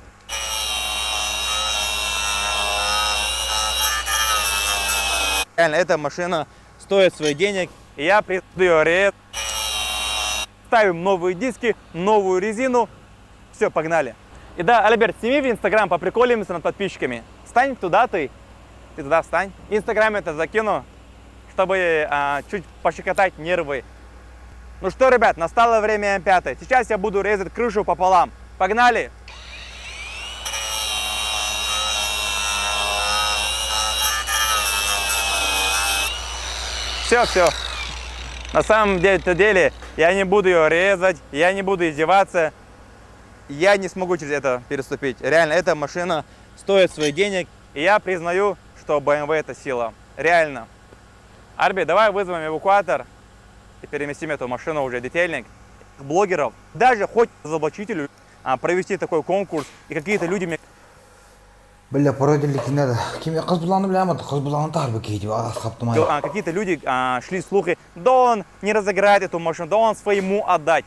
Реально, эта машина стоит своих денег. И я приду ее ставим новые диски, новую резину. Все, погнали. И да, Альберт, сними в Инстаграм, поприколимся над подписчиками. Встань туда ты. Ты туда встань. В Инстаграм это закину, чтобы а, чуть пощекотать нервы. Ну что, ребят, настало время М5. Сейчас я буду резать крышу пополам. Погнали! Все, все. На самом деле, деле я не буду ее резать, я не буду издеваться. Я не смогу через это переступить. Реально, эта машина стоит своих денег. И я признаю, что BMW это сила. Реально. Арби, давай вызовем эвакуатор и переместим эту машину уже в детейлинг. Блогеров, даже хоть разоблачителю, а, провести такой конкурс, и какие-то люди мне Бля, порой надо. Ким қыз бұланы білемін, қыз бұланы тарбы кейді, асқаптымай. А, какие-то люди а, шли слухи, да он не разыграет эту машину, да он своему отдать.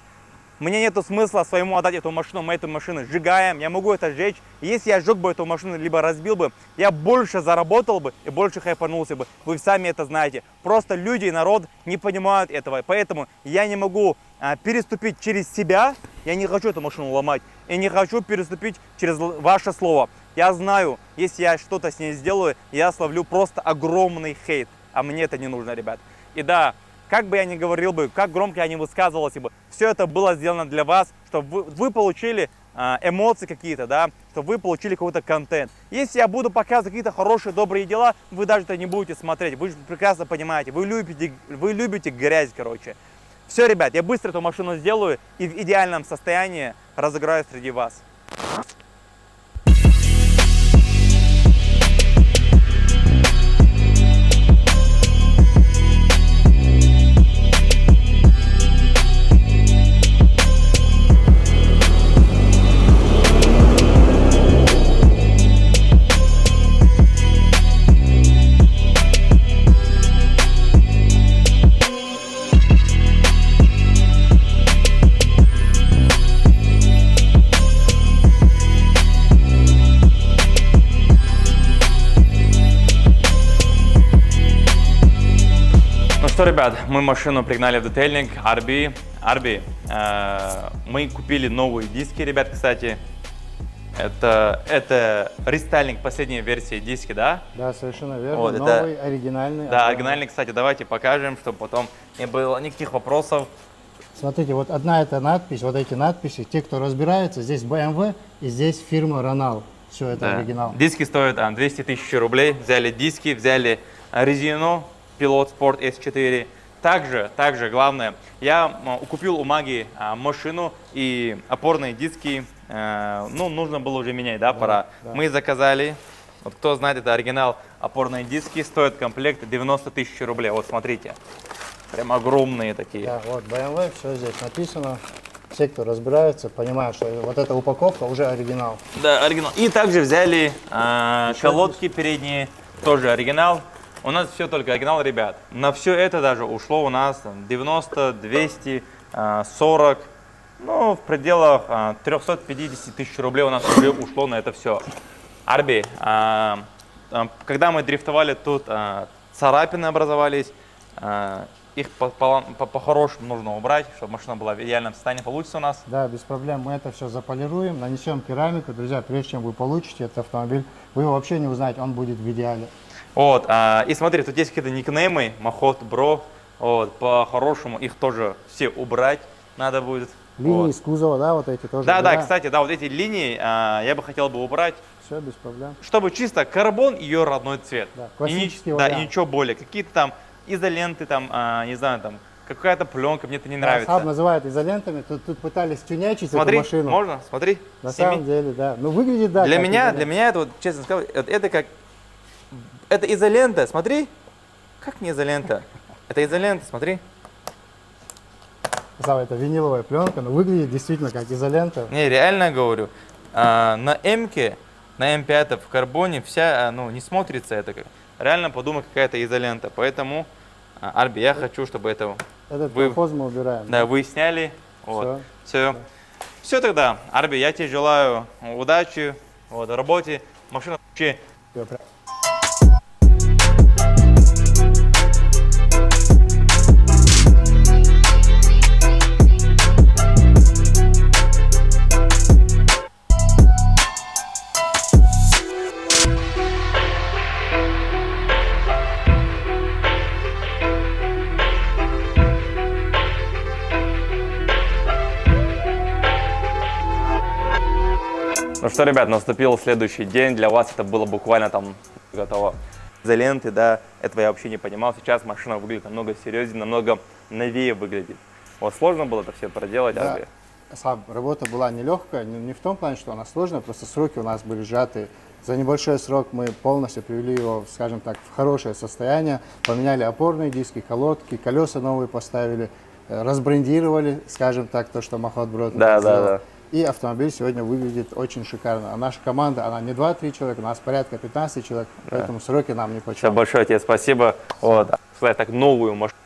Мне нету смысла своему отдать эту машину, мы эту машину сжигаем, я могу это сжечь. Если я сжег бы эту машину, либо разбил бы, я больше заработал бы и больше хайпанулся бы. Вы сами это знаете. Просто люди и народ не понимают этого. Поэтому я не могу переступить через себя, я не хочу эту машину ломать, и не хочу переступить через ваше слово. Я знаю, если я что-то с ней сделаю, я словлю просто огромный хейт. А мне это не нужно, ребят. И да, как бы я ни говорил бы, как громко я ни высказывался бы, все это было сделано для вас, чтобы вы получили эмоции какие-то, да, чтобы вы получили какой-то контент. Если я буду показывать какие-то хорошие, добрые дела, вы даже это не будете смотреть, вы же прекрасно понимаете, вы любите грязь, короче. Все, ребят, я быстро эту машину сделаю и в идеальном состоянии разыграю среди вас. Ну что, ребят, мы машину пригнали в детейлинг Арби. Арби, мы купили новые диски, ребят, кстати. Это рестайлинг последней версии диски, да? Да, совершенно верно. Вот, Новый, это... оригинальный. Да, оригинальный, кстати, давайте покажем, чтобы потом не было никаких вопросов. Смотрите, вот одна эта надпись, вот эти надписи, те, кто разбирается, здесь BMW и здесь фирма Ронал. Все это да. оригинал. Диски стоят 200 тысяч рублей. Взяли диски, взяли резину Pilot Sport S4. Также, главное, я купил у Маги машину и опорные диски. Ну, нужно было уже менять, да, пора. Да. Мы заказали, вот кто знает, это оригинал, опорные диски, стоит комплект 90 тысяч рублей. Вот смотрите, прям огромные такие. Да, вот BMW, все здесь написано. Все, кто разбирается, понимают, что вот эта упаковка уже оригинал. Да, оригинал. И также взяли колодки передние, тоже оригинал. У нас все только оригинал, ребят. На все это даже ушло у нас 90, 200, 40. Ну, в пределах 350 тысяч рублей у нас уже ушло на это все. Арби, когда мы дрифтовали, тут царапины образовались. Их по-хорошему нужно убрать, чтобы машина была в идеальном состоянии. Получится у нас? Да, без проблем. Мы это все заполируем, нанесем керамику. Друзья, прежде чем вы получите этот автомобиль, вы его вообще не узнаете, он будет в идеале. Вот, и смотри, тут есть какие-то никнеймы, Махот, Бро. Вот, по-хорошему их тоже все убрать надо будет. Линии вот. с кузова, да, вот эти тоже. Да, да, кстати, да, вот эти линии я бы хотел бы убрать. Все, без проблем. Чтобы чисто карбон и ее родной цвет. Да, классический и, вариант. Да, и ничего более. Какие-то там изоленты, там, не знаю, там, какая-то пленка, мне это не нравится. Асхаб называют изолентами, тут пытались тюнячить смотри, эту машину. можно? Смотри. На сними. самом деле, да. Ну, выглядит, да. Для меня это, вот, честно сказать, это как... Это изолента, смотри. Как не изолента? Это изолента, смотри. Слава, это виниловая пленка, но выглядит действительно как изолента. Не, реально говорю, на М-ке, на М5 в карбоне вся, ну, не смотрится это как. Реально подумай, какая-то изолента. Поэтому, Арби, я хочу, чтобы это... Этот колхоз мы убираем. Да, вы сняли. Вот. Все. Все тогда, Арби, я тебе желаю удачи, вот, в работе. Машина вообще... Ну что, ребят, наступил следующий день. Для вас это было буквально там готово. Изоленты, да, этого я вообще не понимал. Сейчас машина выглядит намного серьезнее, намного новее выглядит. Вот сложно было это все проделать, да. Арби? Асхаб, работа была нелегкая, не в том плане, что она сложная, просто сроки у нас были сжаты. За небольшой срок мы полностью привели его, скажем так, в хорошее состояние. Поменяли опорные диски, колодки, колеса новые поставили, разбрендировали, скажем так, то, что Махот Брод да, сделал. Да, да. И автомобиль сегодня выглядит очень шикарно. А наша команда, она не 2-3 человека, у нас порядка 15 человек, да. Поэтому сроки нам не почем. Все, большое тебе спасибо. Вот. Сказать так, новую машину.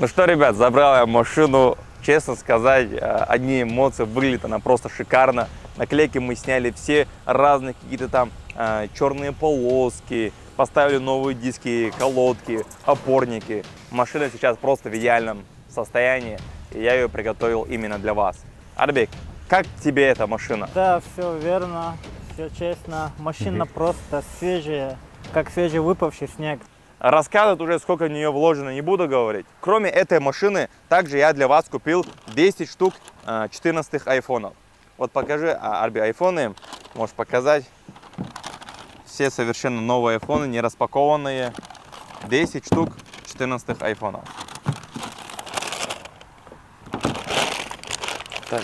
Ну что, ребят, забрал я машину. Честно сказать, одни эмоции. Выглядит она просто шикарно. Наклейки мы сняли все разные какие-то там черные полоски, поставили новые диски, колодки, опорники. Машина сейчас просто в идеальном состоянии, и я ее приготовил именно для вас. Арбек, как тебе эта машина? Да, все верно, все честно. Машина просто свежая, как свежевыпавший снег. Рассказывать уже, сколько в нее вложено, не буду говорить. Кроме этой машины, также я для вас купил 10 штук 14 айфонов. Вот покажи, Арби, айфоны, можешь показать. Все совершенно новые айфоны, не распакованные. 10 штук 14 айфонов. Так.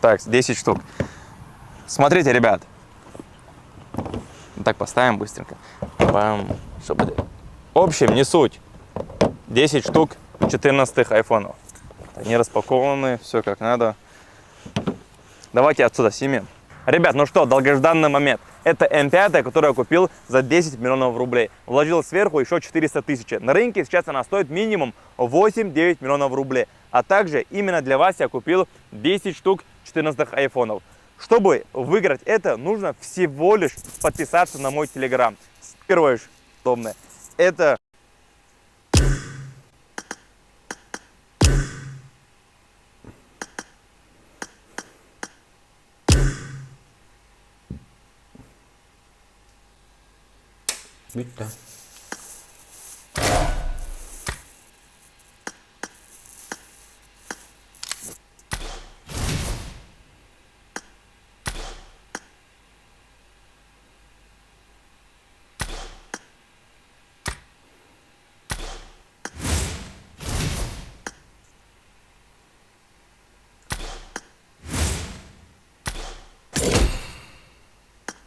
Так, 10 штук. Смотрите, ребят. Так поставим быстренько. Бам, чтобы... В общем, не суть. 10 штук 14 айфонов. Они распакованы, все как надо. Давайте отсюда снимем. Ребят, ну что, долгожданный момент. Это М5, которую я купил за 10 миллионов рублей. Вложил сверху еще 400 тысяч. На рынке сейчас она стоит минимум 8-9 миллионов рублей. А также именно для вас я купил 10 штук 14 айфонов. Чтобы выиграть это, нужно всего лишь подписаться на мой телеграм. Первое удобное. Это Бүттэ.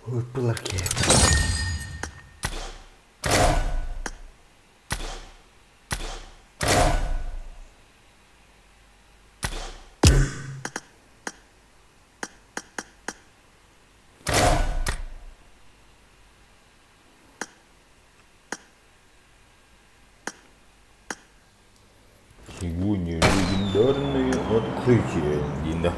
Ыыппылар киһи. Сегодня легендарное открытие, Дина.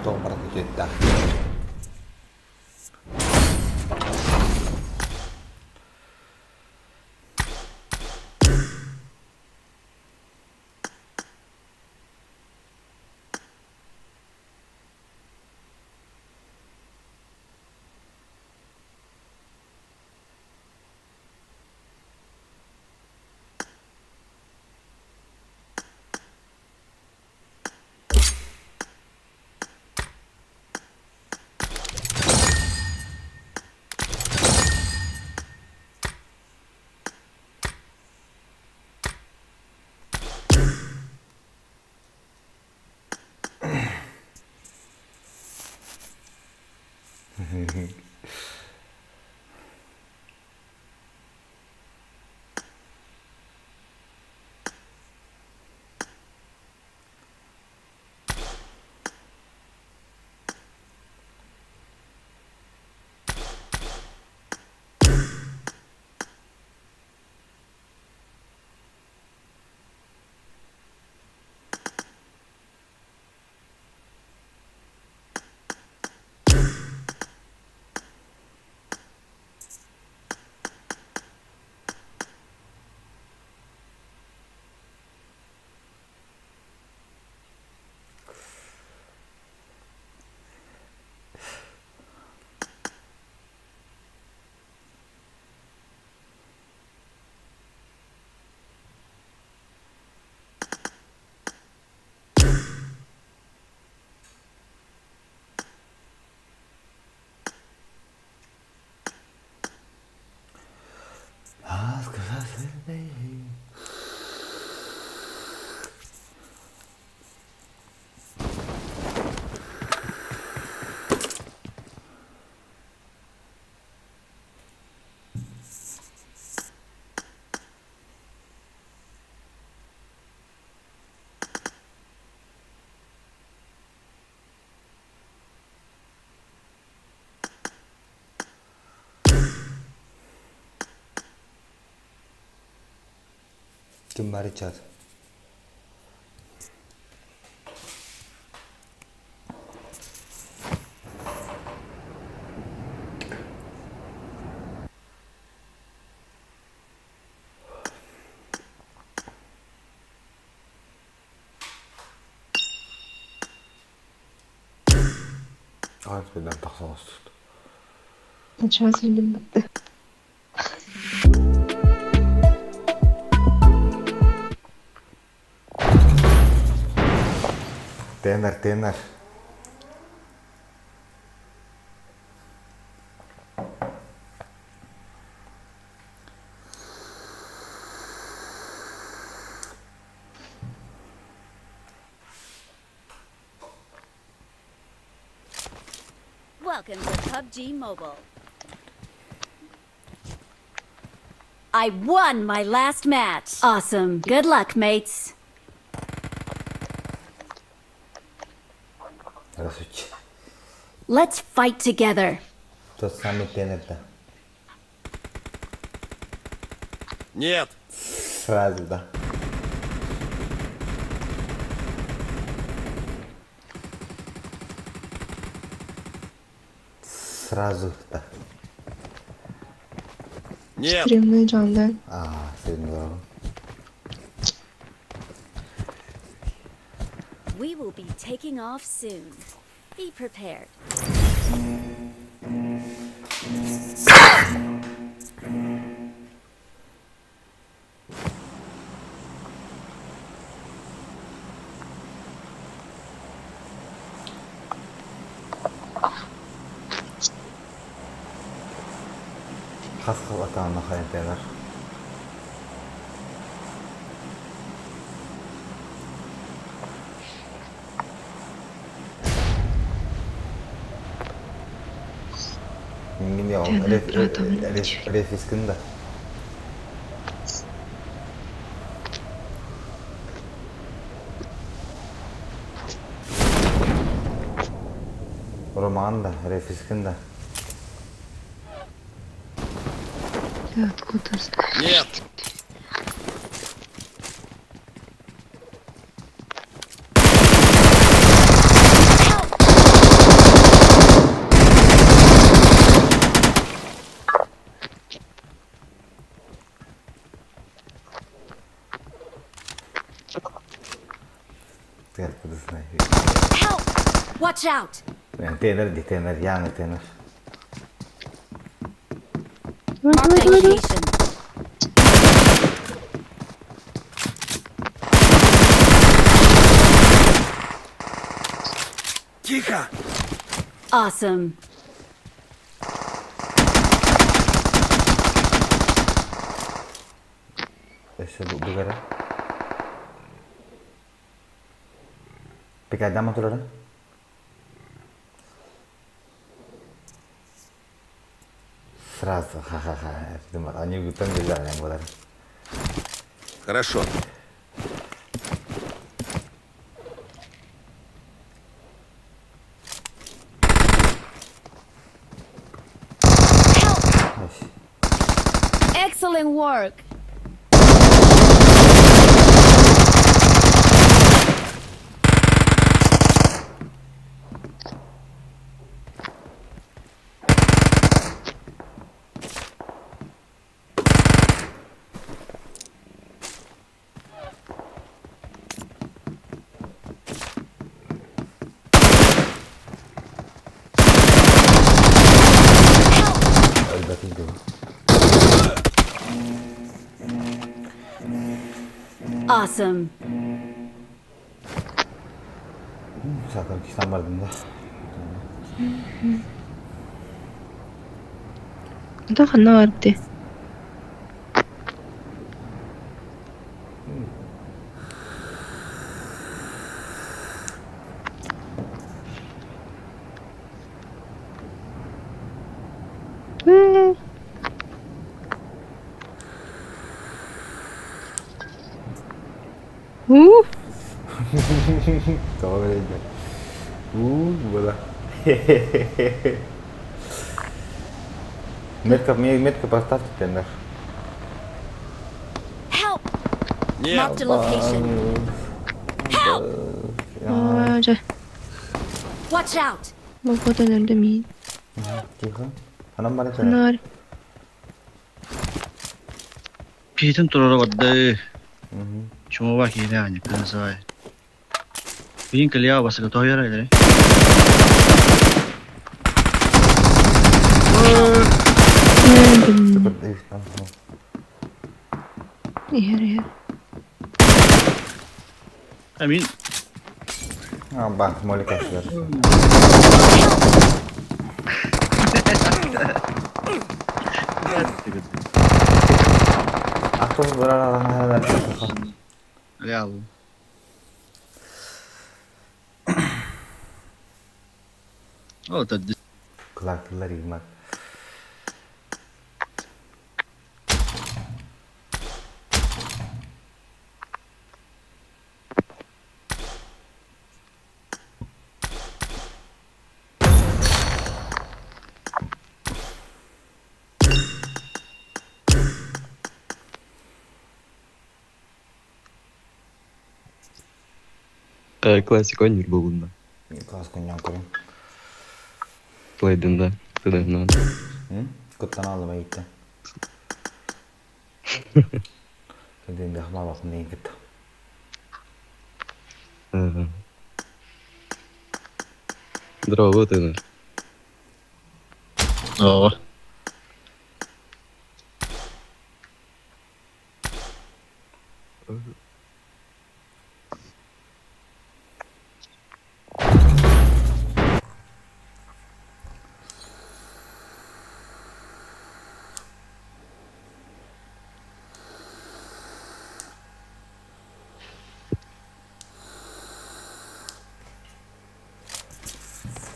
Тоҕо барыта үтүөттээх. Ким баар чат? Аан тахсан устут. Сейчас билбэтте. Тенор, тенор. Welcome to PUBG Mobile. I won my last match. Awesome. Good luck, mates. Здравствуйте. Let's fight together. Тот самый тенор, да. Нет. Сразу, да. Сразу, да. Нет. Стримный жандар. А, средний We will be taking off soon. Be prepared. Хас хыл атаана хайын тенор. Мингин Тенор, братан, рефискин да. Роман да, рефискин да. Ты откуда знаешь? Нет. Ты откуда знаешь? Help! Watch out! Тенор, ди тенор, Яна тенор. Mark the location. Тихо. Awesome. Өссө бугара. Пикайдама турара. Сразу, ха-ха-ха. Думаю, они гутан бежали, будар. Хорошо. Excellent work. Өлбөтүн дуу. Awesome. Сатан кистан бардым да. Да ханна барды. У, Тоҕо бэрийдэ. Уу, була. Метка, мне метка поставьте тендер. Help! Нет. Marked a location. Help! Аа, дьэ, Watch out! болҕотон өлдө миин. Тихо. Анам бара турар. Ханаар. Киһитин туруора барда. Чумова киһини аанньыкка называй. Билин кэлиэ басыга тоһуйар элери. Иһэр иһэр. Амин. Ба, молик ашылар. Автобус барар Реал. Ол тадды. Kulaklılar игмат. Классик ойныр болуна. Класс коньяк көрүн. Плейден да. Тыдагнан. Куттан алым айта. Кенден дахма бакын деген кетті. Здорово, ты. Оо.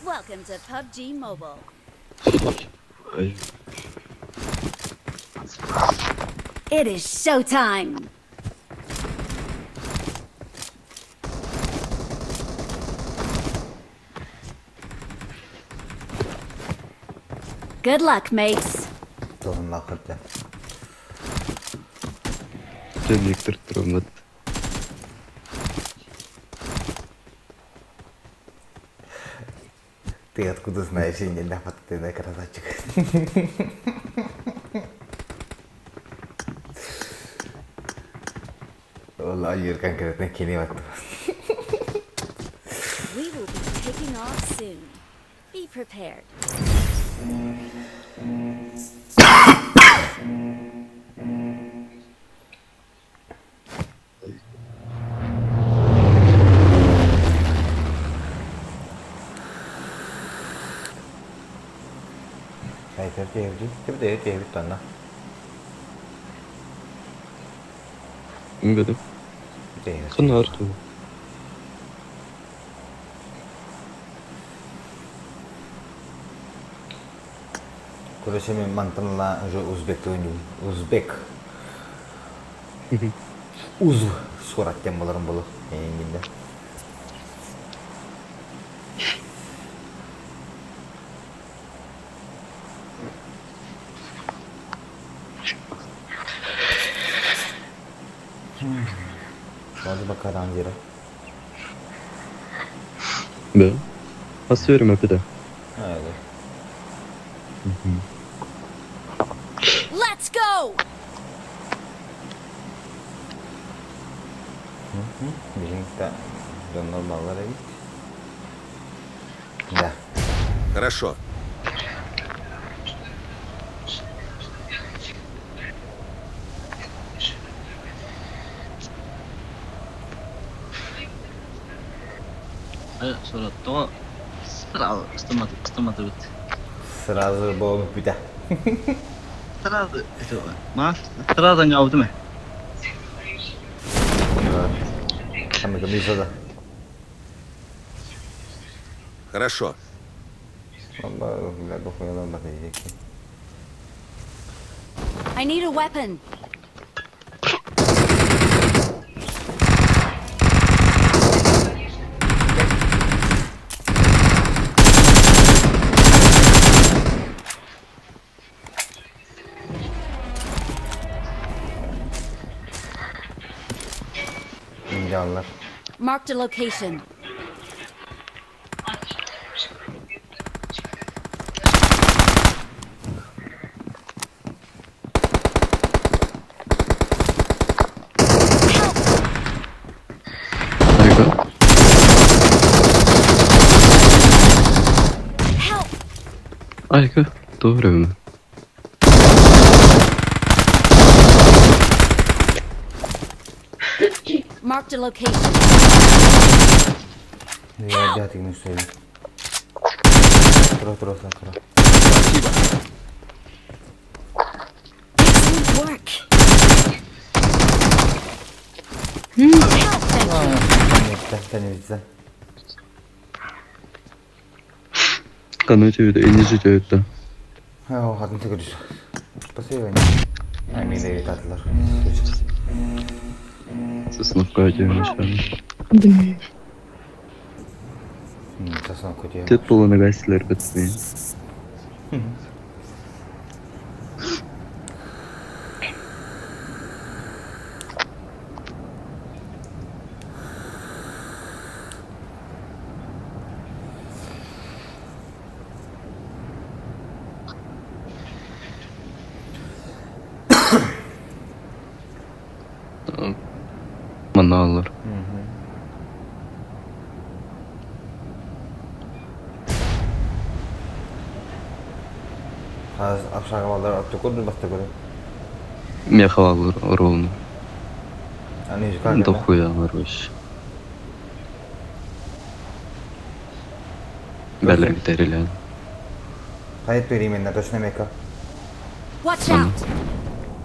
Welcome to PUBG Mobile. It is showtime. Good luck, mates. Тоғын лақырды. Виктор Тромат. Ты откуда знаешь, я не ты на красавчик. والله أجر конкретно кини We will be taking off soon. Be prepared. Hayır, evci. Tabii de evci tanna. Bilmedim. Kanар ту. Короче, мен мантанла уже узбек ойнойм. Узбек. Уз сураттен боларым болу. Эңинде. Hadi bakalım yere. Да. А сверим опять. Öyle. Let's go! Birlikte normallara git. Да. Хорошо. Sonra сразу стоматовит. Сразу бомб бita. Сразу это ма сразу не аудыме. Там это Хорошо. I need a weapon. Дьааллар. Marked a location. Айга. Help! Айга. Doğru mu? Marked a location. Дятигни söyle. Тура тура тура. Спасибо. Excellent work. Help! Thank you. Тэнивитсе. Кану тебе энежи тебе Оо, хатын төгөрүш. Спасибо. Амин татлар. Сосновка тебе Блин. Сосновка тебе. Тет полона гайсилер битсин. Маналар. Общага балдар атты көрдүм баста көрдүм. Мехалар ровно. Аны как Да хуя, короче. Бәлер битәрелән. Кайт именно точно мека. Watch out!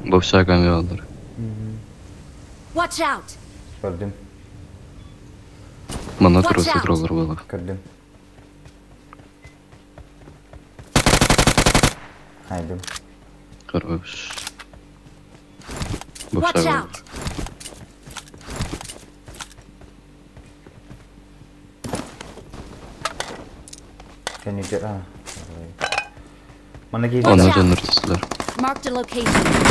Бовшага меалар. Watch out! Көрдүм. Мана Watch тросы out. троллар было. Көрдүм. Хайдым. Хорош. Watch Бовшага. out! Кеничер а. Мана Watch Ана out. жаныр төсләр. Marked a location.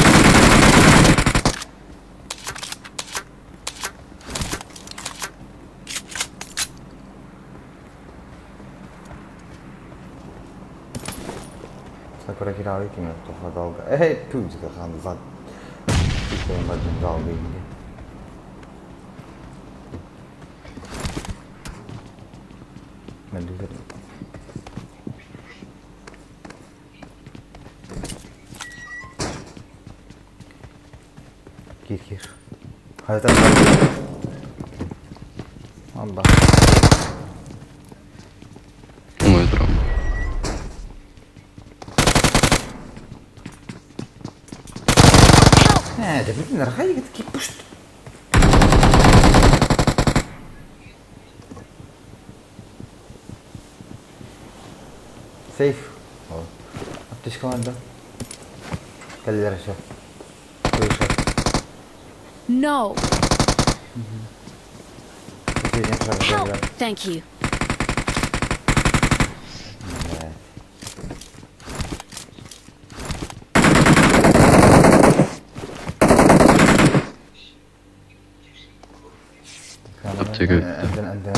Sakura kiralık kim yaptı? Dalga. Ey, tüy kandı zat. Benim bacım dalga indi. Ben düzelim. Gir gir. Harita Allah. Ой, драма. Ne, de bütün hayır git ki puşt. Safe. Oh. Аптечка var da. Кэллер еще. Выше. No! Последний шаг Help! сделали. Thank you. Да. Аптека. عندنا عندنا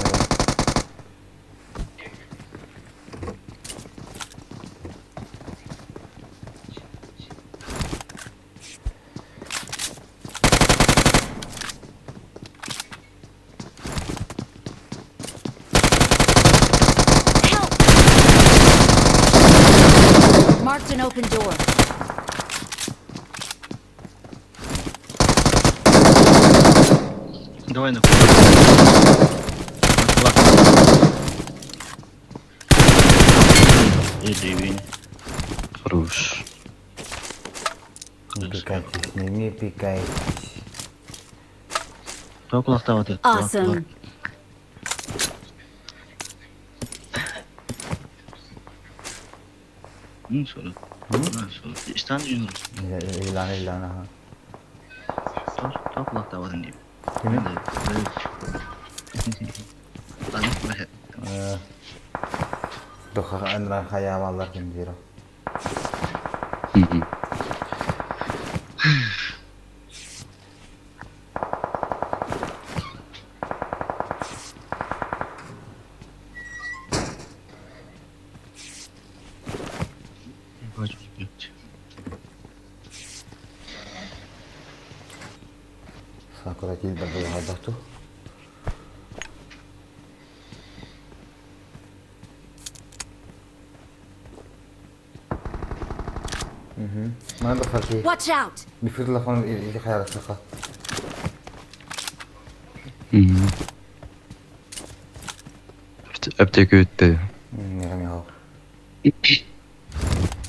Help! Marked an open door. Давай на Иди, Хорош. Не пикайтесь, не, не пикайтесь. Кто кулактап атат? Awesome. Soru. Soru. İstan yürü. İlan ilan ha. Кто кулактап атат дейм. Кими? Lan Доха анра хаямалар ким диро. Сакура тиийбэт буолаҕа ту. Маны да харчы. Watch out! Бифир телефон или хайаласаха. Аптека өттө. Миха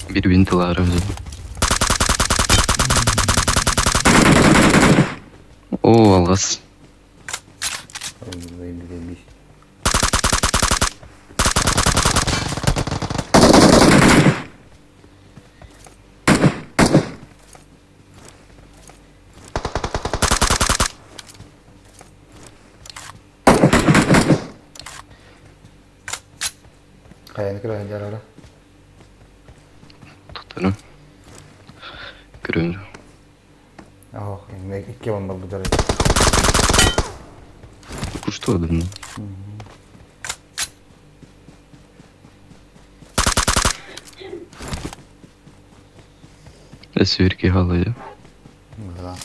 Bir винтилары О, алгас. Хайаны көрө сылдьар Тохтону. Көрүн. Ох, икки бомба бұдыр. Кушто одну. Сверки халая. Да.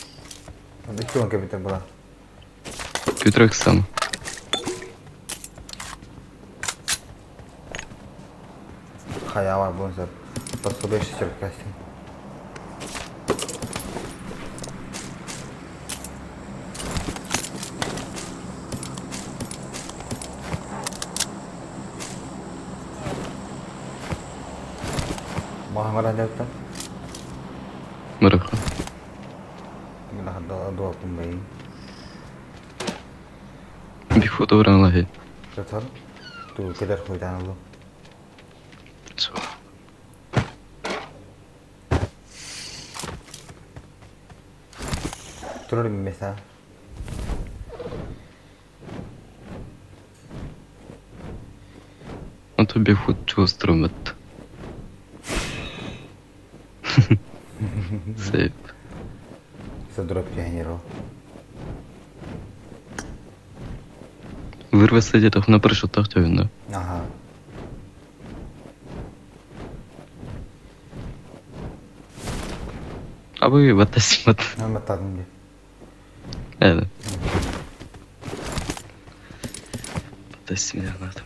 Икки он кебитер була. Күтрәк сам. Хайа бар буын сөп. Пособие шестеркасин. Махамара дәттә. Мыраха. Дуа кумбай. Бихфот оран лахи. Жатар. Ту кедер хуйдан алу. Со. Турар меса. Ото бихфот чувствует. Сейп. Садроп пионеру. Вырваться где-то на парашютах да? Ага. А вы батасимат. Наматтадым ди. Evet. Батасимат.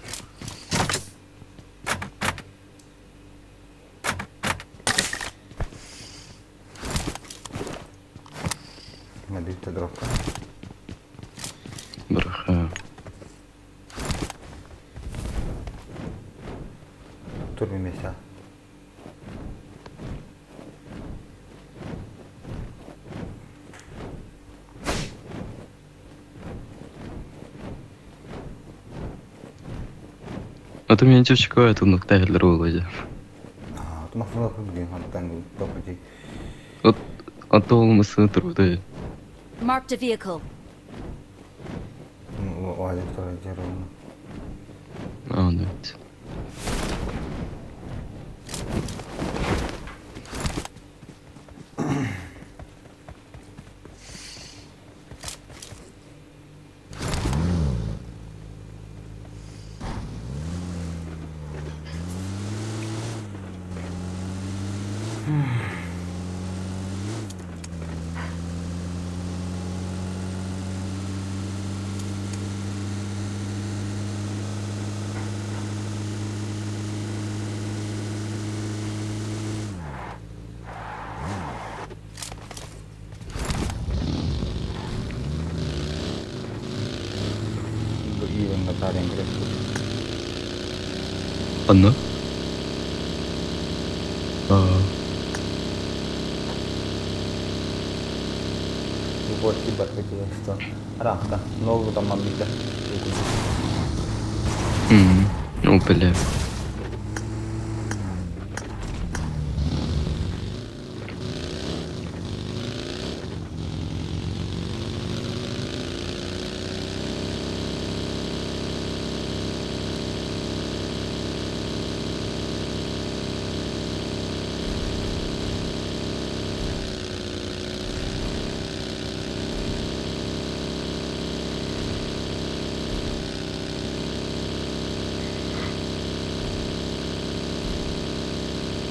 Мадитта дропка. Браха. Турми меса. А то меня девочка это ну тайлер улоди. А, то мафула кубги хантан топати. Вот а то мы труды. Marked a vehicle. Оадек тора жерону. А, да. Even натарен грек. Анна? А, Уборки бархатилство. Рахта. Новую там обида. Ну, бля.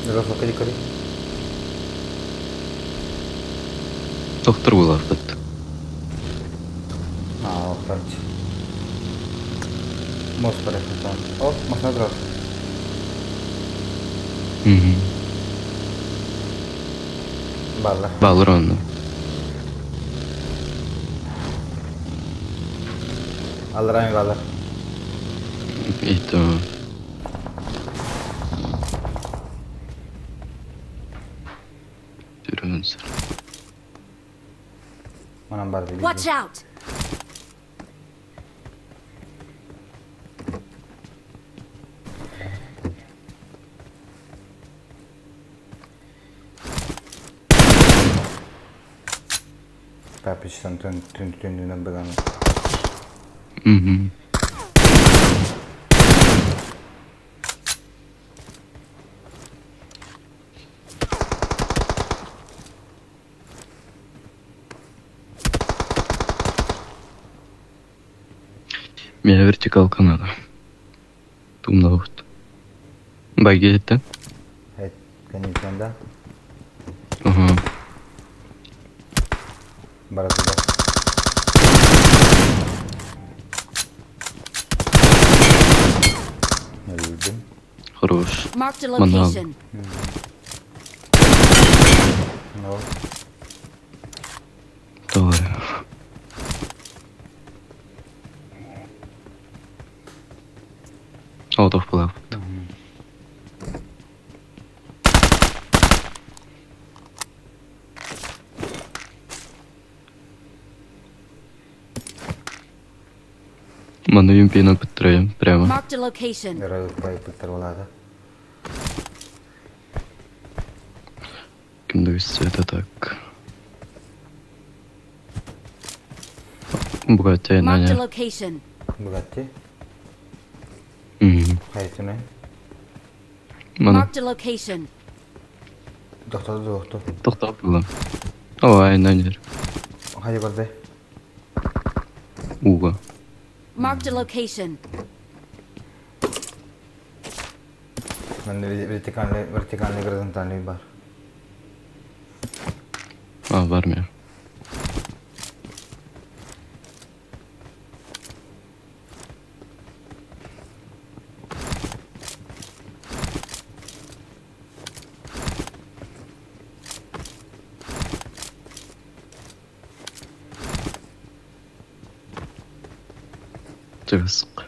Росокали кали. Доктор Уилафет. Короче. Мост барахтан. Оп, машина турар. Баллар. Баллар онно. Аллараа баллар. Это... Түрүнсөр. Манан бар Watch out! Папичтан түн түн түнүнэн быдан. Меня вертикалка надо. Тумна вот. Баги это? Это конечно, да. Ага. Баратыда. Өлдүм. Хорош. Marked a Манал. location. Ну. Давай. Out of left. Маны юмпина пыттрайым прямо. Marked a location. Пыттар Кимдүс это так. Бугатти Marked a наня. location. Бугатти? Мгм. Хайсыны? Маны Marked a location. Доктор доктор. токтоп было. Ой, нанер. Хайы барды. Уга. Marked a location. Мен вертикальный вертикальный горизонтальный бар. А, в армии. Тырысык.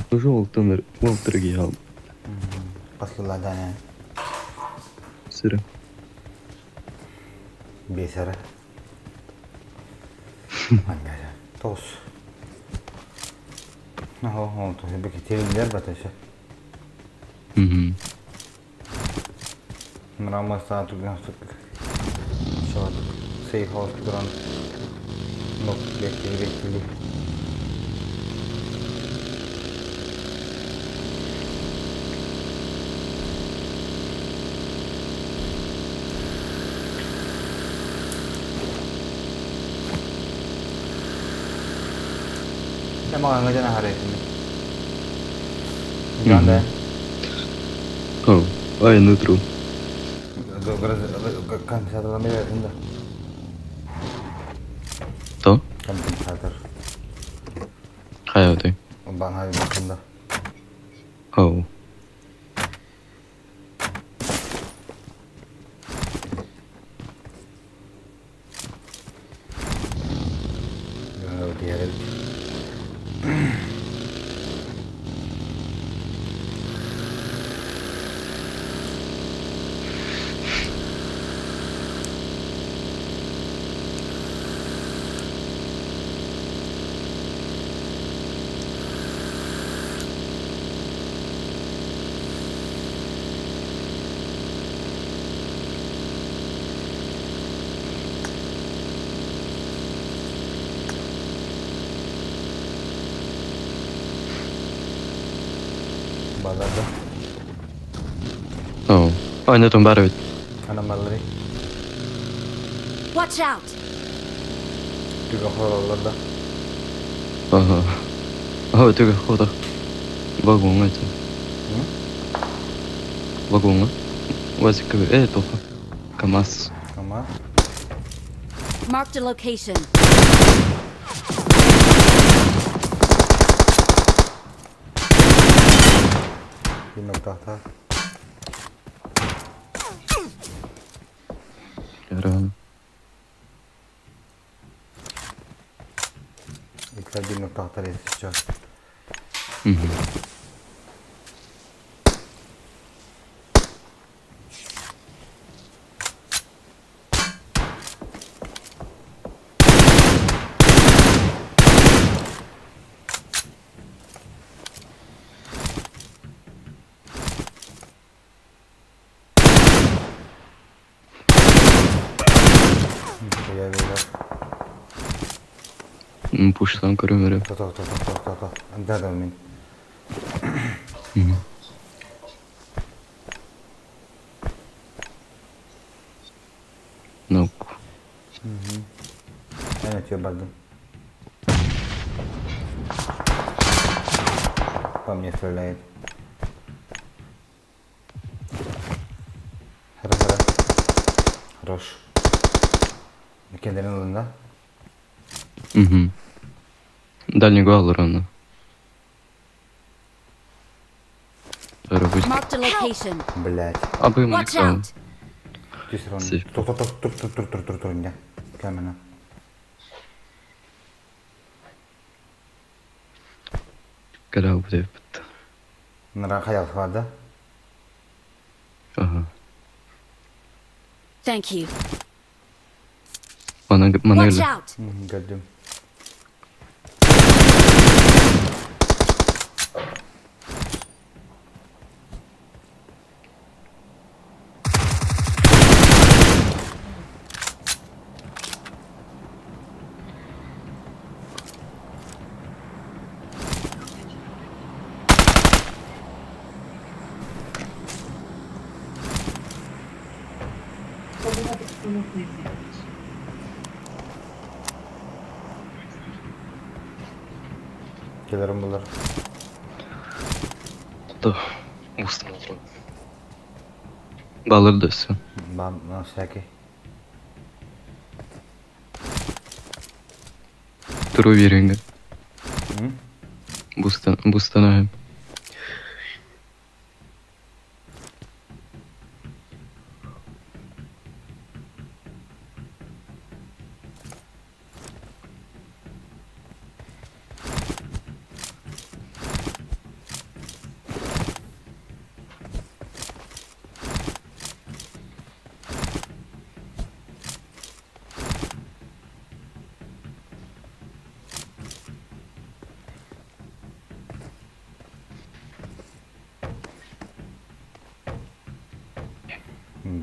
Уже олтыныр, олтырги ал. Паслыладан. Сыры. Бесері. Ангара. Тос. Ого, олту. Беки терилер баташы. Мгм. Мрамор саатуган сук. Шот. Сейф хаус туран. Нок бекили бекили. Маған жана харайтын. Жанда. О, ай, нутру. Компенсатор да. То? Компенсатор. Хайоты. Бана бакында. Оу. Балада. Оу. Ай, нутун бар бит. Анам баллары. Watch out! Түгө хороллар да. Ага. Ага, түгө хода. Вагон это. Вагон. Вазик тоха. КамАЗ. КамАЗ. Marked a location. Ким ортаахтаах? Рано. Икки один ортаахтар сейчас. Пуштан көрүмөрү. Тото, тото, тото, тото. Да, да, мин. Нок. Эн өтүө бардым. По мне стреляет. Хара, хара. Хорош. Кендерин ылында. Угу. Дальний гол рано. Marked a location. Блять. Абы Watch out! Түс рон. Тур тур тур тур тур тур тур тур инде. Камена. Кара будет. Нара хаял хвада. Ага. Thank you. Мана Watch манеле. out! Gördüm. Gelirim bunlar. Да. Установлен. Балыр дөсө. Бам, на всякий. Туру беринге. Бустан бустанаем.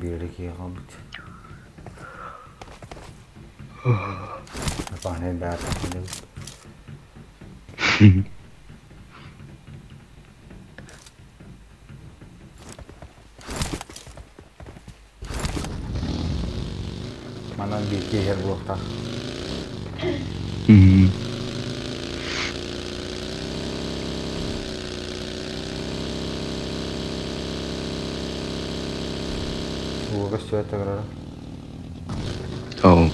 Bir iki kaldık. Bahane bäär Манан биир киһи буолуохтаах. Ууга сөт аграра. Ау.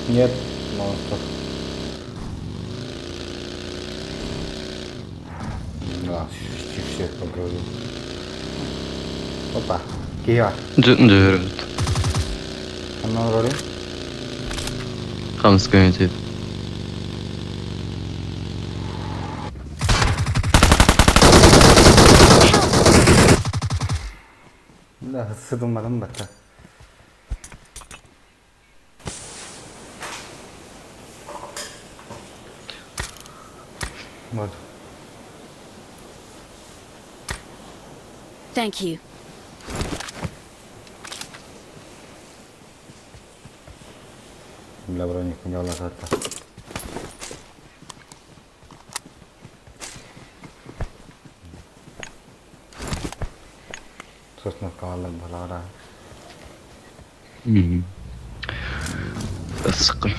Нет, монстр. Да, всех погрузил. Опа, Киа. Дьүрүт. Анна роли. Хамс комитет. Да, сыдыммадым батта. Вот. Thank you. Бля, броник не хатта. Сосновкалар балара. Сыккын.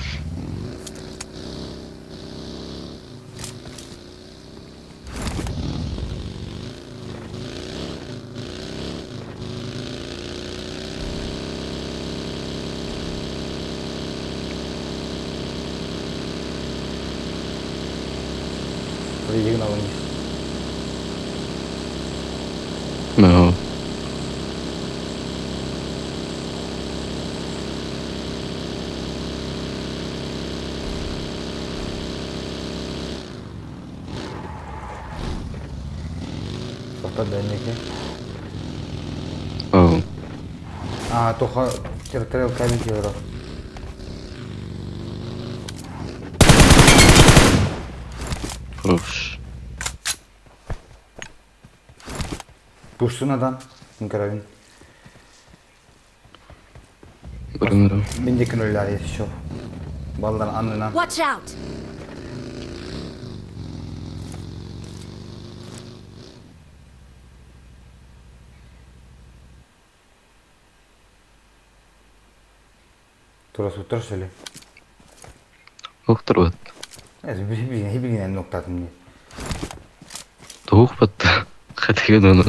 Пригнал них. No. Попадальники. Oh. А, тоха территориал кабин евро. Хорош. Пушсун адам. Карабин. Барынырым. Мен де күнөлөр еще. Балдар анынан. Watch out! Тура суттар шöyle. Доктор бат. Хибигин ноктатым не. Тоғық батты. Хатыгын оны.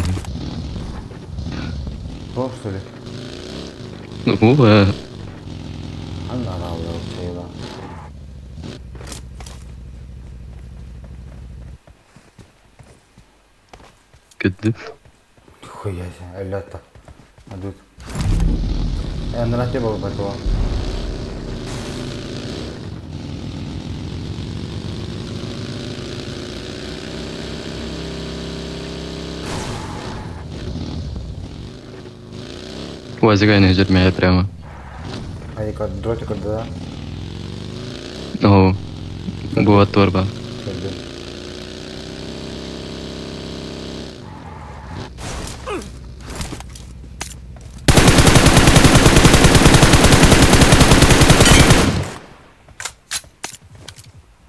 Тоқ что ли? Оба. Анна алла чайла. Кедді. Хуя себе, алята. Адут. Андрате был батуа. Уазигай на жермея прямо. Айка дротик да. О. Буа торба.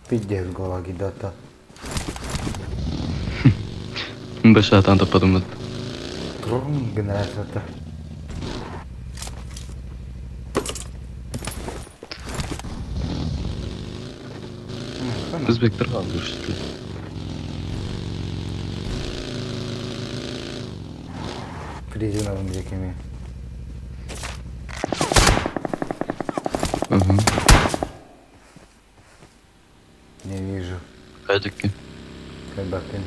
Пиздец голова гидата. Башатан да подумат. Трон генератор. Өзбектер қалды. Призиновым дикими. Угу. Не вижу. Кадики. Кайбакын.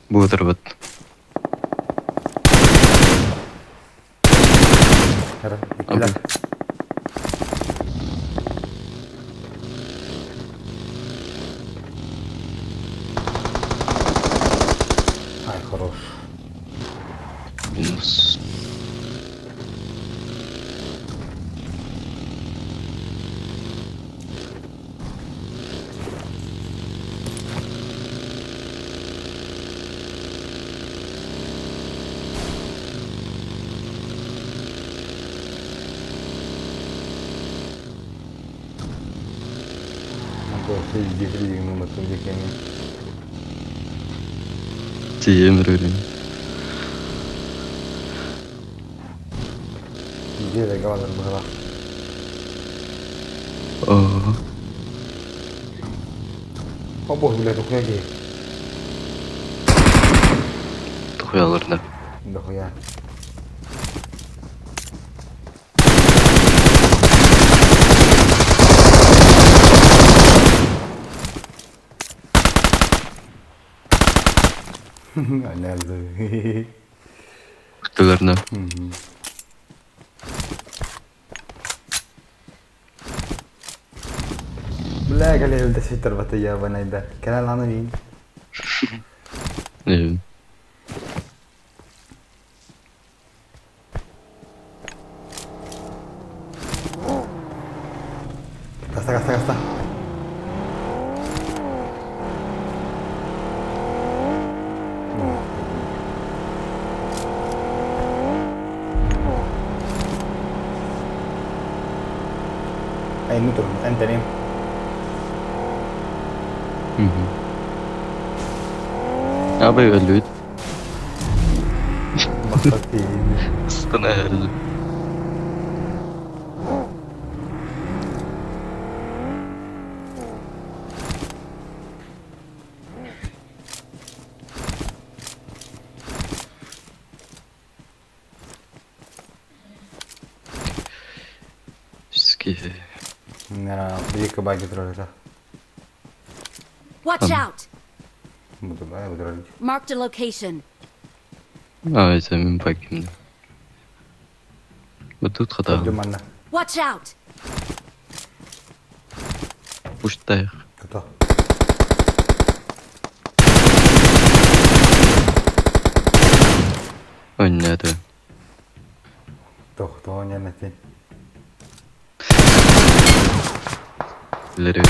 Буатыр бат. Икилер. Ай, хорош. Минус. Тиемір өлең. Где договор была? О. О боже, блядь, ухуя где? Тухуялар да. Дохуя. Nerede? Күттілерді. Бля, кэлэ свитер бата я банайда. Кэлэ ланы вин. Не. Гаста, гаста, гаста. Ай, ну тур, энтерим. Абай өллүбүт. Ыстана эрэллим. Киһи. Биир баайга турар этэ. Watch out! Бу турар. Marked a location. А, это мин пакем. Вот тут хата. Watch out! Пуштаях. Кто? Ой, нет. Тохтоо нэмэти. Лери.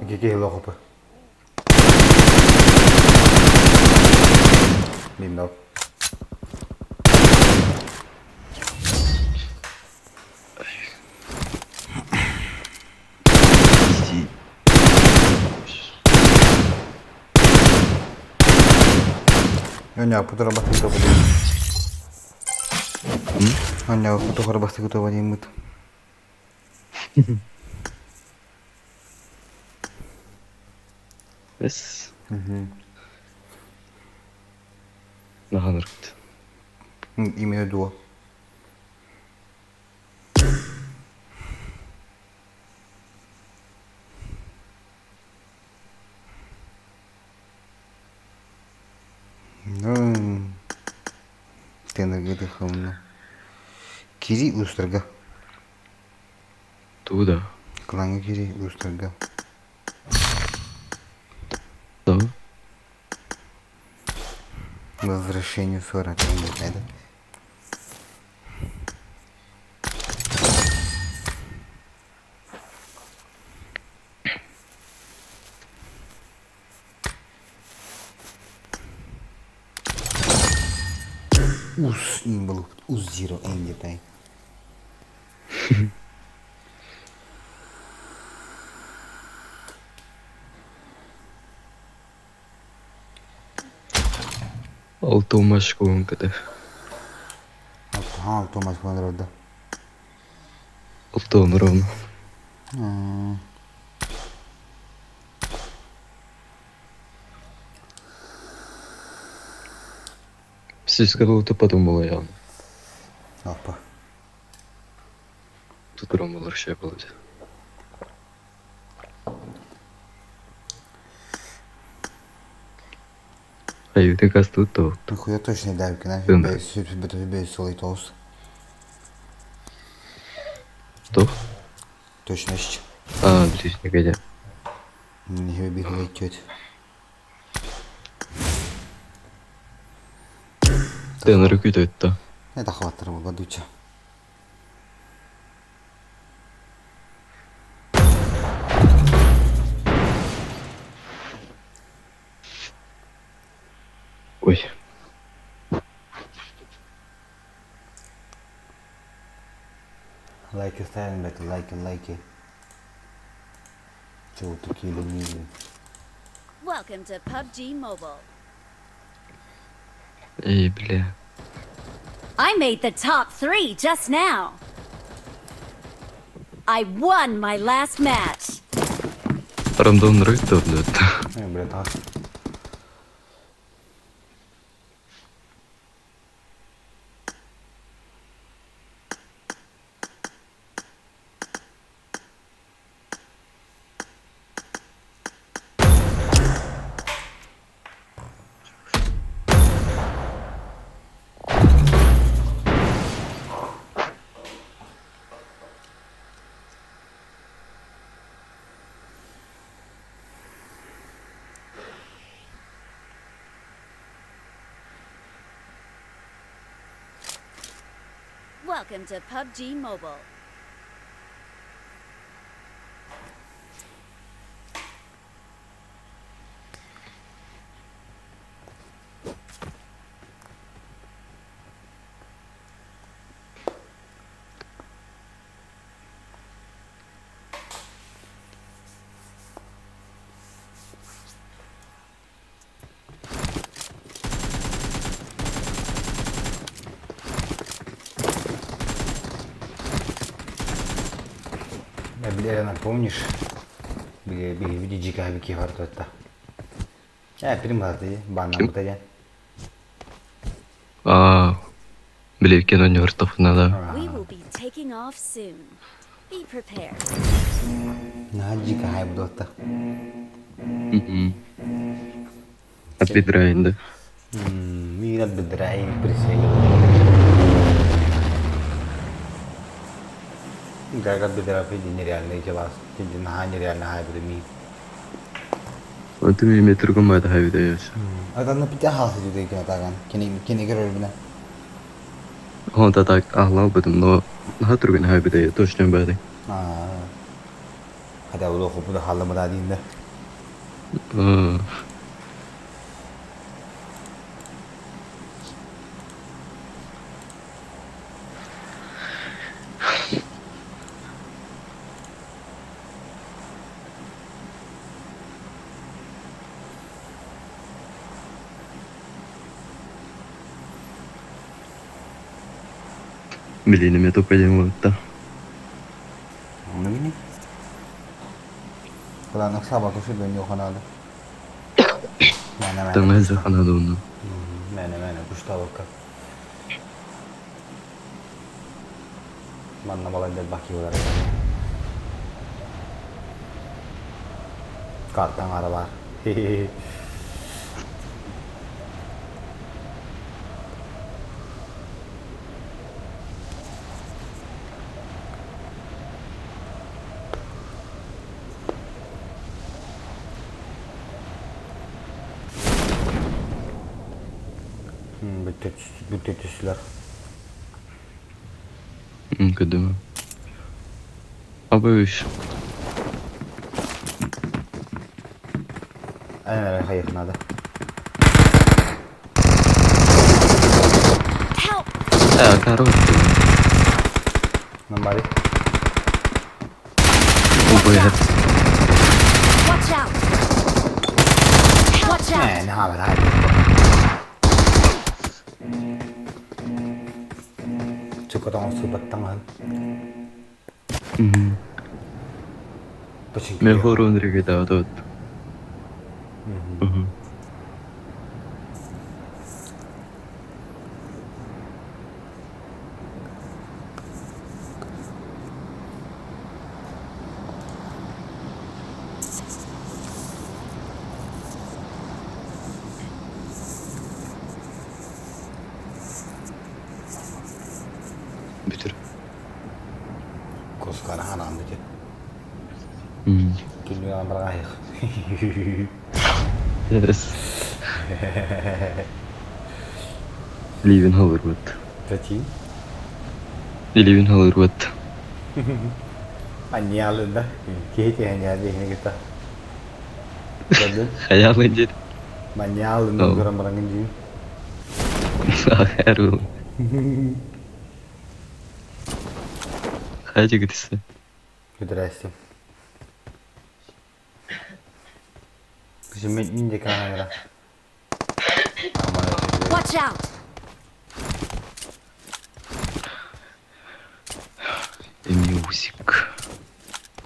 Кики лохопы. Мин Оня, путара бастыгы тобы. Оня, путара бастыгы тобы деймит. Бес. Наханыркт. Именно дуо. Ну, Тенергети хавна. Кири устарга. Туда. Кланга кири устарга. Да. Возвращению 40 да? Ус им ус зиро энди тай. Алтомаш куонката. Ха, Алтомаш куонката. Алтон ровно. Сискалута подумала я. Опа. Тут ромалар ще было. Ай, ты газ тут то. Нихуя точно давки, на. Бей, Что? Точность. А, ближний где? Не бегает тетя. Ты на руку это. Это хватит, бадуча. Ой. Лайки ставим, ребята, лайки, лайки. Чего вы такие ленивые? Welcome to PUBG Mobile. Эй, бля. I made the top three just now. I won my last match. Рандом рыто, да. Эй, бля, так. Welcome to PUBG Mobile. Элена, помнишь? Биһиги дьикаһы киһи Э, прим бааннаммыта диэн. Аа, биликкен ойнууртахпына да. We will be taking off soon. Be prepared. Наһаа дьикаһай буолта. Отбедраин, да? Миин отбедраин присягил. Гага отбедра фиди нереальный дела. Фиди наһаа нереально хайбыты миин. Онтум метр гыммата хайбыта яс. Аданна пите хаалсы жүдей кенатаган. Кини көрөрбүнэ. Онта так ахлаабытым, но наһаа түргэн хайбыта точно баады. Хотя бы хопу да халламада дейін да. Билиниме тупайым уотта. Оны бини. Куланак саба көшө дөньё ханады. Мәне мәне. Таңа ханады оны. Мәне мәне куштабакка. Манна балайдар баки болар. Картан ара бар. Бүтө түстүлэр. Көдүмө. Абыш. Әнә хайыхнады. Help! Э, короче. Намбари. Убай. Watch out! Watch out! Э, наһаа бар. Чукатан субаттаңан. Мен хорон реге да. Бүтүр. Koskara hanandı ki. Түннүгэн баргайык. Yes. Ливин Hollywood. Зачем? Ливин Hollywood. Аньялында. Кейте аньялы дегене кета. Хаялын дед. Маньялында көрөн барангын жийин. Ахару. Хайжы гитсе. Здрасте. Мен инде камера. Watch out! Music.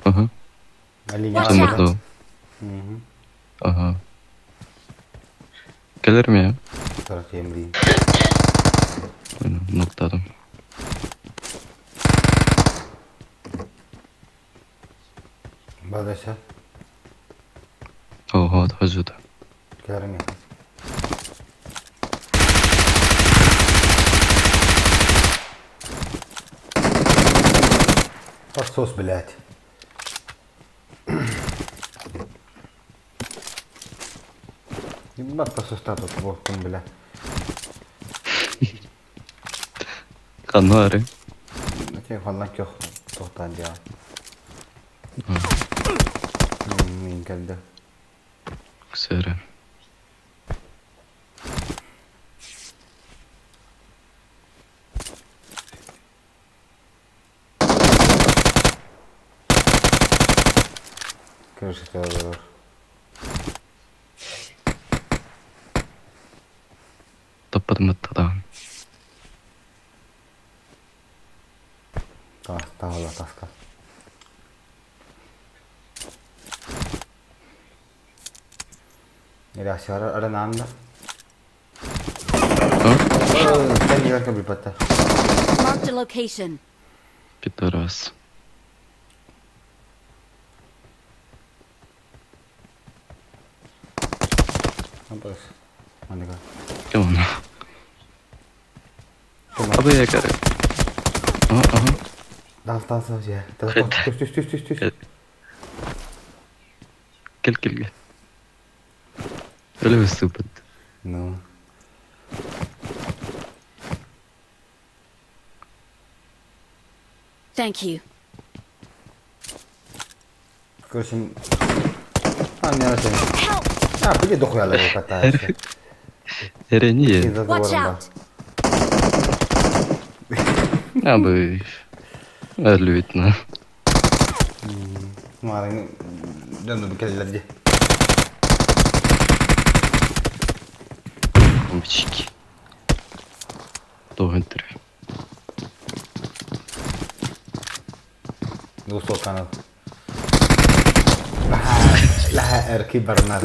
Ага. Watch out! Ага. Келер mi ya? Taraf emri. Noktladım. Бадаша. Ого, хожута. Келер mi? Подсос, блядь. Ебать пососта тут вовкум, бля. Канары. Те ханна көх тоқтан дия. Мен келді. Сөрі. Крышка olur. Таппадым аттадан. Тағала таска. Реакциялар аранаан да. Кэннигэр кэбилбэттэр. Marked a location. Пидорас. Кем Абы я кары. Ага, ага. Дал, дал, дал, я. Түс, түс, түс, түс, түс. Кел, кел, кел. Өлө сыпыт. Ну. Thank you. Короче, А, били дохуя катается. Эрени. Watch out! Абы. Өлүбүт на. Марын дьону кэллэр дии. Бичик. Тоҕун түрө. Двухсотка Лаха эрки барнар.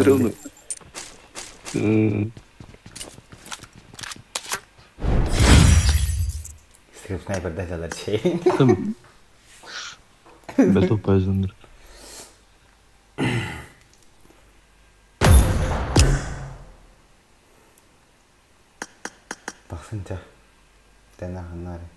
Скрип снайпер дәсәләр шей. Battle Pass. Тахсынча. Тена ханнари.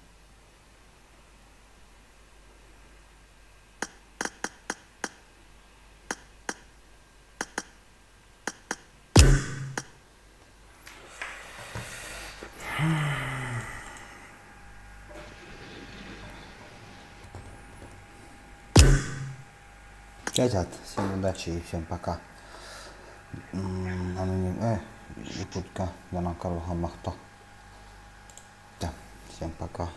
Ребят, всем удачи и всем пока. Аноним, Якутка, Данакару Хамахто. Да, всем пока.